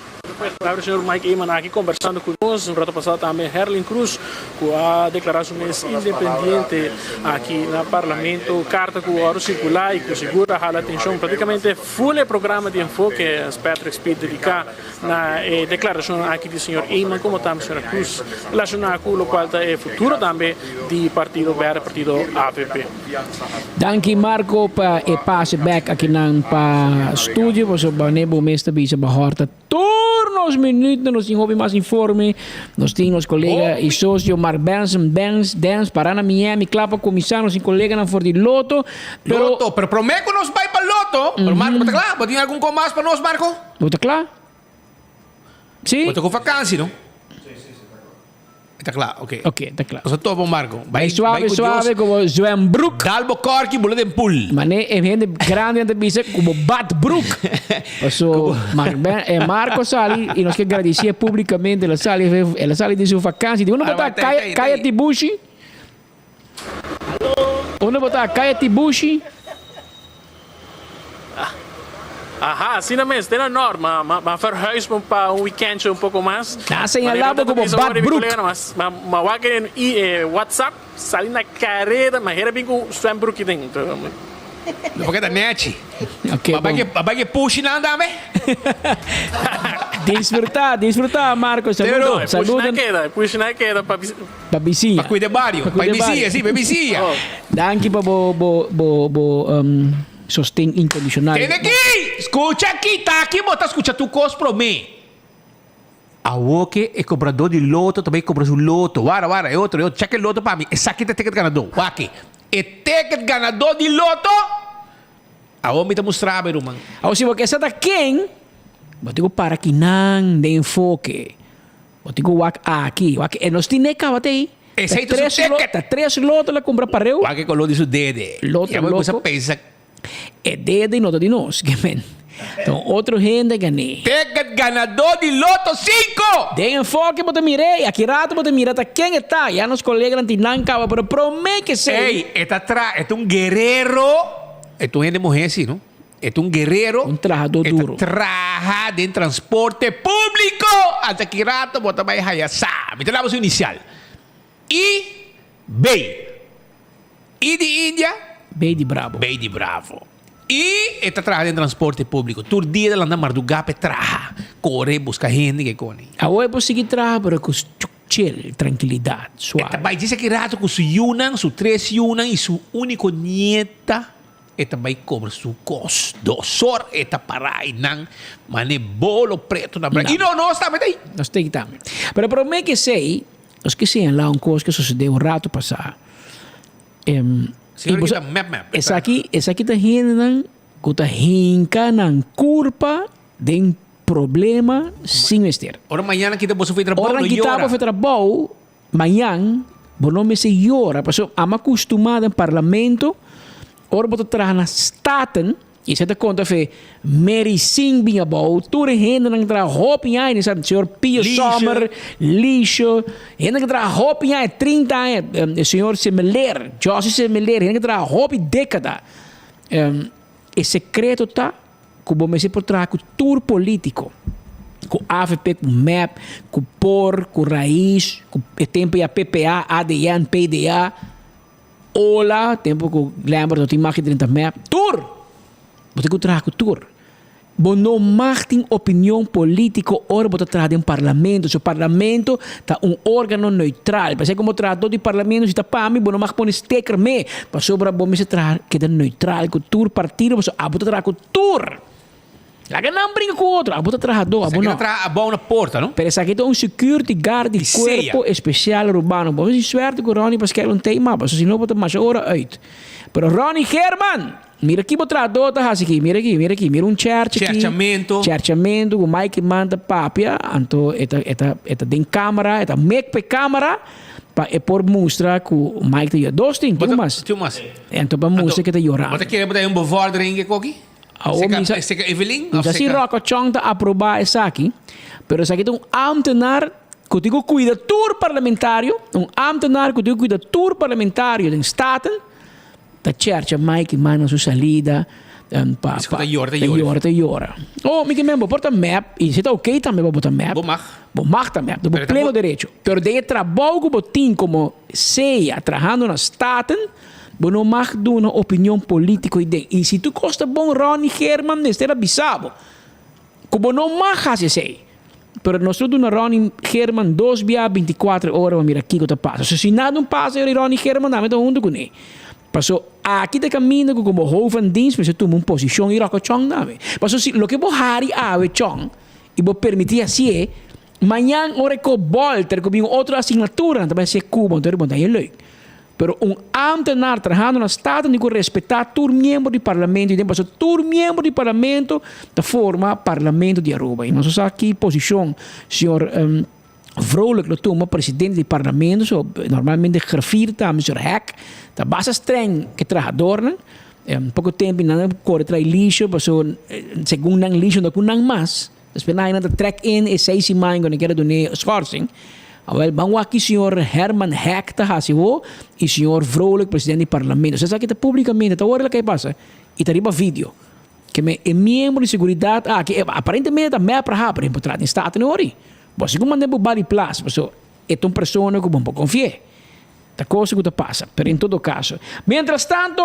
Palabra señor Mike Eman aki conversando cu nos. Un rato pasado tambe Herlin Cruz cu a declara su mes independiente aki na Parlamento. Carta cu oro circula y cu sigur a hala atencion. Practicamente full e programa di Enfoke Patrick Speed dedica na e declaracion aki di señor Eman como tambe señora Cruz relaciona cu locual ta e futuro tambe di Partido Berde, Partido avp. Danki Marco pa e pase bek akinan pa studio pasobra wanneer bo mes ta bisa bo hòrta tur nos minuutnan nos tin hopi mas informe nos tin nos kolega y socio Mark Benson Benz Dens para na Miami kla pa kuminsá nos tin koleganan for di Lotto pero Lotto pero promé ku nos bai pa Lotto pero Marco bo ta kla bo tin algun kos mas pa nos Marco? Bo ta kla? Si? Bo ta ku vakansi no? Ta kla, oké. Oké, ta kla. Nos a topa un barco. Bai suave, suave como zwembroek. Dal bo korki bula den pool. Mane e hende grandi nan ta bisa ku bo badbroek. Paso Mark Ben, e Marco sali y nos ke gradisié publicamente el a sali el a sali di su vakantie. Di unda bo ta? Kaya Kaya Tibushi? Unda bo ta? Kaya Tibushi? Aha, asina mes, te na nort, ma ma verhuis me pa un weekendje un poko mas. Na señalá bo como Bad Broek. Ma ma wak e e WhatsApp sali na kareda, ma hera bin ku zwembroekje den. No por keda nechi. Ok, Ma bai bon. ke bai ke pushi nan tambe. Disfrutá, disfrutá Marco, saludo, No, e pushi saludo. nan keda, e pushi nan keda pa Pa bisiña. Pa cuida e bario. Pa Pa cuida e bisiña, bario. si, pa bisiña. Danki pa bo bo bo bo um, sosten incondicional. Tene aki! Scucha aki, ta aki bo ta scucha tur cos prome. Awor ke e cobrador di loto ta bay cobra su loto. Wara, wara, e otro, e otro. Check e loto pa mi. Esaki ta e ticket ganador. Wak aki. E ticket ganador di loto! Awor mi ta mustra bo, ruman. Awor si bo ke sa ta ken, bo tin ku para kinan den enfoke. Bo tin ku wak aki, wak e nos tin ne kaba te ei. Esei ta su ticket. Ta tres loto la kumpra pareu. Wak e koló di su dede. Loto Ya bo loko. kuminsa pensa. E dede no ta di nos, ke men. Ta un otro hende gané. Ticket ganadó di loto sinku! Den enfoke bo ta mir'é i aki rato bo ta mira ta ken e ta. Ya nos koleganan tin nan kaba, pero promé ke esei. Ey, e ta tra, e ta un guerero. E ta un hende muhé si, no? E ta un guerero. Un trahadó duro. E ta traha den transporte públiko. Ata ki rato bo ta bai haya sa. Mi ta daba su inisial. I B. I di India. B di Bravo. B di Bravo. I e ta traha den transporte públiko. Tur dia ta lanta mardugá pa e traha. Kore buska hende ke koni. Awor e por sigui traha pero ku chill, trankilidat, E suave. ta bai djis aki rato ku su yunan, su tres yunan i su úniko nieta. E ta bai kobra su kos. Dosor e ta pará einan mane bolo preto na bra. I no, nos tambe ta ei. Nos ta ei tambe. Pero promé ke esei, nos ke señalá un kos ke sosodé un rato pasá. Señor kita mep mep. Esaki, esaki ta hendenan ku ta hinka nan kurpa den problema sin mester. Ora mañana kita boso for trabou, Ora no nan kita yora. bo for trabou, Mañan bo no mester yora pasobra amo a kustumá den parlamento ora bo ta traha na Staten i esei ta konta fe Mary Singh bin abou tur e hendenan ku traha hopi aña den Staten señor Pio Sommer Lisho hendenan ku traha hopi aña 30 aña e señor Semeleer Jossy Semeleer hende ku traha hopi dékada e sekreto ta Ku bo mester por traha ku tur politiko, ku avp, ku mep, ku por, ku Raiz, ku e tempu ya ppa, adn, pda, ola, tempu ku Lambert no tin mag di drenta mep, tur! Bo tin ku traha ku tur. Bo no mag tin opinion politiko ora bo ta traha den parlamento. So parlamento ta un organo neutral. P'esei komo trahadó di parlamento si ta pa mi bo no mag pone steker me. Pasobra bo mester traha keda neutral ku tur partido pasobra abo ta traha ku tur. Laga nan bringa ku otro, abo ta trahadó, abo Esaki no. ta traha abou na porta, no? Pero esaki ta un security guard di Di sea. Cuerpo Especial Arubano. Bo mester suerte ku Ronnie Paskel un tema, pasobra si no bo ta masha ora uit. Pero Ronnie Geerman! Mira ki bo trahadó ta hasi aki, mira aki, mira aki, mira un chèrchi aki. Chèrchamentu. Chèrchamentu ku Mike Eman ta papia, anto e ta, e ta, e ta den kámara, e ta mek pa e kámara pa e por mustra ku Mike ta yora. Dos tin, tin un mas. Tin un mas. Anto pa mustra ku e ta yorando. Bo ta kere bo ta hay un bevordering e koki? Awor mi sa, Seka Evelyn mi of sa si seka. Rocco Chong ta aprobá esaki, pero esaki ta un ámtenar ku tin ku kuida tur parlamentario, un ámtenar ku tin ku kuida tur parlamentario den Staten, Ta chercha Mike manda su salida pa Esco ta yora, ta ta yora. yora, ta yora. Oh, mi ke men bo por ta mep y si ta ok tambe pa bo ta mep. Bo mag. Bo mag ta mep, ta bo Pero ta pleno bo- derecho. Pero den e trabou ku bo tin komo sea trahando na Staten, bo no mag duna opinion politico y den. Y si tur kos ta bon Ronnie Geerman mester a bisa bo ku bo no mag hasi esei. Pero nos lo duna Ronnie Geerman dos bia binticuatro ora pa mira kico ta pasa. So si nada no pasa yori Ronnie Geerman tambe ta hunto cune. Paso aki ta caminda cu como hoofd van dienst mester tuma un posicion y roca Chong tambe. Paso si loke bo hari awe Chong y bo permiti hacié, mañan ora e ko bolter cu bin un otro asignatura nan ta bay hacié cubo anto bo ta haña leuk. Pero un ambtenaar trahando na Staten tin cu respeta tur miembro di Parlamento y den pasobra tur miembro di Parlamento ta forma Parlamento di Aruba. Y nos a sa ki posicion señor Vrolijk lo tuma, presidente di Parlamento, so normalmente griffier tambe señor Hek ta basta streng cu e trahadornan. Poco tempo nan a core trae licio pasobra segun nan licio no ta cu nan mas. Despues nan ta trek in e seis siman ku nan kier a dun'é schorsing. Awel, ban wak ki señor Herman Heck ta hasi ho i señor Vrolijk, president di parlamento. So esaki ta publicamente, ta ora loke a pasa i ta riba video. Ke men e miembro di seguridad aki, aparentemente ta mep raha, pero e por traha den Staten ori. Bo sigur manda bo bali plas, paso e ta un persona ku bo no por konfi'é. Ta cosa cu ta pasa, pero en todo caso. Mientras tanto,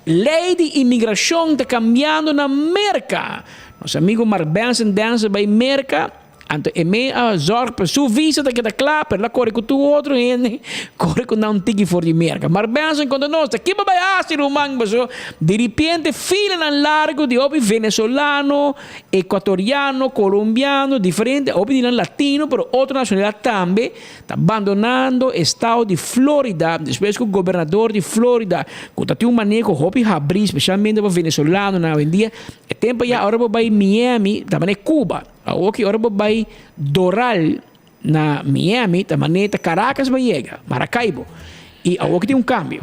ley di inmigracion ta cambiando na Merca. Nos amigo Mark Benson Dancer bay Merca, anto e me a zorg pa su visa ta keda cla, pero el a core cu tur otro hende, core cu nan un tiki for di Merca. Mark Benson conta nos, ta kiba bay haci ruman paso diripiente filanan largo di hopi venezolano, ecuatoriano, colombiano, diferente, hopi di nan latino, pero otro nacionalidad tambe, Ta bandonando estado di Florida despues cu gobernador di Florida cu ta tin un maneho hopi habri specialmente pa venezolanonan awendia e tempo ya ora bo bay Miami ta mane Cuba awoki ora bo bay Doral na Miami ta mane ta Caracas bo yega Maracaibo y awoki tin un cambio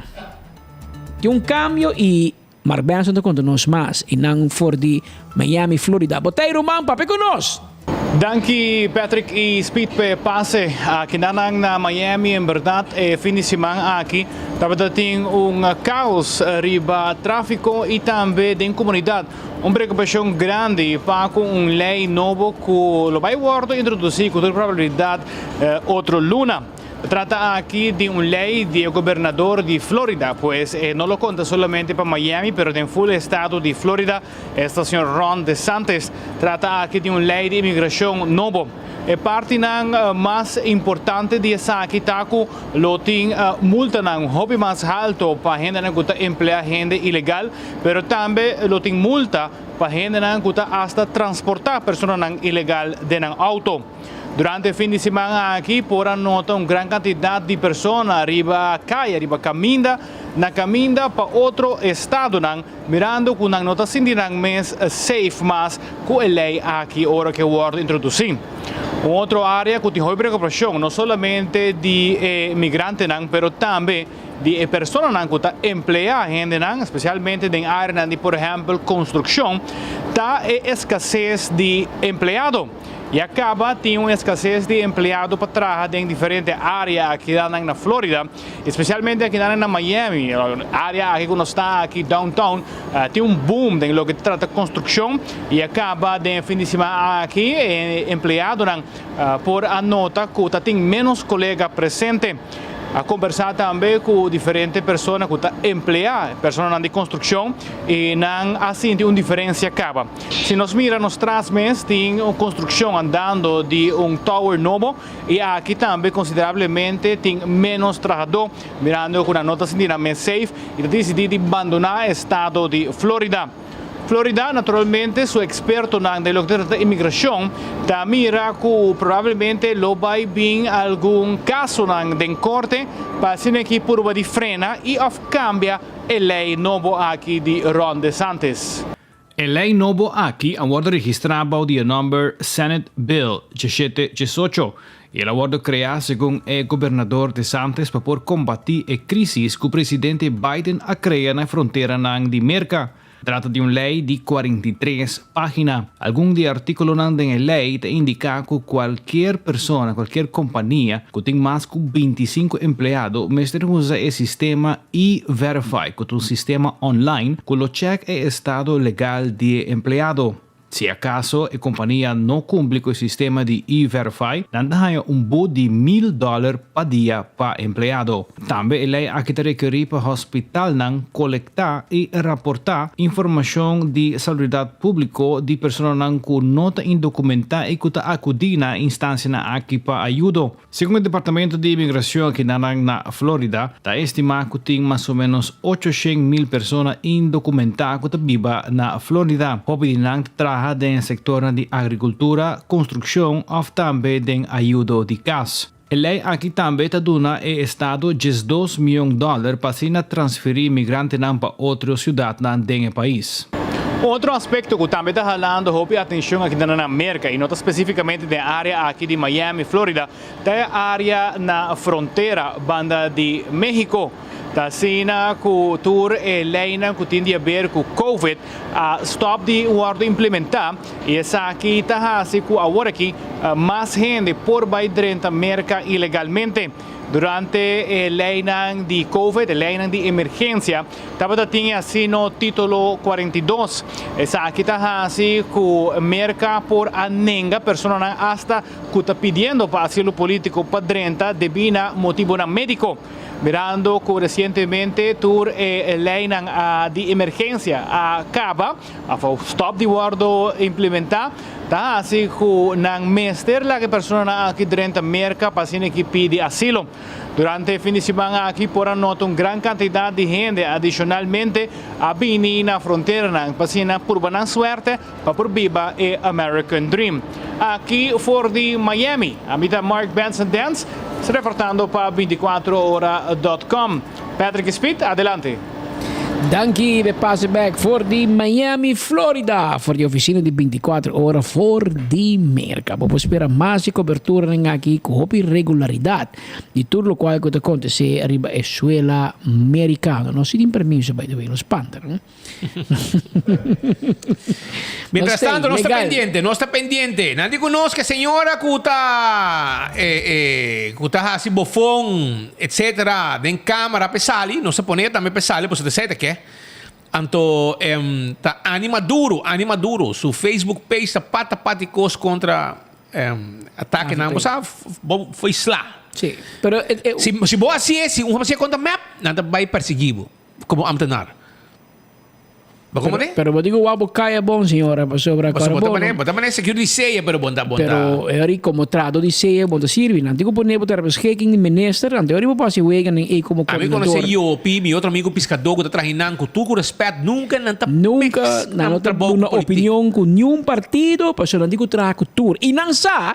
tin un cambio y Mark Benson ta konta nos mas i nan for di Miami, Florida. Bo ta e ruman, papia ku nos! Danki Patrick y Speed p'e pase. Aki nan na Miami en berdad e fin di siman aki tabata tin un caos riba trafico y tambe den comunidad. Un preocupacion grandi pa cu un ley nobo cu lo bay wordo introduci cu tur probabilidad otro luna. Ta trata aki di un ley di e gobernador di Florida, pues e no lo conta solamente pa Miami pero den full estado di Florida, esta señor Ron DeSantis. Trata aki di un ley di inmigracion nobo. E partinan mas importante di esaki ta cu lo tin multanan hopi mas halto pa hendenan cu ta emplea hende ilegal, pero tambe lo tin multa pa hendenan cu ta hasta transporta personanan ilegal den nan auto. Durante e fin di siman aki por a nota un gran kantidat di persona riba kaya, riba kaminda, na kaminda pa otro estadonan, mirando ku nan no ta sinti nan mes safe mas ku e lei aki ora ku e wòrdu introdusí. Un otro área ku tin hopi preokupashon, no solamente di e migrantenan, pero tambe di e personanan ku ta empleá hendenan, spesialmente den áreanan di por ehèmpel konstrukshon, ta e eskases di empleado. Ya caba tin un escasez di empleado pa traha den diferente area akidanan na Florida, especialmente akidanan na Miami, area aki cu nos ta aki downtown, tin un boom den loke ta trata construccion y a caba den e fin di siman aki e empleadonan por a nota cu ta tin menos colega presente. A combersa tambe cu diferente persona cu ta emplea personanan di construccion y nan a sinti un diferencia caba. Si nos mira nos tras mes tin un construccion andando di un tower nobo y aki tambe considerablemente tin menos trahador, mirando cu nan no ta sinti nan mes safe y ta dicidi di bandona estado di Florida. Florida, naturalmente, su ekspertonan den loke ta trata imigrashon ta mira ku probablemente lo bai bin algun kasonan den korte pa asina aki purba di frena i òf kambia e lei nobo aki di Ron DeSantis. E lei nobo aki a wòrdu registrá bou di e nòmber Senate Bill diesshete diesocho i el a wòrdu kreá segun e gobernador DeSantis pa por kombatí e krísis ku presidente Biden a krea na e fronteranan di Merka. Trata di un lei di 43 página. Algun di e artíkulonan den e lei ta indiká ku kualkier persona, kualkier kompania ku tin mas ku 25 empleado mester usa e sistema E-Verify, ku ta un sistema online ku lo chèk e estado legal di e empleado. Si akaso e kompania no kumpli ku e sistema di E-Verify, nan ta haña un but di mil dòler pa dia pa empleado. Tambe e lei aki ta rekerí pa hospitalnan kolektá i raportá informashon di salubridat públiko di personanan ku no ta indokumentá i ku ta akudí na e instansianan aki pa ayudo. Segun e Departamento di Imigracion akinanan na Florida, ta estima cu tin mas o menos 800 mil persona indocumenta cu ta biba na Florida. Hopi di nan ta traha den e sectornan di agricultura, construccion of tambe den ayudo di cas. E ley aki tambe ta duna e estado 12 miyon dollar pa asina transferi migrantenan pa otro ciudadnan den e pais. Otro aspekto ku tambe ta halando hopi atenshon aki na Merka i no ta spesífikamente den e área aki di Miami, Florida, ta e área na frontera banda di México. Ta asina ku tur e leinan ku tin di aber ku Covid a stòp di wòrdu implementá i esaki ta hasi ku aworakí mas hende por bai drenta Merka ilegalmente. Durante e leinan di Covid, e leinan di emergensia, tabata tin e asino Título 42. Esaki ta hasi ku Merka por a nenga personanan asta ku ta pidiendo pa asilo polítiko pa drenta debí na motibonan médiko. Mirando ku resientemente tur e leinan di emergensia a kaba, òf stòp di wòrdu implementá, ta hasi ku nan mester laga e personanan aki drenta Merka pa asina ki pidi asilo. Durante e fin di siman aki por a nota un gran kantidat di hende adishonalmente a bini na fronteranan pa asina purba nan suerte pa por biba e American Dream. Aki for di Miami, ami ta Mark Benson Dance, reportando pa 24 ora dot com. Patrick Speed, adelante. Danki be pase bek for di Miami, Florida, for di oficina di 24 ora for di Merca. Bo por spera mas di coberturanan aki cu hopi regularidad di tur locual cu ta acontece riba e suela Mericano. Nos si tin permiso by the way, no spanta, no? Mientras No sé, tanto, nos ta legal. pendiente, nos ta pendiente. Nan di cu nos ke señora cu ta eh, eh, cu ta haci bofon, etcetera, den camera pe sali, nos ta pone tambe pe sali, pasobra ta esei ta ke. Anto em, ta Anny Maduro, Anny Maduro, su Facebook page ta pata pati cos contra em, atakenan. AVP. Bo sa, f- bo foi sla. Sí, pero eh, eh, Si, si bo hacié, si un hacié contra mep, nan ta bay persegui bo. Como ambtenaar. Bo como Pero, ne? pero bo digo wou bo caya bon señora pasobra Paso cora bo ta bon. mane, bo ta mane security sea pero bon ta bon ta. Pero eri como trado di sea bon ta sirbi. Nan tin cu pone bo ter beschikking di minister, anto eri bo pasa wega nen e como A mi conoce coordinador. Jopi, mi otro amigo piscador cu ta traha nan cu tur cu respet nunca nan ta Nunca mix nan nan no ta trabou cu duna politiek. opinion cu niun partido pasobra nan tin cu traha cu tur. Y nan sa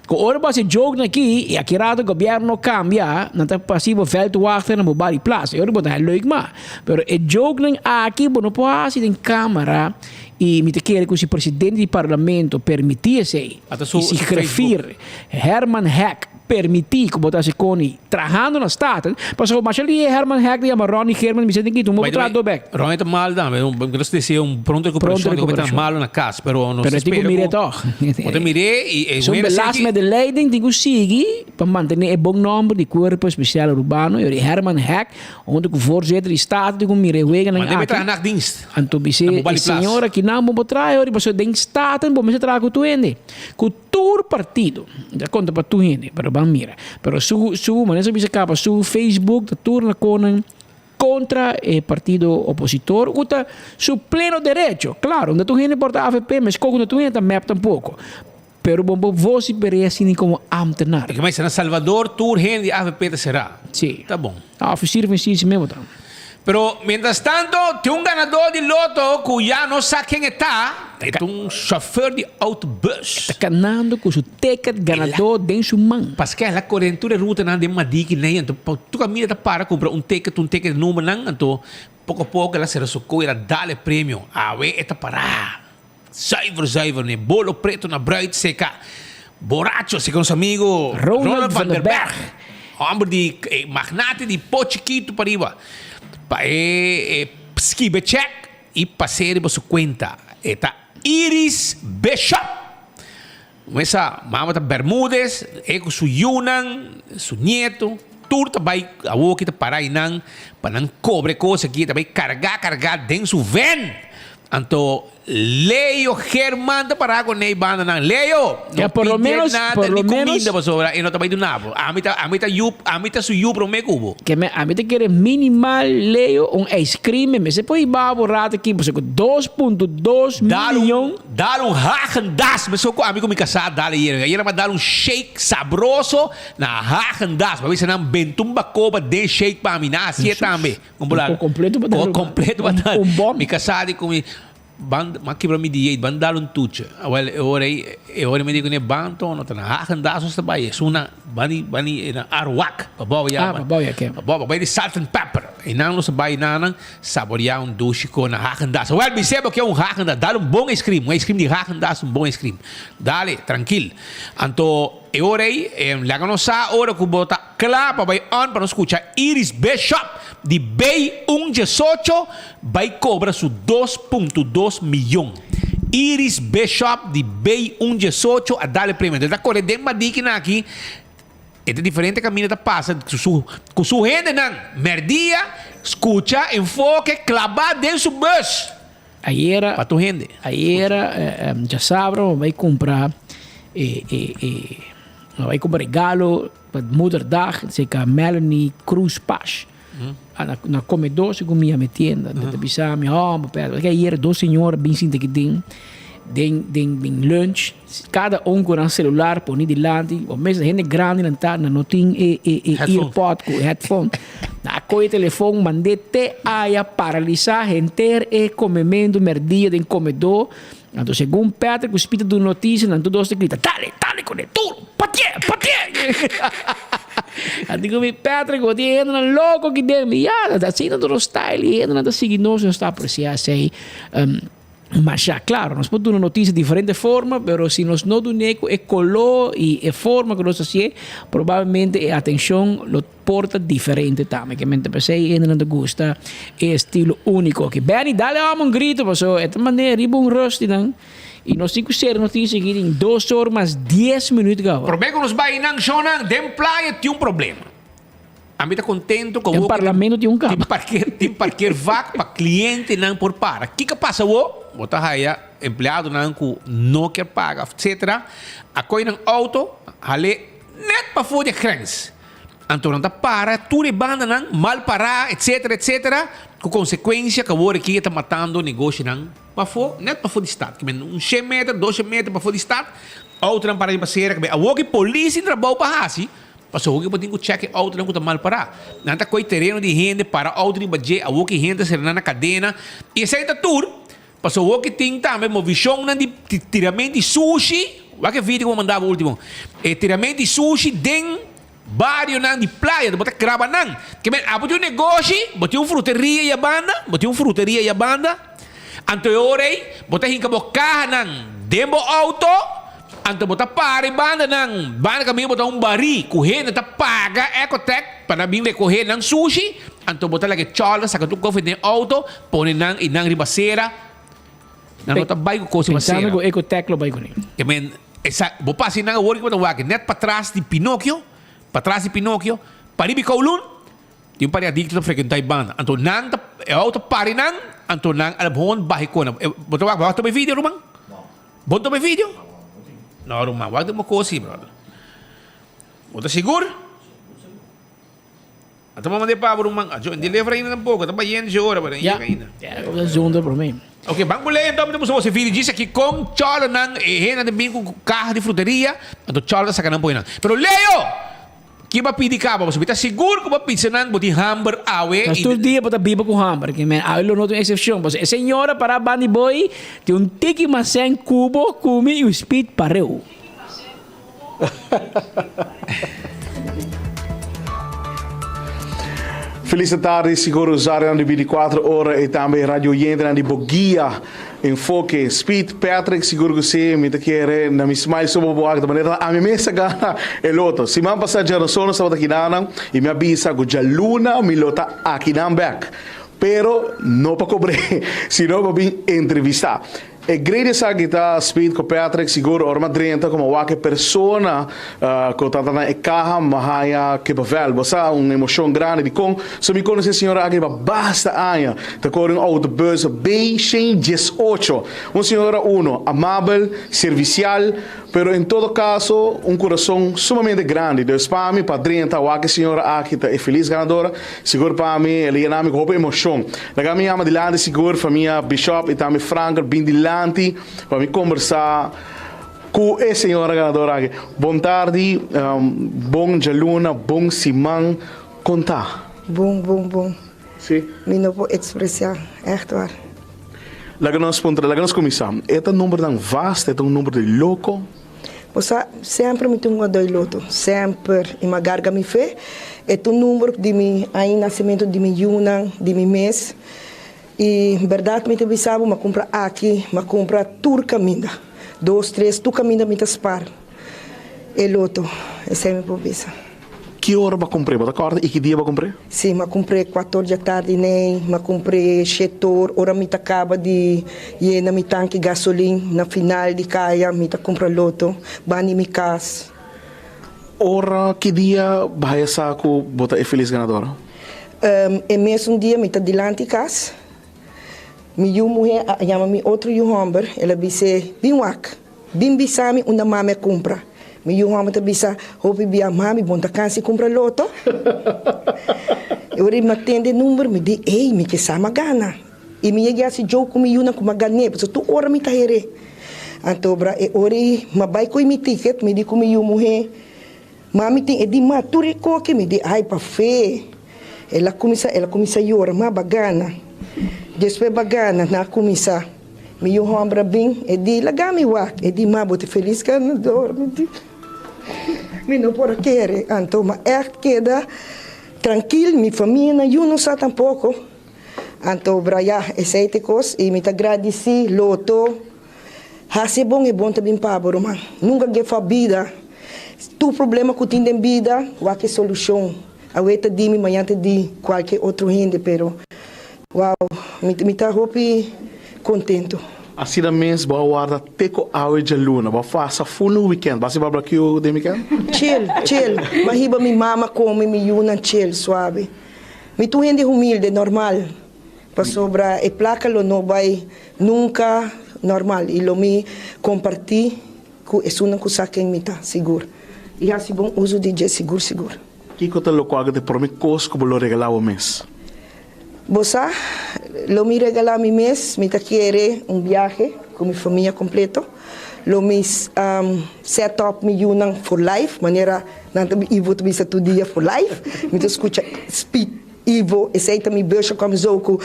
Ku ora bo hasi joke na aki i aki rato gobierno cambia, nan ta pasi bo veldwachter na bo bari plaza. E ora bo ta leuk ma. Pero e joke nan aki bo no por hasi den camara i mi ta kere ku si presidente di parlamento permiti esei Ata su i si su griffier Facebook. Herman Hek permiti ku bo ta hasi koni trahando na Staten, pasobra masha lihe Herman Hek ta yama Ronnie Geerman i bisa tin ki un bo By the way, trahador bek. Ronnie ta mal tambe. Nos desea un pronto Pronto recuperacion. Di recuperacion. ta malo na cas, pero nos Pero ta tin ku spera mire ku toch. Bo ta mire i e Zo'n wena belast seki. met de leiding tin ku sigui pa mantene e bon nomber di Cuerpo Especial Urbano. Y Herman Hek, hunto ku voorzitter di Staten tin ku mira e weganan Maar debe aki. traha nachtdienst. Anto bis'é, Na bo e bali plas. señor aki nan bo por traha ori, pasobra den Staten bo mester traha ku tur hende. Ku tur partido. Ta konta pa tur hende, pero ban mira. Pero su, su, manera sa bisa kaba, su Facebook ta tur na konan kontra e partido opositor ku ta su pleno derecho. Klaro, no tur hende por ta avp, meskos ku no tur hende ta mep tampoko. Pero bo bo vos i per'é asina komo ámtenar. E ke mester na Salvador tur hende di avp ta será. Sí. Ta bon. A ofisier van justisia mesmo ta. Pero mientras tanto, tin un ganador di loto cu ya no sa ken e ta. E ta un chauffeur di autobus. E ta canando cu su ticket ganador den su man. Paske el a core den tur e rutanan den Madiki nei, anto pa tur caminda ta para cumpra un ticket, un ticket numbernan, anto poco a poco el a cera su coy, el a dal e premio. Awe e ta para. Zuiver, zuiver, ne bolo preto na bruid seca. Boracho, seca nos amigo Ronald van der Berg. Homber di eh, magnate di po chiquito pa riba. Pa e, e skibe check y pas'é riba su cuenta. E ta Iris Bishop. Mesa mama ta Bermudez, e cu su yunan, su nieto, tur ta bay awoki ta para eynan pa nan cobre cos aki, ta bay carga carga den su van. Anto Leo German ta para cu ney banda nan. Leo, no Ya, por lo pidi menos, nada por ni lo menos, cuminda pasobra e no ta bay duna bo. Ami ta, ami ta yu, ami ta su yu prome cu bo. Ke me, ami ta kere minimal Leo un ice cream, mi mester por hiba bo rato aki, pasobra cu 2.2 Dal un, milyon. dal un Häagen-Dazs, mesun cu ami cu mi casá dal ayer. Ayer a dal un shake sabroso na Häagen-Dazs. Pa bisa nan benta un bacoba den shake pa mi. Nan hacié tambe. Un Ko completo pa dal. Ko completo pa dal. Un bom. Mi casá di cu mi, ban, m'a kibra mi dieet, ban dal un tuche. Awel, e ora ei, e ora mi di cu ne, ban to, no ta na Häagen-Dazs nos ta bai. Esun na, ban di, ban di, na Aruac, pa bou ya. Ah, pa bou ya ke. Pa bou, pa bai di salt and pepper. Einan nos a bai nanan saboreá un dushi ku na Häagen-Dazs. Wèl, mi seba ke un Häagen-Dazs. Dale un bon ijskrim. Un ijskrim di Häagen-Dazs, un bon ijskrim. Dale, trankil. Anto, e ora ei, laga nos sa ora ku bo ta kla pa bai on pa nos skucha Iris Bishop di Bay un diesocho bai kobra su 2.2 miyon. Iris Bishop di Bay un diesocho a dale premio. Anto e ta kore den badikinan aki. E ta diferente caminda ta pasa cu su cu su hendenan merdia scucha enfoke claba den su bus. Ayera Pa tur hende. Ayera djasabra mi bai cumpra e e e mi bai cumpra regalo pa moederdag cerca Melanie Cruz Pash na na comedor segun mi a mi tienda ta bisa mi homber pero ayera dos señora bin sinta aki den den den den lunch. Kada un ku nan selular poni dilanti, bo mes hende grandi nan ta, nan no tin e e e earpod ku headphone. Nan a kohe telefon mand'é te aya paralisá henter e komementu mèrdia den komedó. Anto segun Patrick ku Speed ta duna notisia nan tur dos ta grita, Dale, dale kuné, duro, patié, patié! Nan di ku mi, Patrick, bo tin hendenan loko aki den. Mi, Ya, asina ta nos style i hendenan ta sigui nos i nos ta apresiá esei. Masha claro, nos por duna noticia diferente forma, pero si nos no dun'é cu e color y e forma cu nos hacié, probablemente e atencion lo por ta diferente tambe. Ke mente p'esey hende nan ta gusta e estilo unico aki. Benny, dale amo un grito paso e ta manera riba un rusty nan y nos tin cu cera noticia aki den dos or mas dies minuut caba. Prome cu nos bay nan shownan den playa tin un problema. Ami ta contento cu Den awor parlamento tin un tin cama. parkeer, tin parkeervak pa clientenan por para. Kico pasa awor? Bo ta haya empleadonan cu no kier paga of etcetera, a coge nan auto hale net pafo di e grens. Anto nan ta para tur e bandanan mal para etcetera etcetera cu consecuencia cu awor aki e ta matando negoshinan pafo, net pafo di stad. Kimen un shen meter, dos shen meter pafo di stad, autonan para riba cera. Kimen awor ki polis tin trabou pa haci. Pasobra hopi bo tin ku chèk e outonan ku ta mal pará. Nan ta kohe tereno di hende, para outo riba dje, awor ki hende ta sera nan na kadena. I esei ta tur, pasobra hopi tin tambe movishonnan di tirament di sushi, wak e video ku bo manda bo ultimo, e tirament di sushi den barionan di playa, bo ta graba nan. Ke men, abo tin un negoshi, bo tin un fruteria ei abanda, bo tin un fruteria ei abanda, anto e ora ei bo ta hinka bo kahanan den bo outo, Anto bo ta para e bandanan, banda kaminda bo ta un barí ku hende ta paga Ecotec pa nan bin rekohé nan sushi, anto bo ta laga e chòlder saka tur kofe den outo, pone nan i nan riba sera, nan no ta bai ku kos riba sera. Pensando ku Ecotec lo bai kuné. Ke men, esa, bo pasa einan awor ku bo ta wak nèt patras di Pinocchio, patras di Pinocchio, pariba i Kowloon, Tin un par di adicto ta frecuenta e banda. Anto nan ta, e auto pari nan, anto nan a gewoon baha e kona. Bo ta wak, bo a tuma e video, ruman? Bo tuma e video? No, ruman, wak den bo kos si, brother. Bo ta sigur? A tuma manda e pa bo, ruman. A jo, di lefra ainda tampoco. Ta bayendo dje ora, pero no yega ainda. Ya, bo ta zonder por mi. Ok, ban ku lei anto mi ta muestra boso e video djis aki kon cholonan, e hendenan ta bin ku kaha di fruteria, anto cholo ta saka nan poi nan. Pero Leo! Ki bo a pidi kaba? Pasobra mi ta sigur ku bo a bisa nan bo tin hamber awe Nos i. tur dia bo ta biba ku hamber, ke men awe lo no ta un eksepshon. Pasobra e señora pará banda di boi tin un tiki masèn kubo ku mi i un spit pareu. Felis tardi sigur usuarionan di 24 ora y tambe radio oyentenan di Boguia Enfoke. Speed Patrick sigur cu si mi ta kere na mi smile so bo wak ta manera ta ami mes a gana e loto. Siman pasa djaroson nos tabata kinanan y mi a bisa cu djaluna mi lo ta akinan bek. Pero no pa cobre sino pa bin entrevista. E great esaki ta Speed cu Patrick sigur ora ma drenta como wak e persona cu ta na e caha ma haya kippenvel. Bo sa un emocion grandi dicon so mi conoce e señora aki pa basta aña ta core un autobus B 118. Un señora uno amabel, servicial pero en todo caso un curason sumamente grandi. Dus pa mi pa drenta wak e señora aki ta e feliz ganadora sigur pa mi el a yena mi cu hopi emocion. Laga mi yama dilanti sigur famia Bishop y tambe Franker bin dilanti pa mi combersa cu e señora ganadora aki. Bon tardi, bon djaluna, bon siman, con ta? Bon, bon, bon. Si. Mi no por expresa, echt waar. Laga nos puntra, laga nos cuminsa. E ta numbernan vast, e ta un number di loco? Bo sa, semper mi tin un adoi loto, semper, y mi a garga mi fe. E ta un number di mi aña nacimento di mi yunan, di mi mes. Y berdad mi ta bisa bo, mi a cumpra aki, mi a cumpra tur caminda. Dos, tres, tur caminda mi ta spar e loto. Esey mi por bisa. Ki ora bo a cumpr'é? Bo ta corda y ki dia bo a cumpr'é? Sí, mi a cumpr'é cuator dja tardi nei, mi a cumpr'é shetor ora mi ta caba di yena mi tanki gasolin na final di caya mi ta cumpra loto bani mi cas. Ora ki dia bo haya sa cu bo ta e feliz ganadora? E mesun dia mi ta dilanti cas, mi yu muhe a yama mi otro yu homber, el a bis'é, Bin wak. Bin bisa mi unda mami a kumpra. Mi yu hòmber ta bisa, Hopi bia mami bon ta kansa di kumpra loto. E ora mi a tende e number mi di, Ey, mi ke sa m'a gana. I mi yega hasi joke ku mi yunan ku m'a gan'é, pasobra tur ora mi ta her'é. Anto bra e ora ei m'a bai kohe mi ticket, mi di ku mi yu muhé, Mami tin e di ma tur e koki, mi di, Ay pa fe. El a kuminsá, el a kuminsá yora, Ma b'a gana. Despues b'a gana, nan a kuminsá. Mi yu hòmber a bin, e di, Laga mi wak. E di, Ma, bo ta felis ganador. Mi di, Mi no por a kere. Anto mi a ègt keda trankil, mi famia nan yu no sa tampoko. Anto bra ya, esei ta e kos i mi ta gradisí Loto. Hasi e bon, e bon ta bin pa bo, ruman. Nunka give up bida. Tur problema ku tin den bida, wak e solushon. Awe ta di mi, mañan ta di kualke otro hende, pero wow, mi mi ta hopi contento. Asina mes bo a warda te ku awe djaluna, bo a fasa full un weekend, bo a hasi barbecue den weekend? Chill, chill, mi a hiba mi mama come, mi yunan chill, suave. Mi ta un hende humilde, normal, pasobra e placa lo no bay nunca normal y lo mi comparti Ku esunnan ku sa ken mi ta, sigur. I hasi bon uso di dje, sigur sigur. Kiko ta lokual ku ta e promé kos ku bo lo regalá bo mes? Bo sa, lo mi regalá mi mes, mi ta kere un biahe ku mi famia kompleto. Lo mi set up mi yunan for life, manera nan ta Ivo ta bisa tur dia for life. Mi ta skucha speak Ivo, esei ta mi beurtje kwam zo ku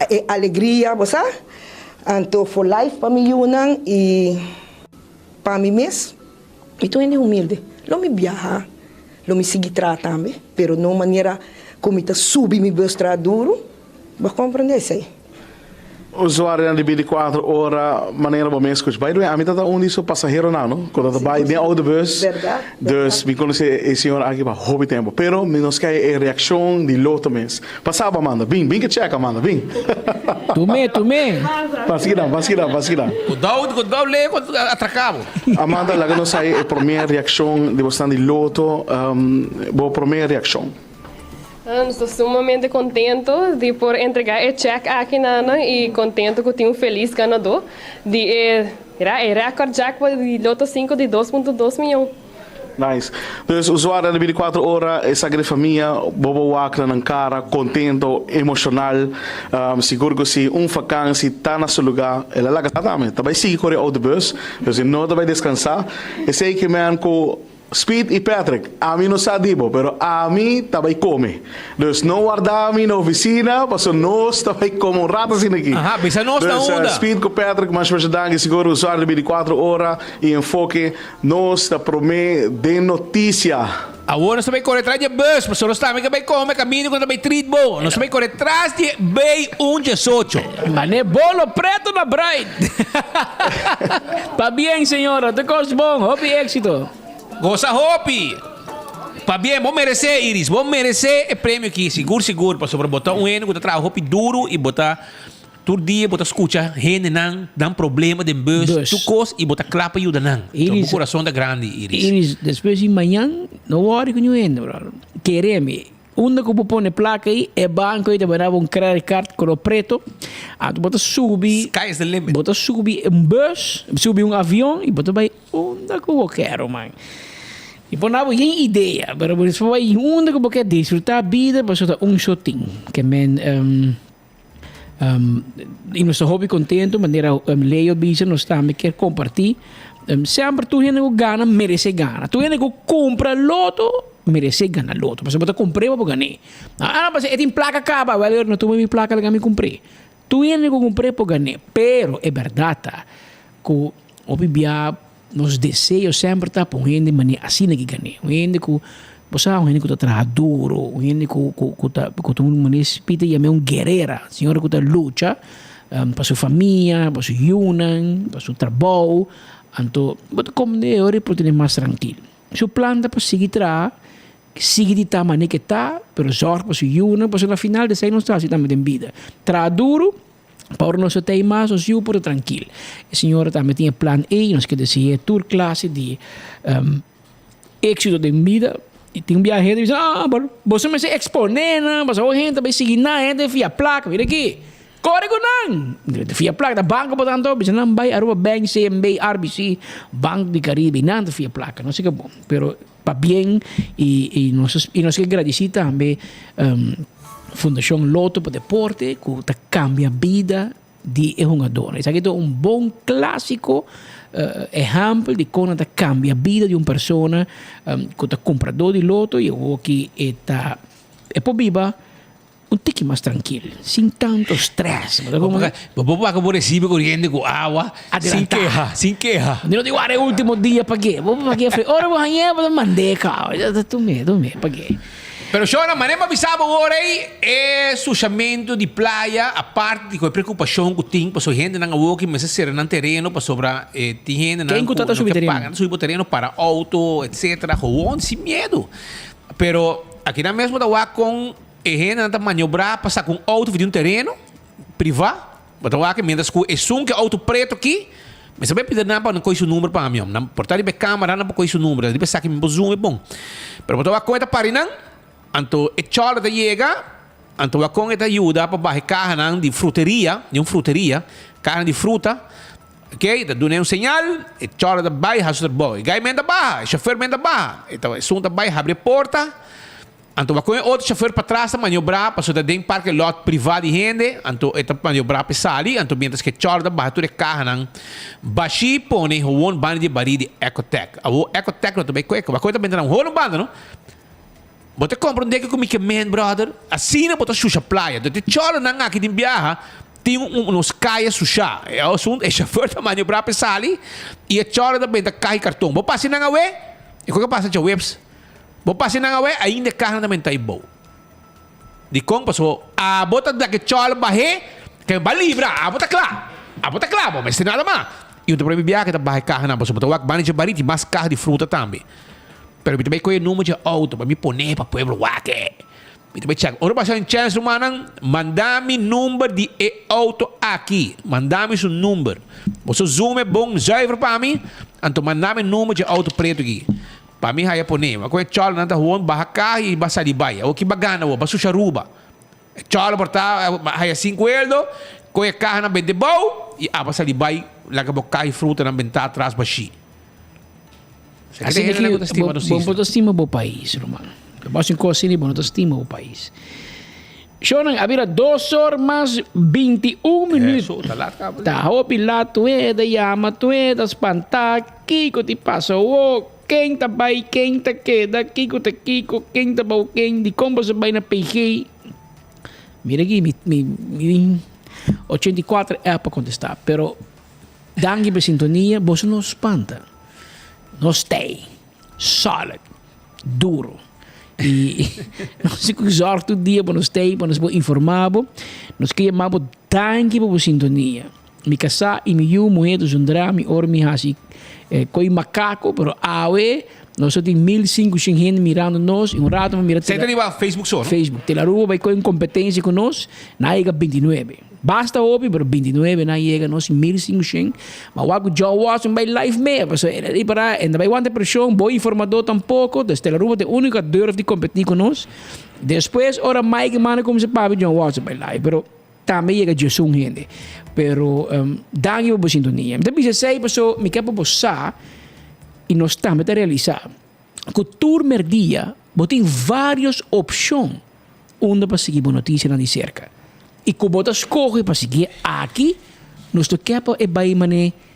e alegria, bo sa. Anto for life pa mi yunan i. Pa mi mes, mi ta un hende humilde. Lo mi biaha, lo mi sigui traha tambe, pero no manera ku mi ta subi mi bus traha duru. Bo a komprendé esei? Usuarionan di binticuatro ora manera bo mes scucha. By the way, ami ta ta un di su pasaheronan no, cu ta ta bay den autobus. Berdad, Dus mi conoce e señor aki pa hopi tempo. Pero mi nos kay e reaccion di Lotto mes. Pasa bo Amanda, bin, bin ke check Amanda, bin. Tumé, tumé. Pasa kinan, pasa kinan, pasa kinan. Cuidao, cuidao ley cu atraca bo. Amanda, laga nos hay e prome reaccion di bosnan di Lotto, bo prome reaccion. Nos ta sumamente contento di por entrega e check aki na nan y contento cu tin un feliz ganador di e mira e record jackpot di Lotto 5 di dos punto dos miyon. Nice. Dus usuario di 24 ora esaki di famia bo bo wak na nan cara contento, emocional, sigur cu si un vakantie ta na su lugar el a laga sa tambe ta bay sigui core autobus, dus e no ta bay descansa. Esey ke men cu. Speed i Patrick, ami no sa di bo, pero ami ta bai come. Dus no warda mi na oficina, paso nos ta bai come un rato asina aki. Aha, bisa nos na Dus, unda. Speed cu Patrick, masha masha danki, sigur usuario di 24 ora i Enfoke, nos ta prome den noticia. Awor nos ta bai kore tras di e bus, pasobra nos tambe ke bai kome kaminda ku nos ta bai treat bo. Nos ta bai kore tras di e B un diesocho. Mane bolo preto na Bright. Pabien señora, tur kos bon, hopi éxito. Gosa hopi. Pabien, bo meresé Iris, bo meresé e premio aki, sigur sigur, pasobra bo ta un hende ku ta traha hopi duru i bo ta Tur dia bo ta scucha hendenan nan problema den bus, tur cos y bo ta cla pa yuda nan. So bo corazon ta grandi, Iris. Iris, despues di mañan no worry cu niun hende, brother. Kere mi, unda cu bo pone placa ey, e banco ey ta bay dabo un credit card color preto, anto bo ta subi, Sky is the limit. Bo ta subi un bus, subi un avion y bo ta bay unda cu bo kier, man. Y por na bo yen idea, pero bo despues bay unda cu bo kier disfruta bida, pasobra ta un shotin. Ke men. I nos ta hopi kontentu manera Leo bisa nos tambe kier kompartí. Semper tur hende ku gana meresé gana. Tur hende ku kumpra loto meresé gana loto. Pasobra bo ta kumpr'é pa bo gan'é. Ah pasobra e tin plaka kaba, wèl no tuma mi plaka laga mi kumpr'é. Tur hende ku kumpr'é por gan'é. Pero e bèrdat ta ku hopi bia Nos deseo semper ta pa un hende manera asina ki gané. Un hende ku, bo sa, un hende ku ta traha duro, un hende ku ku ku ta ku ta un manera Pieter yam'é un guerera, señora ku ta lucha pa su famia, pa su yunan, pa su trabou. Anto bo ta komende e ora e por tene mas trankil. Su plan ta pa sigui traha, sigui di ta manera ke ta, pero zòrg pa su yunan, pasobra na final di esei nos ta hasi tambe den bida. Traha duro. Pa ora nos a tei mas, nos yu por ta trankil. E señora tambe tin e plan ei, nos ke dese'é tur klase di éksito den bida. I tin un biaha hende bisa, ah, bo boso mester eksponé nan, pasobra hende ta bai sigui nan, hende ta fia plaka. Mira aki, kore ku nan! Ta fia plaka, ta banko por tanto, bisa nan bai Aruba Bank, CMB, RBC, Bank di Caribe, nan ta fia plaka, no si ke bon. Pero Pabien y nos y nos ke gradisi tambe Fundacion Lotto pa Deporte ku ta cambia bida di e hungadornan. Esaki ta un bon clasico ehempel di con nan ta cambia bida di un persona ku ta cumprador di loto y awoki e ta e por biba Un tiki mas trankil, sin tanto stress. Bo por wak bo recibe coriente cu awa, sin keha, sin keha. Di no tin wak e ultimo dia pa ke. Bo por pake fri. Ora bo hañ'é bo ta mand'é caba. Tu me, tu me, pa ke. Pero shona, manera bo a bisa bo ora ei, e sushamento di playa, aparte di cu e preocupacion cu tin pasobra hendenan awor ki mester cera nan tereno pasobra tin hendenan Ken cu ta ta subi no ke tereno? paga, ta subi bo tereno para auto, etcetera, gewoon sin miedo. Pero akinan mes bo ta wak con E hendenan ta maniobrá pa saka un outo for di un tereno privá. Bo ta wak miéntras ku esun ku e outo preto aki, mester bai pidi nan pa nan kohe su number pa mi. Nan por ta riba e kámara nan por kohe su number. Riba esaki mi por zoom e bon. Pero bo ta wak kon e ta pari nan, anto e chòler ta yega, anto wak kon e ta yuda pa baha e kahanan di fruteria, di un fruteria, kahanan di fruta. Oké, ta dun'é un señal, e chòler ta bai hasi su trabou. E gai men ta baha, e shofèr men ta baha. E ta esun ta bai habri e porta. Anto bo a kohe otro chofer patras ta maniobrá pasobra ta den parke lot privá di hende, anto e ta maniobrá pa e sali, anto mientras ke chòr ta baha tur e kahanan bashí pone howon banda di e barí di Ecotec. Awor Ecotec no ta bai kohe, bo a kohe ta benta na un holo banda no. Bo ta kompra un deke ku mi ke men brother, asina bo ta shusha playa. Anto te chòrnan aki tin biaha tin un nos kaya sushá. E asuntu e chofer ta maniobrá pa e sali i e chòr ta benta kaha i karton. Bo pasa nan awe? E koke pasa djaweps? Bo pasa nan awe, ainda e kaha nan ta menta ei bou. Dikon? Pasobra abo ta da ke chòl bah'é, ke ba libra, abo ta kla. Abo ta kla, bo mester nada mas. I un ta probe biaha ke ta baha e kahanan, pasobra bo ta wak banda dje barí tin mas kaha di fruta tambe. Pero mi ta bai kohe e number dje outo pa mi pon'é pa pueblo wak e. Mi ta bai chèk. Ora pasa un chèns rumannan, manda mi number di e outo aki. Manda mi su number. Boso zoom e bon zuiver pa mi, anto manda mi number dje outo pretu aki. Pa mi haya pone. Ma con e cholo nan ta gewoon baha caha y ba sali bay. Awor ki ba gana awor? Ba susha Aruba. E cholo por ta haya cinco eldo, con e caha nan bende bou y aba sali bay laga bo caha y fruta nan benta atras bashi. Asina ki bo bo ta stima bo pais, ruman. Bo sin cos asina bo no ta stima bo pais. Shownan a bira dos or mas 21 minuut. Ta hopi lat tueda yama tueda spanta kiko ti pasa awor. Ken ta bai, ken ta keda, kiko ta kiko, ken ta bou ken, dikon boso bai na PG? Mira aki, mi, mi, mi tin 84 app pa kontestá, pero danki pa e sintonia, boso no spanta. Nos t'ei, solid, duro. I nos tin ku zòrg tur dia pa nos t'ei, pa nos por informá bo. Nos ke yama bo danki pa bo sintonia. Mi kasá i mi yu muhé ta zundrá mi ora mi hasi koi makako, pero awe nos a tin 1500 hende mirando nos i un rato mi mira Esei ta riba Facebook so, no? Facebook. Telaruba bai koi un kompetensia ku nos, nan a yega 29. Basta hopi, pero 29 nan a yega nos 1500. Ma wak ku John Watson bai live mee, pasobra el a ripará e no bai wanta preshon, bo informadó tampoko, dus Telaruba ta e úniko a durf di kompetí ku nos. Despues ora Mike manda kuminsá papia John Watson bai live, pero. Tambe yega djesun hende. Pero danki pa bo sintonia. Mi ta bisa esei paso mi ke pa bo sa i nos tambe ta realisa ku tur merdia bo tin varios opshon unda pa sigui bo notisianan di serka. I ku bo ta skohe pa sigui aki nos no ke pa e bai mane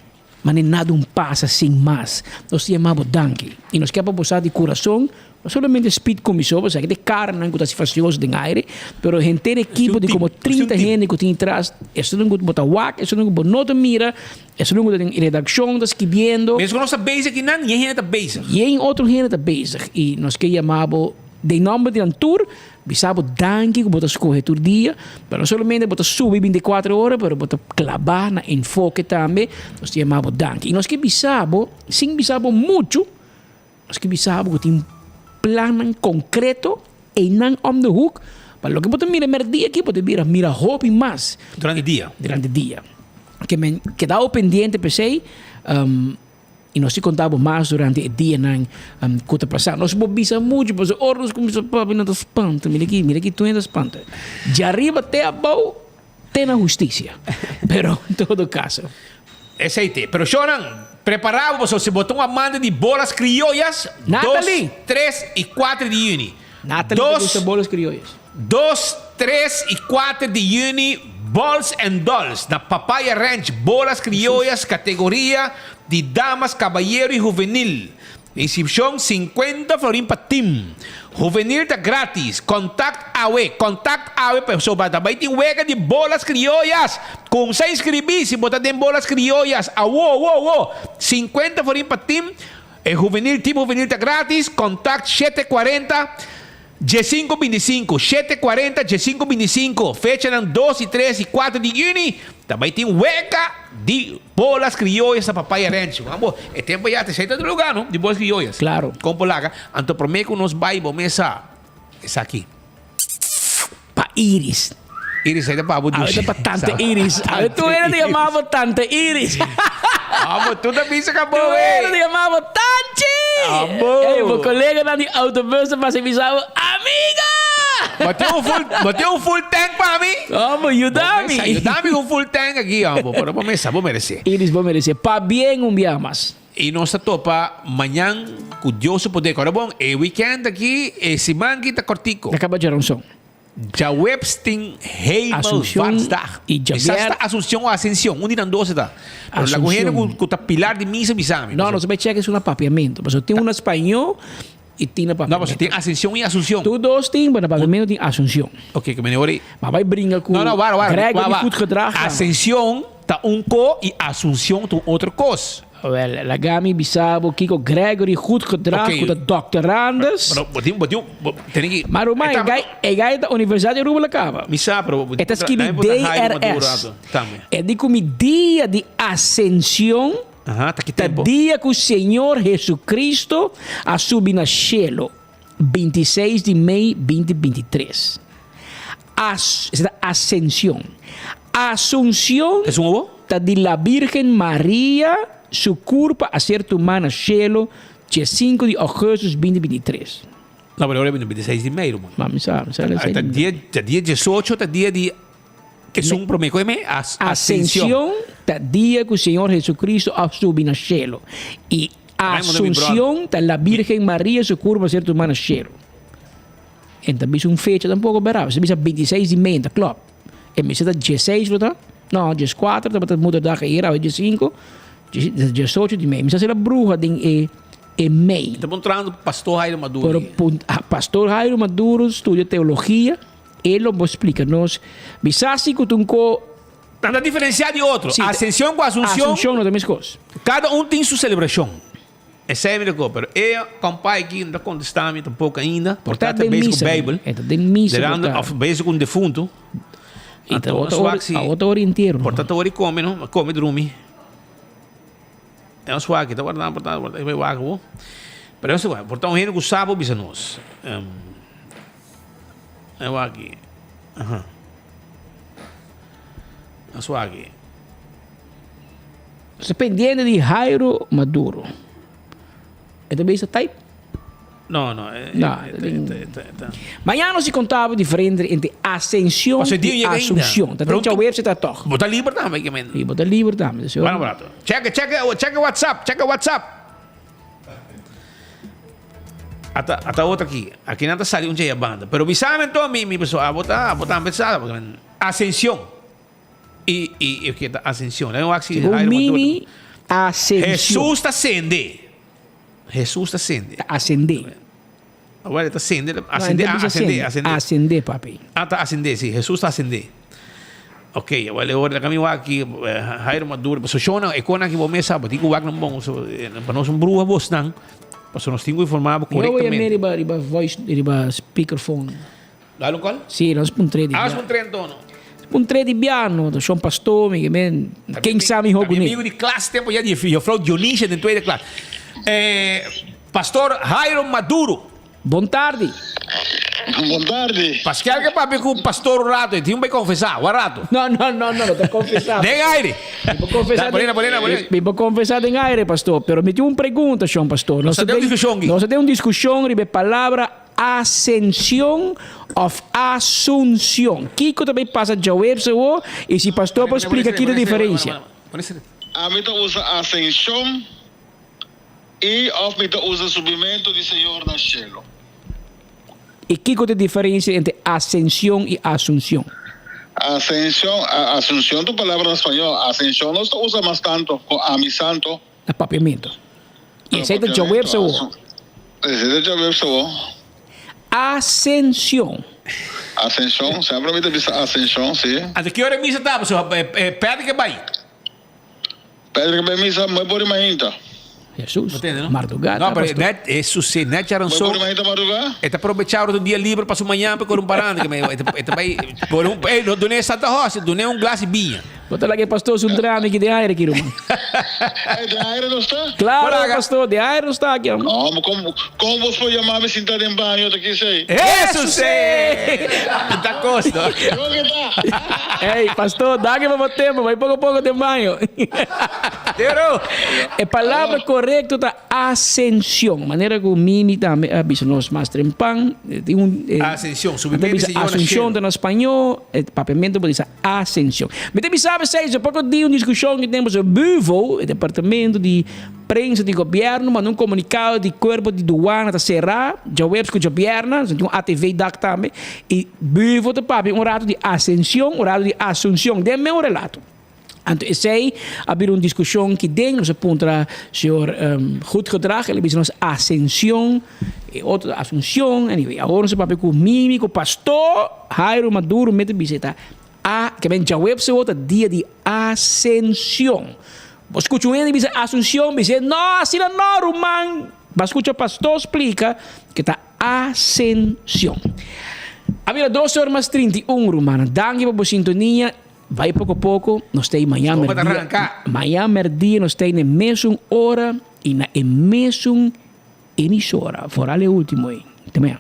Mane nada un pasa sin mas. Nos ta yama bo danki. I nos ke pa bo sa di kurason, no solamente Speed Comiso, pasobra aki ta e karnan ku ta hasi fastioso den aire, pero henter ekipo di komo 30 hende ku tin tras, esun ku bo ta wak, esun ku bo no ta mira, esun ku ta den redakshon ta skibiendo. Mes ku nos ta bezig kinan, yen hende ta bezig. Yen otro hende ta bezig. I nos ke yama bo den nomber di nan tur. Bisa bo danki ku bo ta skohe tur dia, pero no solamente bo ta subi bintikuater ora, pero bo ta klabá na enfoke tambe. Nos ta yama bo danki. I nos ke bisa bo, sin bisa bo muchu, nos ke bisa bo ku tin plannan konkreto einan om de hoek, pa loke bo ta mira mèrdia aki, bo ta bira mira hopi mas. Durante dia. Durante dia. Ke men keda bo pendiente p'esei. I nos tin konta bo mas durante e dianan ku ta pasa. Nos por bisa muchu, pasobra ora nos kuminsá papia nan ta spanta. Mira aki, mira aki tur hende ta spanta. Djariba te abou, te na hustisia. Pero en todo kaso. Esei te. Pero shownan, prepará bo pasobra si bo ta un amante di bolas krioyas, dos, tres i kuater di yüni. Natalie ta gusta bolas krioyas. Dos, tres i kuater di yüni, Balls and Dolls na Papaya Ranch, bolas krioyas kategoria di damas, kabayero i huvenil. Inskripshon sinkuenta florin pa tim. Huvenil ta gratis. Kontakt awe. Kontakt awe pasobra ta bai tin wega di bolas krioyas. Kumsa inskribí si bo ta den bolas krioyas awo awo awo. Sinkuenta florin pa tim. E huvenil, tim huvenil ta gratis. Kontakt 740. Diesinku bintisinku, shete kuarenta, diesinku bintisinku, fechanan dos i tres i kuater di yüni, ta bai tin wega di bolas krioyas na Papaya Ranch. Wambo, e tempu ya ta esei ta otro lugá no, di bolas krioyas. Claro. Kon por laga? Anto promé ku nos bai bo mesa esaki. Pa Iris. Iris, esei ta pa bo Awe dushi. ta pa Tante Iris. Awe tur hende ta yama bo Tante Iris. Amo, tur ta bisa ka bo, Tur hende wey. ta yama bo Tanchi. Amo. Ey, bo koleganan di autobus ta pasa bisa bo, Amiga! Bo tin un full, bo tin un full tank pa mi? Amo, yuda mi. Bo mesa, yuda mi ku un full tank aki, amo. Pero bo mesa, bo meresé. Iris, bo meresé. Pabien un bia mas. I nos ta topa mañan ku Dios su poder. Kòrda bon, e weekend aki, e siman aki ta kòrtico. Ta kaba djaranson. Djaweps tin Hemelvaartsdag. Y Quizás ta Asunción o Ascensión, un di nan dos e ta. Pero lagun hende ku ku ta pilar di misa bisa mi. No, nos a bai check esun na papiamento. Pasobra tin un na spañó y tin na papiamento. No, pasobra tin Ascensión y Asunción. Tur dos tin, pero na papiamento tin Asunción. Ok, ke mene ora i. Ma bai bringa ku No, no, wara, wara. Gregory Goedgedrag. Ascensión ta un ko y Asunción ta un otro kos. Wel, laga mi bisa bo kiko Gregory Goedgedrag Ok. ku ta doctorandus. Pero bo tin, bo tin, bo tene ki. Ma ruman, e gai, e gai ta Universidad di Aruba la kaba. Mi sa, pero bo E ta skibi dame bo ta haya bo DRS. rato. Tambe. E di ku mi dia di Ascension Aha, ta ki ta tempo? dia ku Señor Jesucristo a subi na shelo, 26 di mei 2023. As, esei ta Ascension. Asunción Esun obo? ta di la Virgen Maria su curpa a ser tumá na shelo dje sinku di augustus 2023. No, pero ora bini 26 di mei, ruman. Ma mi sa, mi sa Ah, Ta dia, ta dia 18 ta dia di esun promé ku e me? As, Ascensión ta dia ku Señor Jesucristo a subi na shelo. I Asunción ta la Virgen Maria su curpa a ser tumá na shelo. E ta bisa un fecha tampoco bera. Si bisa 26 di mei ta klop. E mester ta 16 lo ta? No, 14 tabata moederdag ayera, awe 15, 18 di mei. Mi sa si la bruha den e. E mei. Ta puntrando Pastor Jairo Maduro. Pero Pastor Jairo Maduro studia teologia, e lo bo splica nos. Mi sa si cu ta un co. Nan ta diferencia di otro. Sí, Ascension cu Asunción. Asunción no ta mes cos. Cada un tin su celebracion. Esey mi ta co, pero e compa aki no ta contesta mi tampoco ainda. Por ta ta den bezig cu misa. Bijbel. E ta den misa. Derando, por ta. of bezig cu un defunto. Y ta Anto, ota nos ora, wak si a ota ora entierro. Por ta ta ora di come, no? Come drumi. E un swak, ta guarda, por ta, por ta, wak bo. Pero e un por ta un hende ku sa por bisa nos. Um, e wak aki. Aha. E swak aki. Nos ta pendiente di Jairo Maduro. E ta bisa type? No, no. Eh, No, eh, tin- eh, eh, eh, Mañana nos contaba diferente entre ascensión Paso dia y llega ainda. asunción. Ta Pero den website ta toch. Bo ta liber tambe, ke men. Y bo ta liber tambe. Dus, Bueno, barato. Check, check, check WhatsApp, check WhatsApp. Ata, ata otra aki. Aki nan ta sali un dje banda. Pero bisame enton mi, mi perso, abo ta, abo ta empezada. Porque men, Ascensión. Y, y, y ke ta Ascensión. Laat me wak si Segun Jairo Maduro- Mimi, ascensión. Jesús ta ascende. Jesús ta ascende. Ta ascende. Awor ta ascende, ascende, No, ah, ascende, ascende. Ascende, papi. Ah, ta ascende, sí. Jesús ta ascende. Ok, awor ora la kami wak aki, Jairo Maduro, paso shona, e kona ki bo mesa, bo tin ku wak nan bon, so, pa nos un bruha bos nan, paso nos tin ku informa bo Yo voy a korektamente. riba, riba voice, riba speakerphone. Dale un call? Sí, nos puntré di Ah, biano. puntré enton, no. Puntré di biano, do Sean Pastor, mi men, ken sa mi Mi hopi amigo di klas tempo ya di juffrouw Dionisia den tweede klas. Eh, Pastor Jairo Maduro. Bon tardi. Bon tardi. Pascal ke papia ku pastor un rato, e tin un bai confesá, un rato. No, no, no, no, no ta confesá. Den aire. Mi por confesá Ponela, ponela, ponela. Mi por confesá den aire, pastor, pero mi tin un pregunta, Sean Pastor. Nos ta den un discusión aki. Nos ta den un discusión riba e palabra Ascension of Asunción. Kiko ta bay pasa djaweps awo y si pastor por splica ki ta diferencia. Ami ta usa Ascension y of mi ta usa Subimento di Señor na Cielo. Y kiko ta diferencia entre Ascension y Asunción? Ascension, Asunción ta un palabra na spañol. Ascension nos ta usa mas tanto cu Ami Santo. Na papiamento. Y esey ta djaweps awo. Esey ta djaweps awo. Ascension. Ascension, semper mi ta bisa ascension, si. Anto ki ora e misa ta, pasobra Patrick a bai. Patrick a bai misa, mooi por imaginta. Jesus, mardugá No, pero net, eso sí, net charanzó. Mooi por imaginta mardugá? E ta aprovechá ora un dia libre pa su mañana pa kore un paranda. Que me, e ta, e ta bai, por un, ey, no dun'é Santa Rosa, dun'é un glas di biña. Bo ta laga e pastor su drama aki den aire aki, ruman. Ey, den aire no sta? Claro, pastor, den aire no sta aki, hombre. No, maar como, como bos por yama mi sinta den baño ta kisey? Eso sí! Ta cos, no? Ey, pastor, danki pa bo tempo, bai poco poco den baño. Tero! E palabra corecto ta Ascension, manera cu Mimi tambe a bisa nos mas trempan, tin un Ascension, Nan ta bisa Asunción ta na spañó, e papiamento por bisa Ascension. Mi ta bisa esei, so poco di un discusion cu tin pasobra Buvo, e departamento di prensa di gobierno, manda un comunicado di cuerpo di duana ta cera djaweps cu djabierna, so tin un ATV dak tambe, y Buvo ta papia un rato di Ascension, un rato di Asunción, den meu relato. Anto esei a bira un diskushon ki den nos a puntra señor Goedgedrag, el a bisa nos Ascension, e otro ta Asunción, anyway, awor nos a papia ku Mimi, ku Pastor Jairo Maduro mi ta bisa e ta a, ke men djaweps awor ta dia di Ascension. Bo skucha un hende bisa Asunción, bis'é no, asina no ruman, bo a skucha Pastor splika ke ta Ascension. A bira dos or mas 31 rumannan, danki pa bo sintonia. Bai poko poko, nos ta ei mañan merdia, mañan merdia nos ta ei na e mesun ora i na e mesun emisora. Foral e ultimo ei. Te mañan.